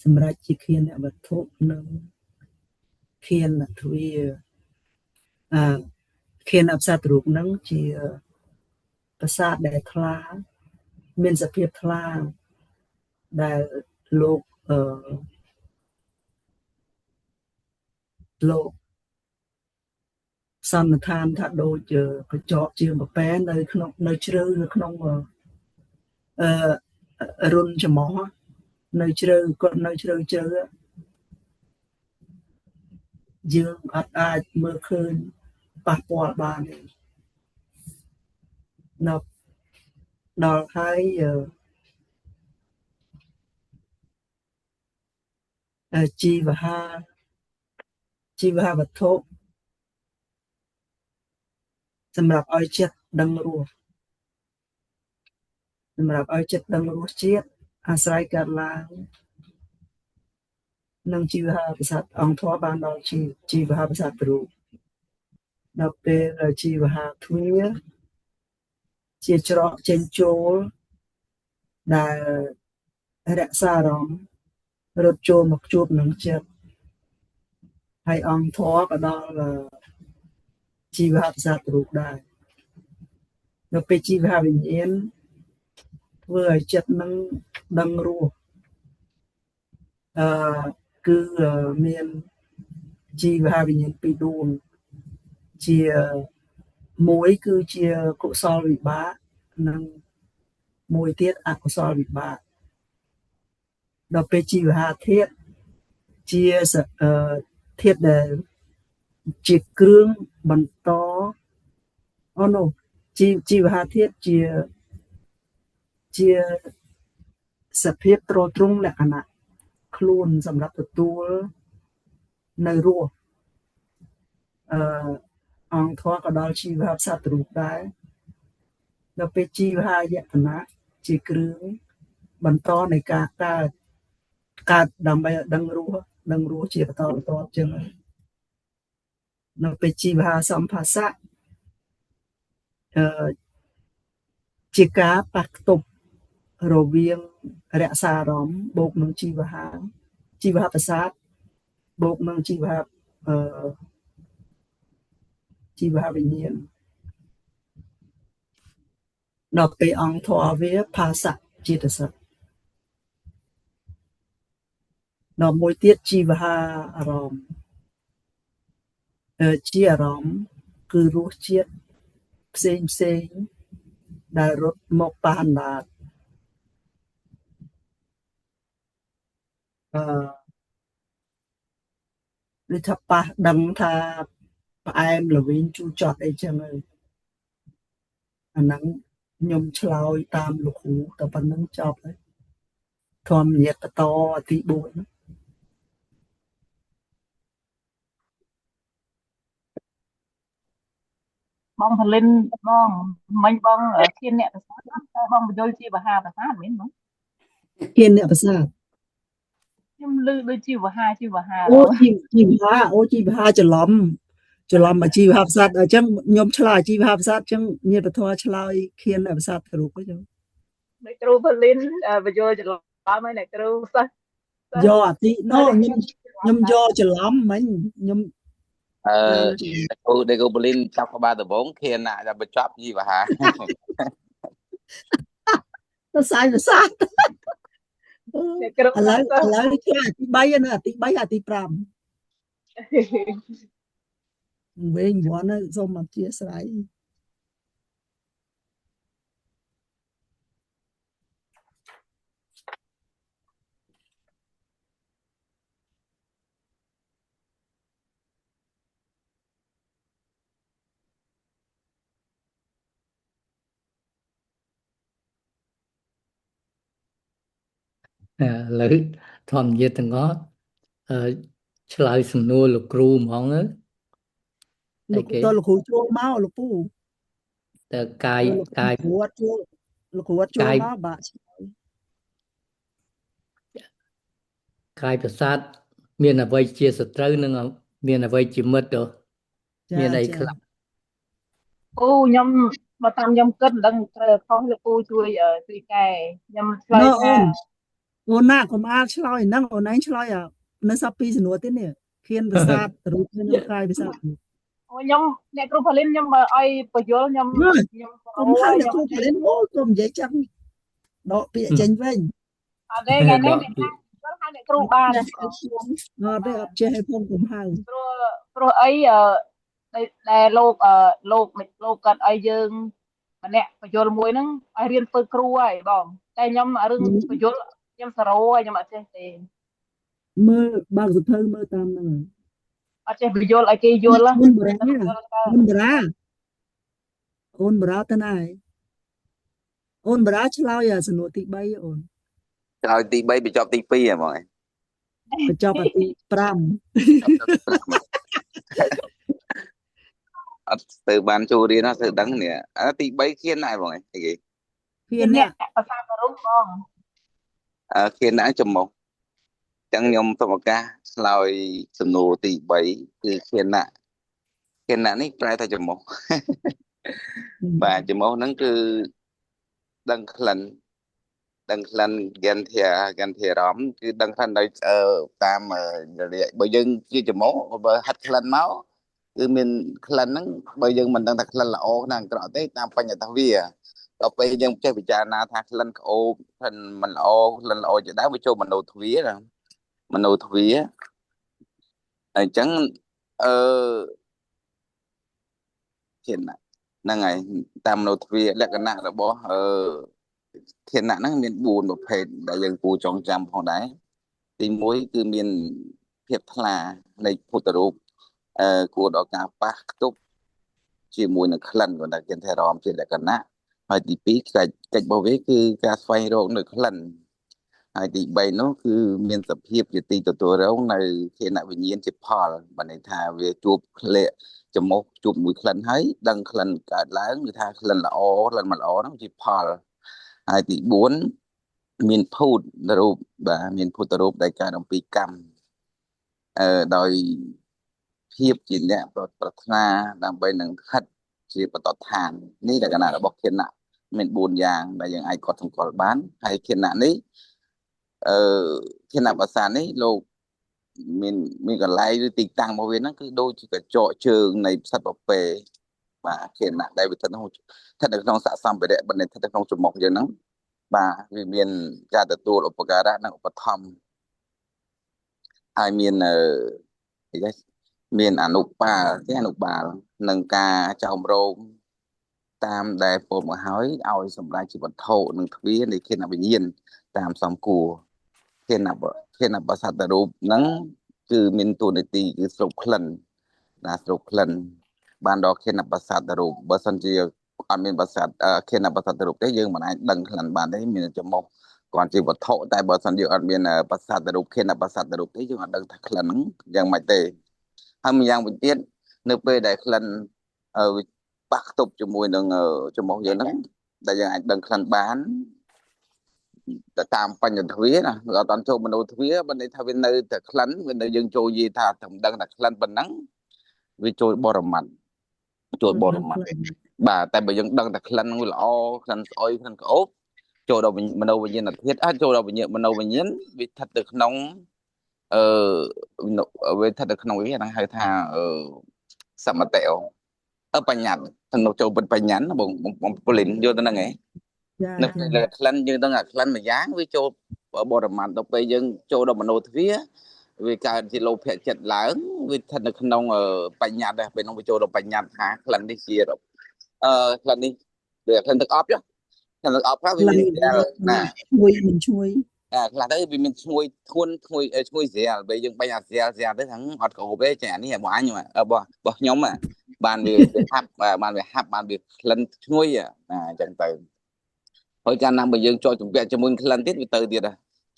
សម្រាប់ជាធានវត្ថុនិងធានទ្វាអឺធានអផ្សត្វរូបនឹងជាប្រាសាទដែលថ្លាមានសភាពថ្លាដែលលោកអឺលោកសន្និដ្ឋានថាដូចក្រចកជើងពពែនៅក្នុងនៅជ្រៅនៅក្នុងអឺរុនច្រមុះនៅជ្រៅគាត់នៅជ្រៅជ្រៅយើងអត់អាចមើលឃើញប៉ះពាល់បានទេនៅដល់ហើយជីវហាជីវហាវត្ថុសម្រាប់ឲ្យចិត្តដឹងរសសម្រាប់ឲ្យចិត្តដឹងរសជាតិអាស្រ័យកើតឡើងនឹងជីវហាប្រសាទអង្គធម៌បានដល់ជីវហាប្រសាទរូបដល់ពេលជីវហាទ្វាជាច្រកចេញចូលដែលរក្សាអារម្មណ៍រត់ចូលមកជួបនឹងចិត្តហើយអង្គធម៌ក៏ដល់ជីវហាប្រសាទរូបដែរនៅពេលជីវហាវិញ្ញាណធ្វើឲ្យចិត្តនឹងដឹងរសអឺគឺមានជីវហាវិញ្ញាណពីរដួងជាមួយគឺជាកុសលវិបាកនិងមួយទៀតអកុសលវិបាកដល់ពេលជីវហាធាតុជាធាតុដែលជាគ្រឿងបន្តអូណូជីវហាធាតុជាជាសភាពទ្រទ្រង់លក្ខណៈខ្លួនសម្រាប់ទទួលនៅរសអឺអង្គធម៌ក៏ដល់ជីវហាសត្វរូបដែរដល់ពេលជីវហាយតនៈជាគ្រឿងបន្តនៃការកើតកើតដើម្បីឲ្យដឹងរសដឹងរសជាបន្តបន្ទាប់ចឹងនៅពេលជីវហាសម្ភាសៈ ជាការប៉ះខ្ទប់រវាងរក្សាអារម្មណ៍បូកនឹងជីវហាជីវហប្រសាទបូកនឹងជីវហអឺជីវហវិញ្ញាណដល់ពេលអង្គធម៌វាផាសៈចេតសិកដល់មួយទៀតជីវហាអារម្មណ៍ជាអារម្មណ៍គឺរសជាតិផ្សេងផ្សេងដែលរត់មកប៉ះអណ្ដាតអឺដូចថាប៉ះដឹងថាផ្អែមល្វីងជូរចត់អីចឹងហើយអាហ្នឹងខ្ញុំឆ្លើយតាមលោកគ្រូតែប៉ុណ្្នឹងចប់ហើយធម្មញាតបន្តទី4ហ្នឹង បងផលិនបងមិញបងធានអ្នកប្រសាទតែបងបញ្យល់ជាវហាប្រសាទមែនបង ធានអ្នកប្រសាទ ខ្ញុំឮដូចជាវហាជាវហា អូជីវហាអូជីវហាច្រឡំច្រឡំអាជីវហាប្រសាទអញ្ចឹងខ្ញុំឆ្លើយអាជីវហាប្រសាទអញ្ចឹងញាតិពធឆ្លើយធានអ្នកប្រសាទរូបអញ្ចឹង អ្នកគ្រូផលិនបញ្យល់ច្រឡំហើយអ្នកគ្រូសិស្ស យកអាទីណូខ្ញុំយកច្រឡំមិញខ្ញុំ អឺគ្រូដេកូបលីនចាប់ក្បាលដំបងធានដល់បញ្ចប់ជីវហា ទៅសាយប្រសាទ អ្នកគ្រូ ឥឡូវឆ្លើយទី3ណាទី3អាទី5វិញវ៉ាន់សូមអធិស្ឋាន ឥឡូវធម្មញាតទាំងអស់អឺឆ្លើយសំណួរលោកគ្រូហ្មងទៅ លោកតលោកគ្រូចូលមកលោកពូ តើកាយកាយ គ្រូអត់ចូលលោកគ្រូអត់ចូលមកបាក់ កាយប្រសាទមានអ្វីជាសត្រូវនិងមានអ្វីជាមិត្តទៅមានអីខ្លះ ពូខ្ញុំបើតាមខ្ញុំគិតមិនដឹងត្រូវខុសលោកពូជួយជួយកែខ្ញុំឆ្លើយថា អូនណាកុំអាលឆ្លើយហ្នឹងអូនឯងឆ្លើយនៅសល់2សំណួរទៀតនេះខៀនប្រសាទរូបនៅកាយប្រសាទ អូខ្ញុំអ្នកគ្រូផលិនខ្ញុំឲ្យបញ្យល់ខ្ញុំខ្ញុំ កុំហៅអ្នកគ្រូផលិនអូកុំនិយាយចឹងដកពាក្យចេញវិញ អត់ទេថ្ងៃនេះហៅអ្នកគ្រូបាន អត់ទេអត់ចេះឲ្យផងកុំហៅ ព្រោះអីដែលលោកលោកលោកគាត់ឲ្យយើងម្នាក់បញ្យល់មួយហ្នឹងឲ្យរៀនធ្វើគ្រូហើយបងតែខ្ញុំរឿងបញ្យល់ខ្ញុំសរោហើយខ្ញុំអត់ចេះទេ មើលបើកសភៅមើលតាមហ្នឹង អត់ចេះបញ្យល់ឲ្យគេយល់ អូនបារាអូនបារាអូនបារាទៅណាអូនបារាឆ្លើយសំណួរទី3អូន ឆ្លើយទី3បញ្ចប់ទី2ហ្មង បញ្ចប់អាទី5 អត់ទៅបានចូលរៀនអត់ទៅដឹងនេះអាទី3ខៀនដែរបងអីគេ ខៀនអ្នក ភាសារូបបង អឺខៀនណាចំមុះអញ្ចឹងខ្ញុំសូមឱកាសឆ្លើយសំណួរទី3គឺខៀនណាខៀនណានេះប្រែថាចំមុះបាទចំមុះហ្នឹងគឺដឹងក្លិនដឹងក្លិនកន្ធាកន្ធារម្មណ៍គឺដឹងក្លិនដោយតាមបើយើងជាចំមុះបើហាត់ក្លិនមកគឺមានក្លិនហ្នឹងបើយើងមិនដឹងថាក្លិនល្អណាស់អាក្រក់ទេតាមបញ្ញត្តិវាដល់ពេលយើងចេះពិចារណាថាក្លិនក្អូបក្លិនមិនល្អក្លិនល្អជាដើមវាចូលមโนទ្វាណាមโนទ្វាអញ្ចឹងអឺធានហ្នឹងហើយតាមមโนទ្វាលក្ខណៈរបស់អឺធានៈហ្នឹងមាន4ប្រភេទដែលយើងគួរចងចាំផងដែរទី1គឺមានភាពថ្លានៃពុទ្ធរូបអឺគួរដល់ការប៉ះខ្ទប់ជាមួយនឹងក្លិនគាត់ថាគេថារមជាលក្ខណៈហើយទី2កិច្ចកិច្ចរបស់វាគឺការស្វែងរកនៅក្លិនហើយទី3នោះគឺមានសភាពជាទីទទួលរងនៅធានវិញ្ញាណជាផលបានន័យថាវាជួបក្លិច្មុះជួបមួយក្លិនហើយដឹងក្លិនកើតឡើងគឺថាក្លិនល្អក្លិនមិនល្អហ្នឹងជាផលហើយទី4មានភូតរូបបាទមានភូតរូបដែលកើតអំពីកម្មអឺដោយភាពជាអ្នកប្រាថ្នាដើម្បីនឹងខិត ជាបតដ្ឋាននេះលក្ខណៈរបស់ខេណៈមាន4យ៉ាងដែលយើងអាចកត់សម្គាល់បានហើយខេណៈនេះអឺខេណៈភាសានេះលោកមានកន្លែងឬទីតាំងរបស់វាហ្នឹងគឺដូចជាកញ្ចក់ជើងនៃផ្សិតពពែបាទខេណៈដែលវាស្ថិតនៅក្នុងស័កសម្ភារៈបណ្ឌិតស្ថិតនៅក្នុងច្រមុះយើងហ្នឹងបាទវាមានការទទួលឧបការៈនិងឧបត្ថម្ភហើយមានអីគេមានអនុបាលទេអនុបាលនឹងការចោមរោមតាមដែលពោលមកហើយឲ្យសម្រាប់ជាវត្ថុនិងទ្វានៃខេនវិញ្ញាណតាមសំគួរខេនខេនបសត្តរូបហ្នឹងគឺមានតួនាទីគឺស្រូបក្លិនណាស្រូបក្លិនបានដល់ខេនបសត្តរូបបើសិនជាអត់មានបសត្តខេនបសត្តរូបទេយើងមិនអាចដឹងក្លិនបានទេមានច្រមុះគ្រាន់ជាវត្ថុតែបើសិនយើងអត់មានបសត្តរូបខេនបសត្តរូបទេយើងអត់ដឹងថាក្លិនហ្នឹងយ៉ាងម៉េចទេហើយម្យ៉ាងវិញទៀតនៅពេលដែលក្លិនប៉ះខ្ទប់ជាមួយនឹងច្រមុះយើងហ្នឹងដែលយើងអាចដឹងក្លិនបានទៅតាមបញ្ញទ្វាណាអត់តចូលមនោទ្វាបើន័យថាវានៅតែក្លិនវានៅយើងចូលនិយាយថាត្រឹមដឹងតែក្លិនប៉ុណ្ណឹងវាចូលបរមត្តចូលបរមត្តបាទតែបើយើងដឹងតែក្លិនហ្នឹងវាល្អក្លិនស្អុយក្លិនក្អូបចូលដល់មនោវិញ្ញាណធាតុអាចចូលដល់វិញ្ញាណមនោវិញ្ញាណវាស្ថិតទៅក្នុងអឺវាស្ថិតទៅក្នុងវាហ្នឹងហៅថាអឺសមតិអបញ្ញត្តិក្នុងចូលបញ្ញត្តិបងបងពលិនយល់ទៅហ្នឹងឯង ចា នៅពេលក្លិនយើងដឹងអាក្លិនមួយយ៉ាងវាចូលបរមត្តដល់ពេលយើងចូលដល់មនោទ្វាវាកើតជាលោភៈចិត្តឡើងវាស្ថិតនៅក្នុងបញ្ញត្តិដែរពេលនោះវាចូលដល់បញ្ញត្តិថាក្លិននេះជាក្លិននេះវាក្លិនទឹកអប់ចុះក្លិនទឹកអប់ខ្លះវាមានស្រាលណា ឈ្ងុយមិនឈ្ងុយ អាខ្លះទៅវាមានឈ្ងុយធ្ងន់ឈ្ងុយឈ្ងុយស្រាលពេលយើងបាញ់អាស្រាលស្រាលទៅហ្នឹងអត់ក្អូបទេចាអានេះរបស់អញរបស់ខ្ញុំបានវាហាប់បានវាហាប់បានវាក្លិនឈ្ងុយណាអញ្ចឹងទៅហើយកាលណាបើយើងចោចជំពាក់ជាមួយក្លិនទៀតវាទៅទៀត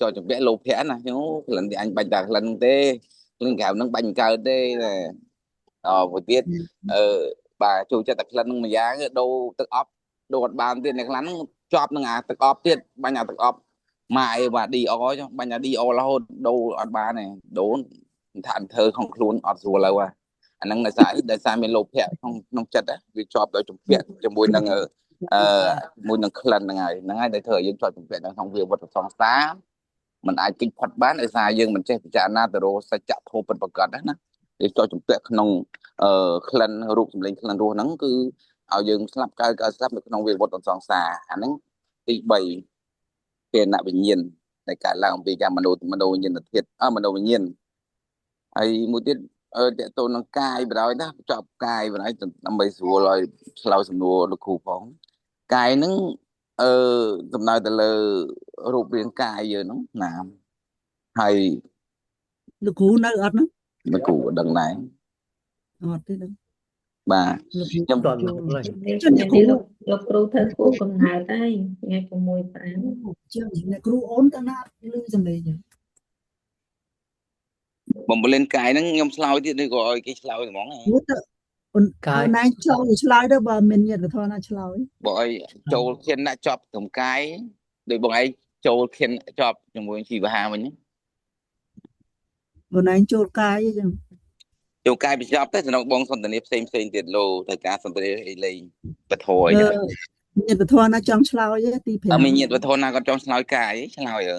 ចោចជំពាក់លោភៈណាអូក្លិនទីអញបាញ់តែក្លិនទេក្លិនក្រៅហ្នឹងបាញ់មិនកើតទេអមួយទៀតអឺបាទចូលចិត្តតែក្លិនហ្នឹងមួយយ៉ាងដូរទឹកអប់ដូរអត់បានទៀតអ្នកខ្លះហ្នឹងជាប់នឹងអាទឹកអប់ទៀតបាញ់អាទឹកអប់ម៉ាអីបាទ DO ចុះបាញ់អា DO រហូតដូរអត់បានទេដូរថាធ្វើក្នុងខ្លួនអត់ស្រួលឡើយអាហ្នឹងដោយសារអីដោយសារមានលោភៈក្នុងក្នុងចិត្តវាជាប់ដោយជំពាក់ជាមួយនឹងអឺជាមួយនឹងក្លិនហ្នឹងហើយហ្នឹងហើយដែលធ្វើឲ្យយើងជាប់ជំពាក់នៅក្នុងវាវត្តសង្សារมันអាចគេចផុតបានដោយសារយើងមិនចេះពិចារណាទៅរកសច្ចធម៌ពិតប្រាកដណាយើងជាប់ជំពាក់ក្នុងអឺក្លិនរូបសម្លេងក្លិនរសហ្នឹងគឺឲ្យយើងស្លាប់កើតកើតស្លាប់នៅក្នុងវាវត្តសង្សារអាហ្នឹងទី3គេនវិញ្ញាណដែលកើតឡើងអំពីការមនោមនោវិញ្ញាណធាតុអមនោវិញ្ញាណហើយមួយទៀតតកតូននឹងកាយបណ្ដោយណាចប់កាយបណ្ដោយដើម្បីស្រួលឲ្យឆ្លើយសំណួរលោកគ្រូផងកាយហ្នឹងអឺសំដៅទៅលើរូបរាងកាយយើងហ្នឹងណាហើយ លោកគ្រូនៅអត់ហ្នឹង លោកគ្រូដឹងដែរ អត់ទេហ្នឹង បាទ លោកគ្រូ ខ្ញុំ តន់ហើយ ចុះអ្នកគ្រូ លោកគ្រូធ្វើគួរកំណើតហើយថ្ងៃ6 5 ជាងអ្នកគ្រូអូនតាណាលឺសំឡេង បំលេនកាយហ្នឹងខ្ញុំឆ្លើយទៀតឬក៏ឲ្យគេឆ្លើយហ្មង ព្រោះទៅអូនឯងចូលឆ្លើយទៅបើមានញាតិវធណាឆ្លើយ បើឲ្យចូលខៀនណាជាប់ត្រឹមកាយដូចបងឯងចូលខៀនជាប់ជាមួយជីវហាវិញ បងឯងចូលកាយអញ្ចឹង ចូលកាយបញ្ចប់ទៅសំណងបងសន្តានាផ្សេងផ្សេងទៀតលោត្រូវការសន្តានាអីលេងពធអី ញាតិវធណាចង់ឆ្លើយទី5 អត់មានញាតិវធណាគាត់ចង់ឆ្លើយកាយឆ្លើយអើ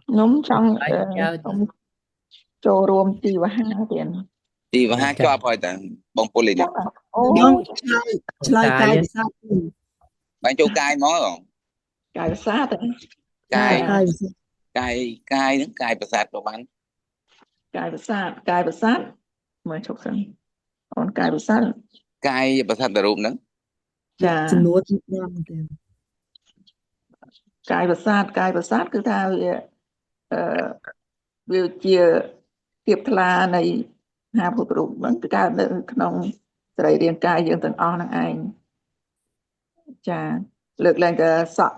ខ្ញុំចង់ចូលរួមជីវហាទៀត ជីវហាជាប់ហើយតាបងពលីនេះ អូ បងឆ្លើយឆ្លើយកាយពិសាទ បានចូលកាយហ្មងបង កាយពិសាទ កាយ កាយពិសាទ កាយកាយហ្នឹងកាយប្រសាទក៏បាន កាយប្រសាទកាយប្រសាទមើលឈប់សិនអូនកាយប្រសាទ កាយប្រសាទរូបហ្នឹង ចា សំណួរទី5ទៀត កាយប្រសាទកាយប្រសាទគឺថាវាអឺវាជាភាពថ្លានៃមហាភូតរូបហ្នឹងគឺកើតនៅក្នុងសរីរាង្គកាយយើងទាំងអស់ហ្នឹងឯងចាលើកឡើងតែសក់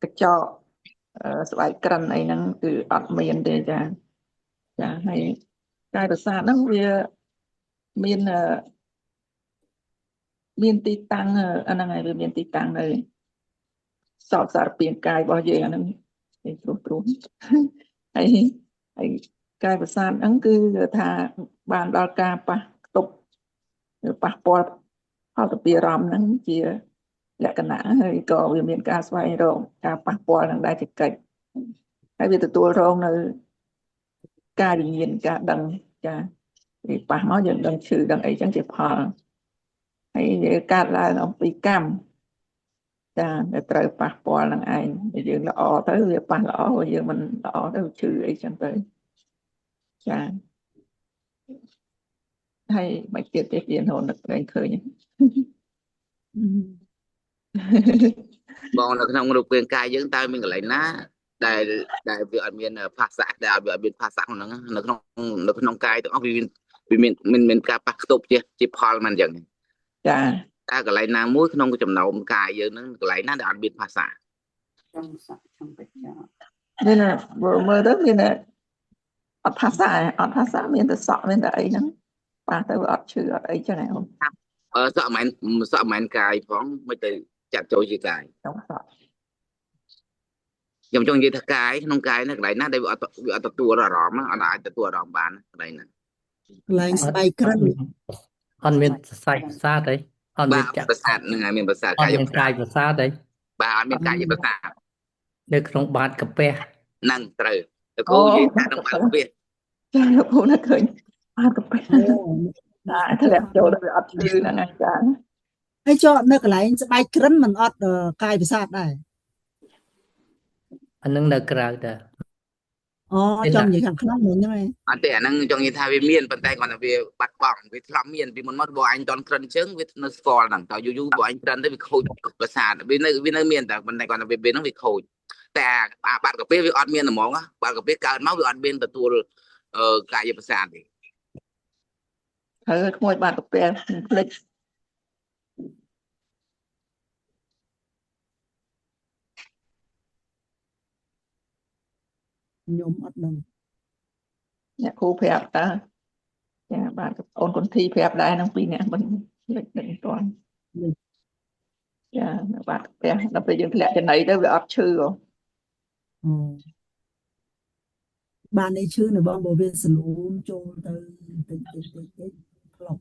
កញ្ចក់ស្បែកក្រិនអីហ្នឹងគឺអត់មានទេចាចាហើយកាយប្រសាទហ្នឹងវាមានមានទីតាំងអាហ្នឹងហើយវាមានទីតាំងនៅសោតសារពាង្គកាយរបស់យើងអាហ្នឹងឯព្រោះព្រោះហើយហើយកាយប្រសាទហ្នឹងគឺថាបានដល់ការប៉ះខ្ទប់ប៉ះពាល់ ផលទៅពីអារម្មណ៍ហ្នឹងជាលក្ខណៈហើយក៏វាមានការស្វែងរកការប៉ះពាល់នឹងដែរជាកិច្ចហើយវាទទួលរងនៅការវិញ្ញាណការដឹងចាវាប៉ះមកយើងដឹងឈឺដឹងអីចឹងជាផលហើយវាកើតឡើងអំពីកម្មចាដែលត្រូវប៉ះពាល់នឹងឯងបើយើងល្អទៅវាប៉ះល្អបើយើងមិនល្អទៅឈឺអីចឹងទៅចាហើយមិនទៀតទេទៀតរហូតនឹកលែងឃើញ បងនៅក្នុងរូបរាងកាយយើងតើមានកន្លែងណាដែលដែលវាអត់មានភាសាដែលវាអត់មានភាសាក្នុងហ្នឹងនៅក្នុងនៅក្នុងកាយទាំងអស់វាមានវាមានមានមានការប៉ះខ្ទប់ជាជាផលមិនអញ្ចឹង ចា តើកន្លែងណាមួយក្នុងចំណោមកាយយើងហ្នឹងកន្លែងណាដែលអត់មានភាសា ចុងសក់ចុងបច្ចោ មានតែបើមើលទៅមានតែអត់ភាសាអត់ភាសាមានតែសក់មានតែអីហ្នឹងប៉ះទៅវាអត់ឈឺអត់អីចឹងឯងអូន អឺសក់មិនសក់មិនកាយផងមិនទៅចាត់ចូលជាកាយ ចង់សក់ ខ្ញុំចង់និយាយថាកាយក្នុងកាយនៅកន្លែងណាដែលវាអត់វាអត់ទទួលអារម្មណ៍អត់អាចទទួលអារម្មណ៍បានកន្លែងហ្នឹង កន្លែងស្បែកក្រិន អត់មានសរសៃប្រសាទអីអត់ បាទ មានចក្ ប្រសាទហ្នឹងហើយមានប្រសាទ អ កាយ ត់មានកាយប្រសាទអី បាទអត់មានកាយប្រសាទ នៅក្នុងបាតកាពះ ហ្នឹងត្រូវតើគ្រូនិយាយថាក្នុងបាតកាពះ ចាលោកពូណាឃើញបាតកាពះ អូ ចាធ្លាក់ចូលទៅវាអត់ឈឺហ្នឹងឯងចា ហើយចុះនៅកន្លែងស្បែកក្រិនมันអត់កាយប្រសាទដែរ អានឹងនៅក្រៅតើ អូ ទេតា ចង់និយាយខាងក្នុងហ្នឹងឯង អត់ទេអាហ្នឹងចង់និយាយថាវាមានប៉ុន្តែគាត់ថាវាបាត់បង់វាធ្លាប់មានពីមុនមកបើអញតន់ក្រិនជើងវានៅស្គាល់ហ្នឹងតើយូរយូរបើអញក្រិនទៅវាខូចប្រសាទវានៅវានៅមានតែប៉ុន្តែគាត់ថាវាពេលហ្នឹងវាខូចតែអាបាត់កាពះវាអត់មានហ្មងបាត់កាពះកើតមកវាអត់មានទទួលកាយប្រសាទទេ ត្រូវក្មួយបាតកាពះភ្លេច ខ្ញុំអត់ដឹង អ្នកគ្រូប្រាប់តើចាបាទអូនគុនធីប្រាប់ដែរហ្នឹងពីរអ្នកមិនភ្លេចដឹងតាន់ចានៅបាតកាពះដល់ពេលយើងធ្លាក់ចំណីទៅវាអត់ឈឺហ៎ អូបាននេះឈឺនៅបងបើវាសលូមចូលទៅតិចតិចតិចតិចផ្លុក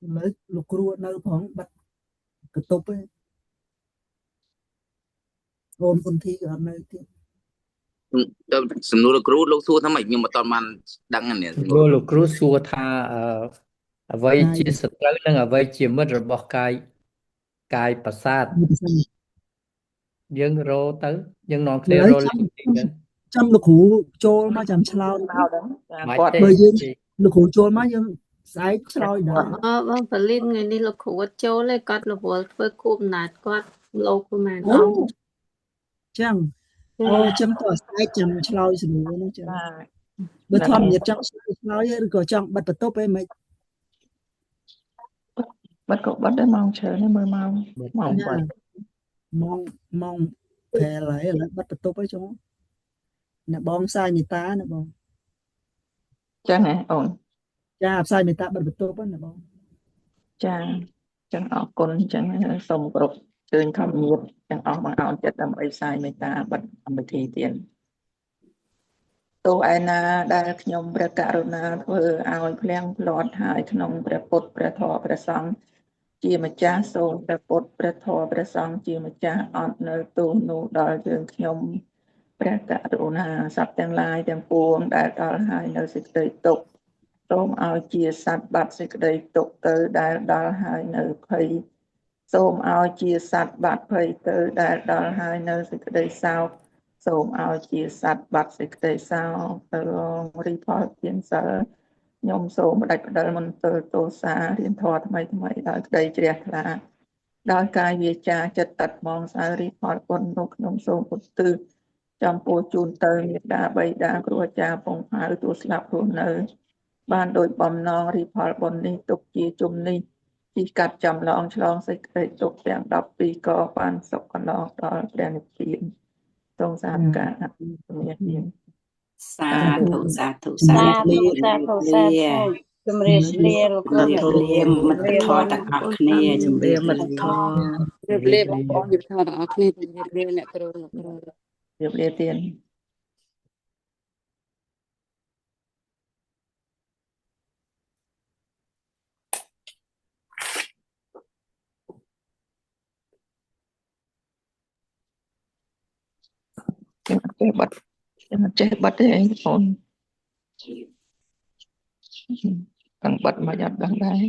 ឥឡូវលោកគ្រូអត់នៅផងបាត់កន្ទប់ឯងអូនគុនធីក៏អត់នៅទៀត សំណួរលោកគ្រូលោកសួរថាម៉េចខ្ញុំមិនតន់បានដឹងនេះ ព្រោះលោកគ្រូសួរថាអឺអ្វី កាយ ជាសត្រូវនិងអ្វីជាមិត្តរបស់កាយកាយប្រសាទ ប្រសាទ យើងរកទៅយើងនាំ ឥ គ្នា ឡូវចាំ រកលេខតិចទៅ ចាំលោកគ្រូចូលមកចាំឆ្លើយ មកហ្នឹងចា មិន គាត់ ទេ បើយើង ទេ លោកគ្រូចូលមកយើងស្អែកឆ្លើយដែរ អឺបងផលិតថ្ងៃនេះលោកគ្រូអត់ចូលទេគាត់រវល់ធ្វើគួបអំណាចគាត់លោកប្រហែល អូ អង្គ ចឹង ចា អូចឹងតើស្អែកចាំឆ្លើយសំណួរហ្នឹងចឹង បាទ បើធម្មញាតចង់ឆ្លើយឆ្លើយឬក៏ចង់បិទបន្ទប់អីមិន បិទក៏បិទដែរម៉ោងច្រើននេះមើលម៉ោង បិទ ម៉ោង ទៅ 8 ម៉ោងម៉ោងប្រែឡើយឥឡូវបិទបន្ទប់អីចុងអ្នកបងផ្សាយមេត្តាអ្នកបង ចឹងហ៎អូន ចាផ្សាយមេត្តាបិទបន្ទប់ហ្នឹងអ្នកបង ចាចឹងអរគុណចឹងសូមគោរពជើញធម្មញាតទាំងអស់បង្អោនចិត្តដើម្បីផ្សាយមេត្តាបិទកម្មវិធីទៀតទោះឯណាដែលខ្ញុំព្រះករុណាធ្វើឲ្យភ្លៀងផ្្លាត់ហើយក្នុងព្រះពុទ្ធព្រះធម៌ព្រះសង្ឃជាម្ចាស់សូមព្រះពុទ្ធព្រះធម៌ព្រះសង្ឃជាម្ចាស់អត់នៅទោសនោះដល់យើងខ្ញុំព្រះករុណាសត្វទាំងឡាយទាំងពួងដែលដល់ហើយនៅសេចក្តីទុក្ខសូមឲ្យជាសត្វបាត់សេចក្តីទុក្ខទៅដែលដល់ហើយនៅភ័យសូមឲ្យជាសត្វបាត់ភ័យទៅដែលដល់ហើយនៅសេចក្តីសោកសូមឲ្យជាសត្វបាត់សេចក្តីសោកទៅរងរីផលទានសិលខ្ញុំសូមផ្ដាច់ផ្ដិលមន្ទិលទោសារៀនធម៌ថ្មីថ្មីដោយក្តីជ្រះថ្លាដោយកាយវាចាចិត្តតាត់មងសៅរីផលបុណ្យនោះខ្ញុំសូមឧទ្ទិសចំពោះជូនទៅមេដាបៃតាគ្រូអាចារ្យពងផៅទូស្លាប់រស់នៅ បានដោយបំណងរីផលបុណ្យនេះទុកជាជំនេះជីកាត់ចម្លងឆ្លងសេចក្តីទុកទាំង12កបានសុខកន្លងដល់ព្រះនិព្វានសូមសាធុការអនុមោទនា សាធុសាធុសា សា ធុ ធុសាធុសាធុ ជំរាបលាលោកគ្រូ ជំរាបលាមិត្តធម៌ទាំងអស់គ្នាជំរាប មិត្តធម៌ ជំរាបលាបងប្អូនជំរាបទាំងអស់គ្នាជំរាបលាអ្នកគ្រូលោកគ្រូ ជំរាបលាទៀតខ្ញុំអត់ចេះបិទខ្ញុំអត់ចេះបិទទេបងប្អូនដឹងបិទមកអត់ដឹងដែរ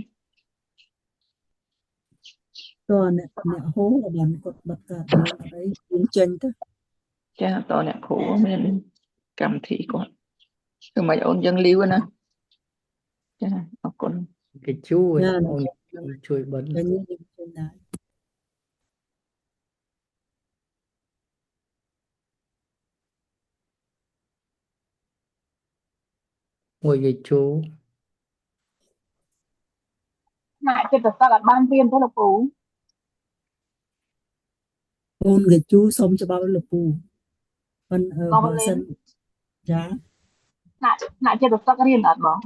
តើអ្នកអ្នកហូបានគាត់បិទកាត់អីយើងចេញទៅ ចាតអ្នកគ្រូមានកម្មវិធីគាត់គឺមិនអូនយើងលីវណាចាអរគុណ គេជួយ ណា អូនជួយបិទ តែយើងចេញដែរ មួយគេជួ ថ្នាក់ចិត្តសឹកអត់បានរៀនទេលោកពូ អូនគេជូសុំច្បាប់លោកពូប៉ុន បងលេន បើសិនចា ថ្នាក់ថ្នាក់ចិត្តសឹករៀនអត់បង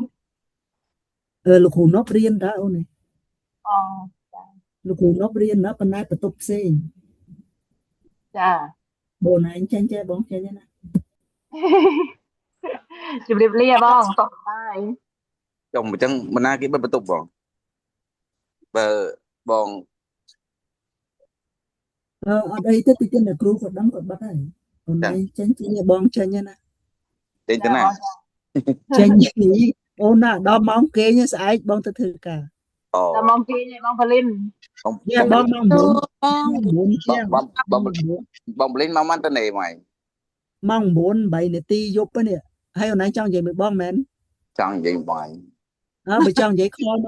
អឺលោកគ្រូនប់រៀនតើអូន អូ លោកគ្រូនប់រៀនណាប៉ុន្តែបន្ទប់ផ្សេង ចា បងឯងចេញចេះបងចេញណា ជំរាបលាបងសុខសប្បាយ ចុំអញ្ចឹងមិនណាគេបិទបន្ទប់បងបើបង អឺអត់អីទេតិចទៀតអ្នកគ្រូគាត់ដឹងគាត់បិទហើយអូនឯងចេញចេញបងចេញណា ចេញទៅណា ចេញអូនណាដល់ម៉ោងគេងស្អែកបងទៅធ្វើការ អូ ដល់ម៉ោងគេងឯងបងផលិន បង បងម៉ោង បង 9ជាង បងបងបងបលិនមកមិនទៅណេមក ម៉ោង9 8នាទីយប់នេះហើយអូនឯងចង់និយាយមួយបងមែន ចង់និយាយបង អើបើចង់និយាយខល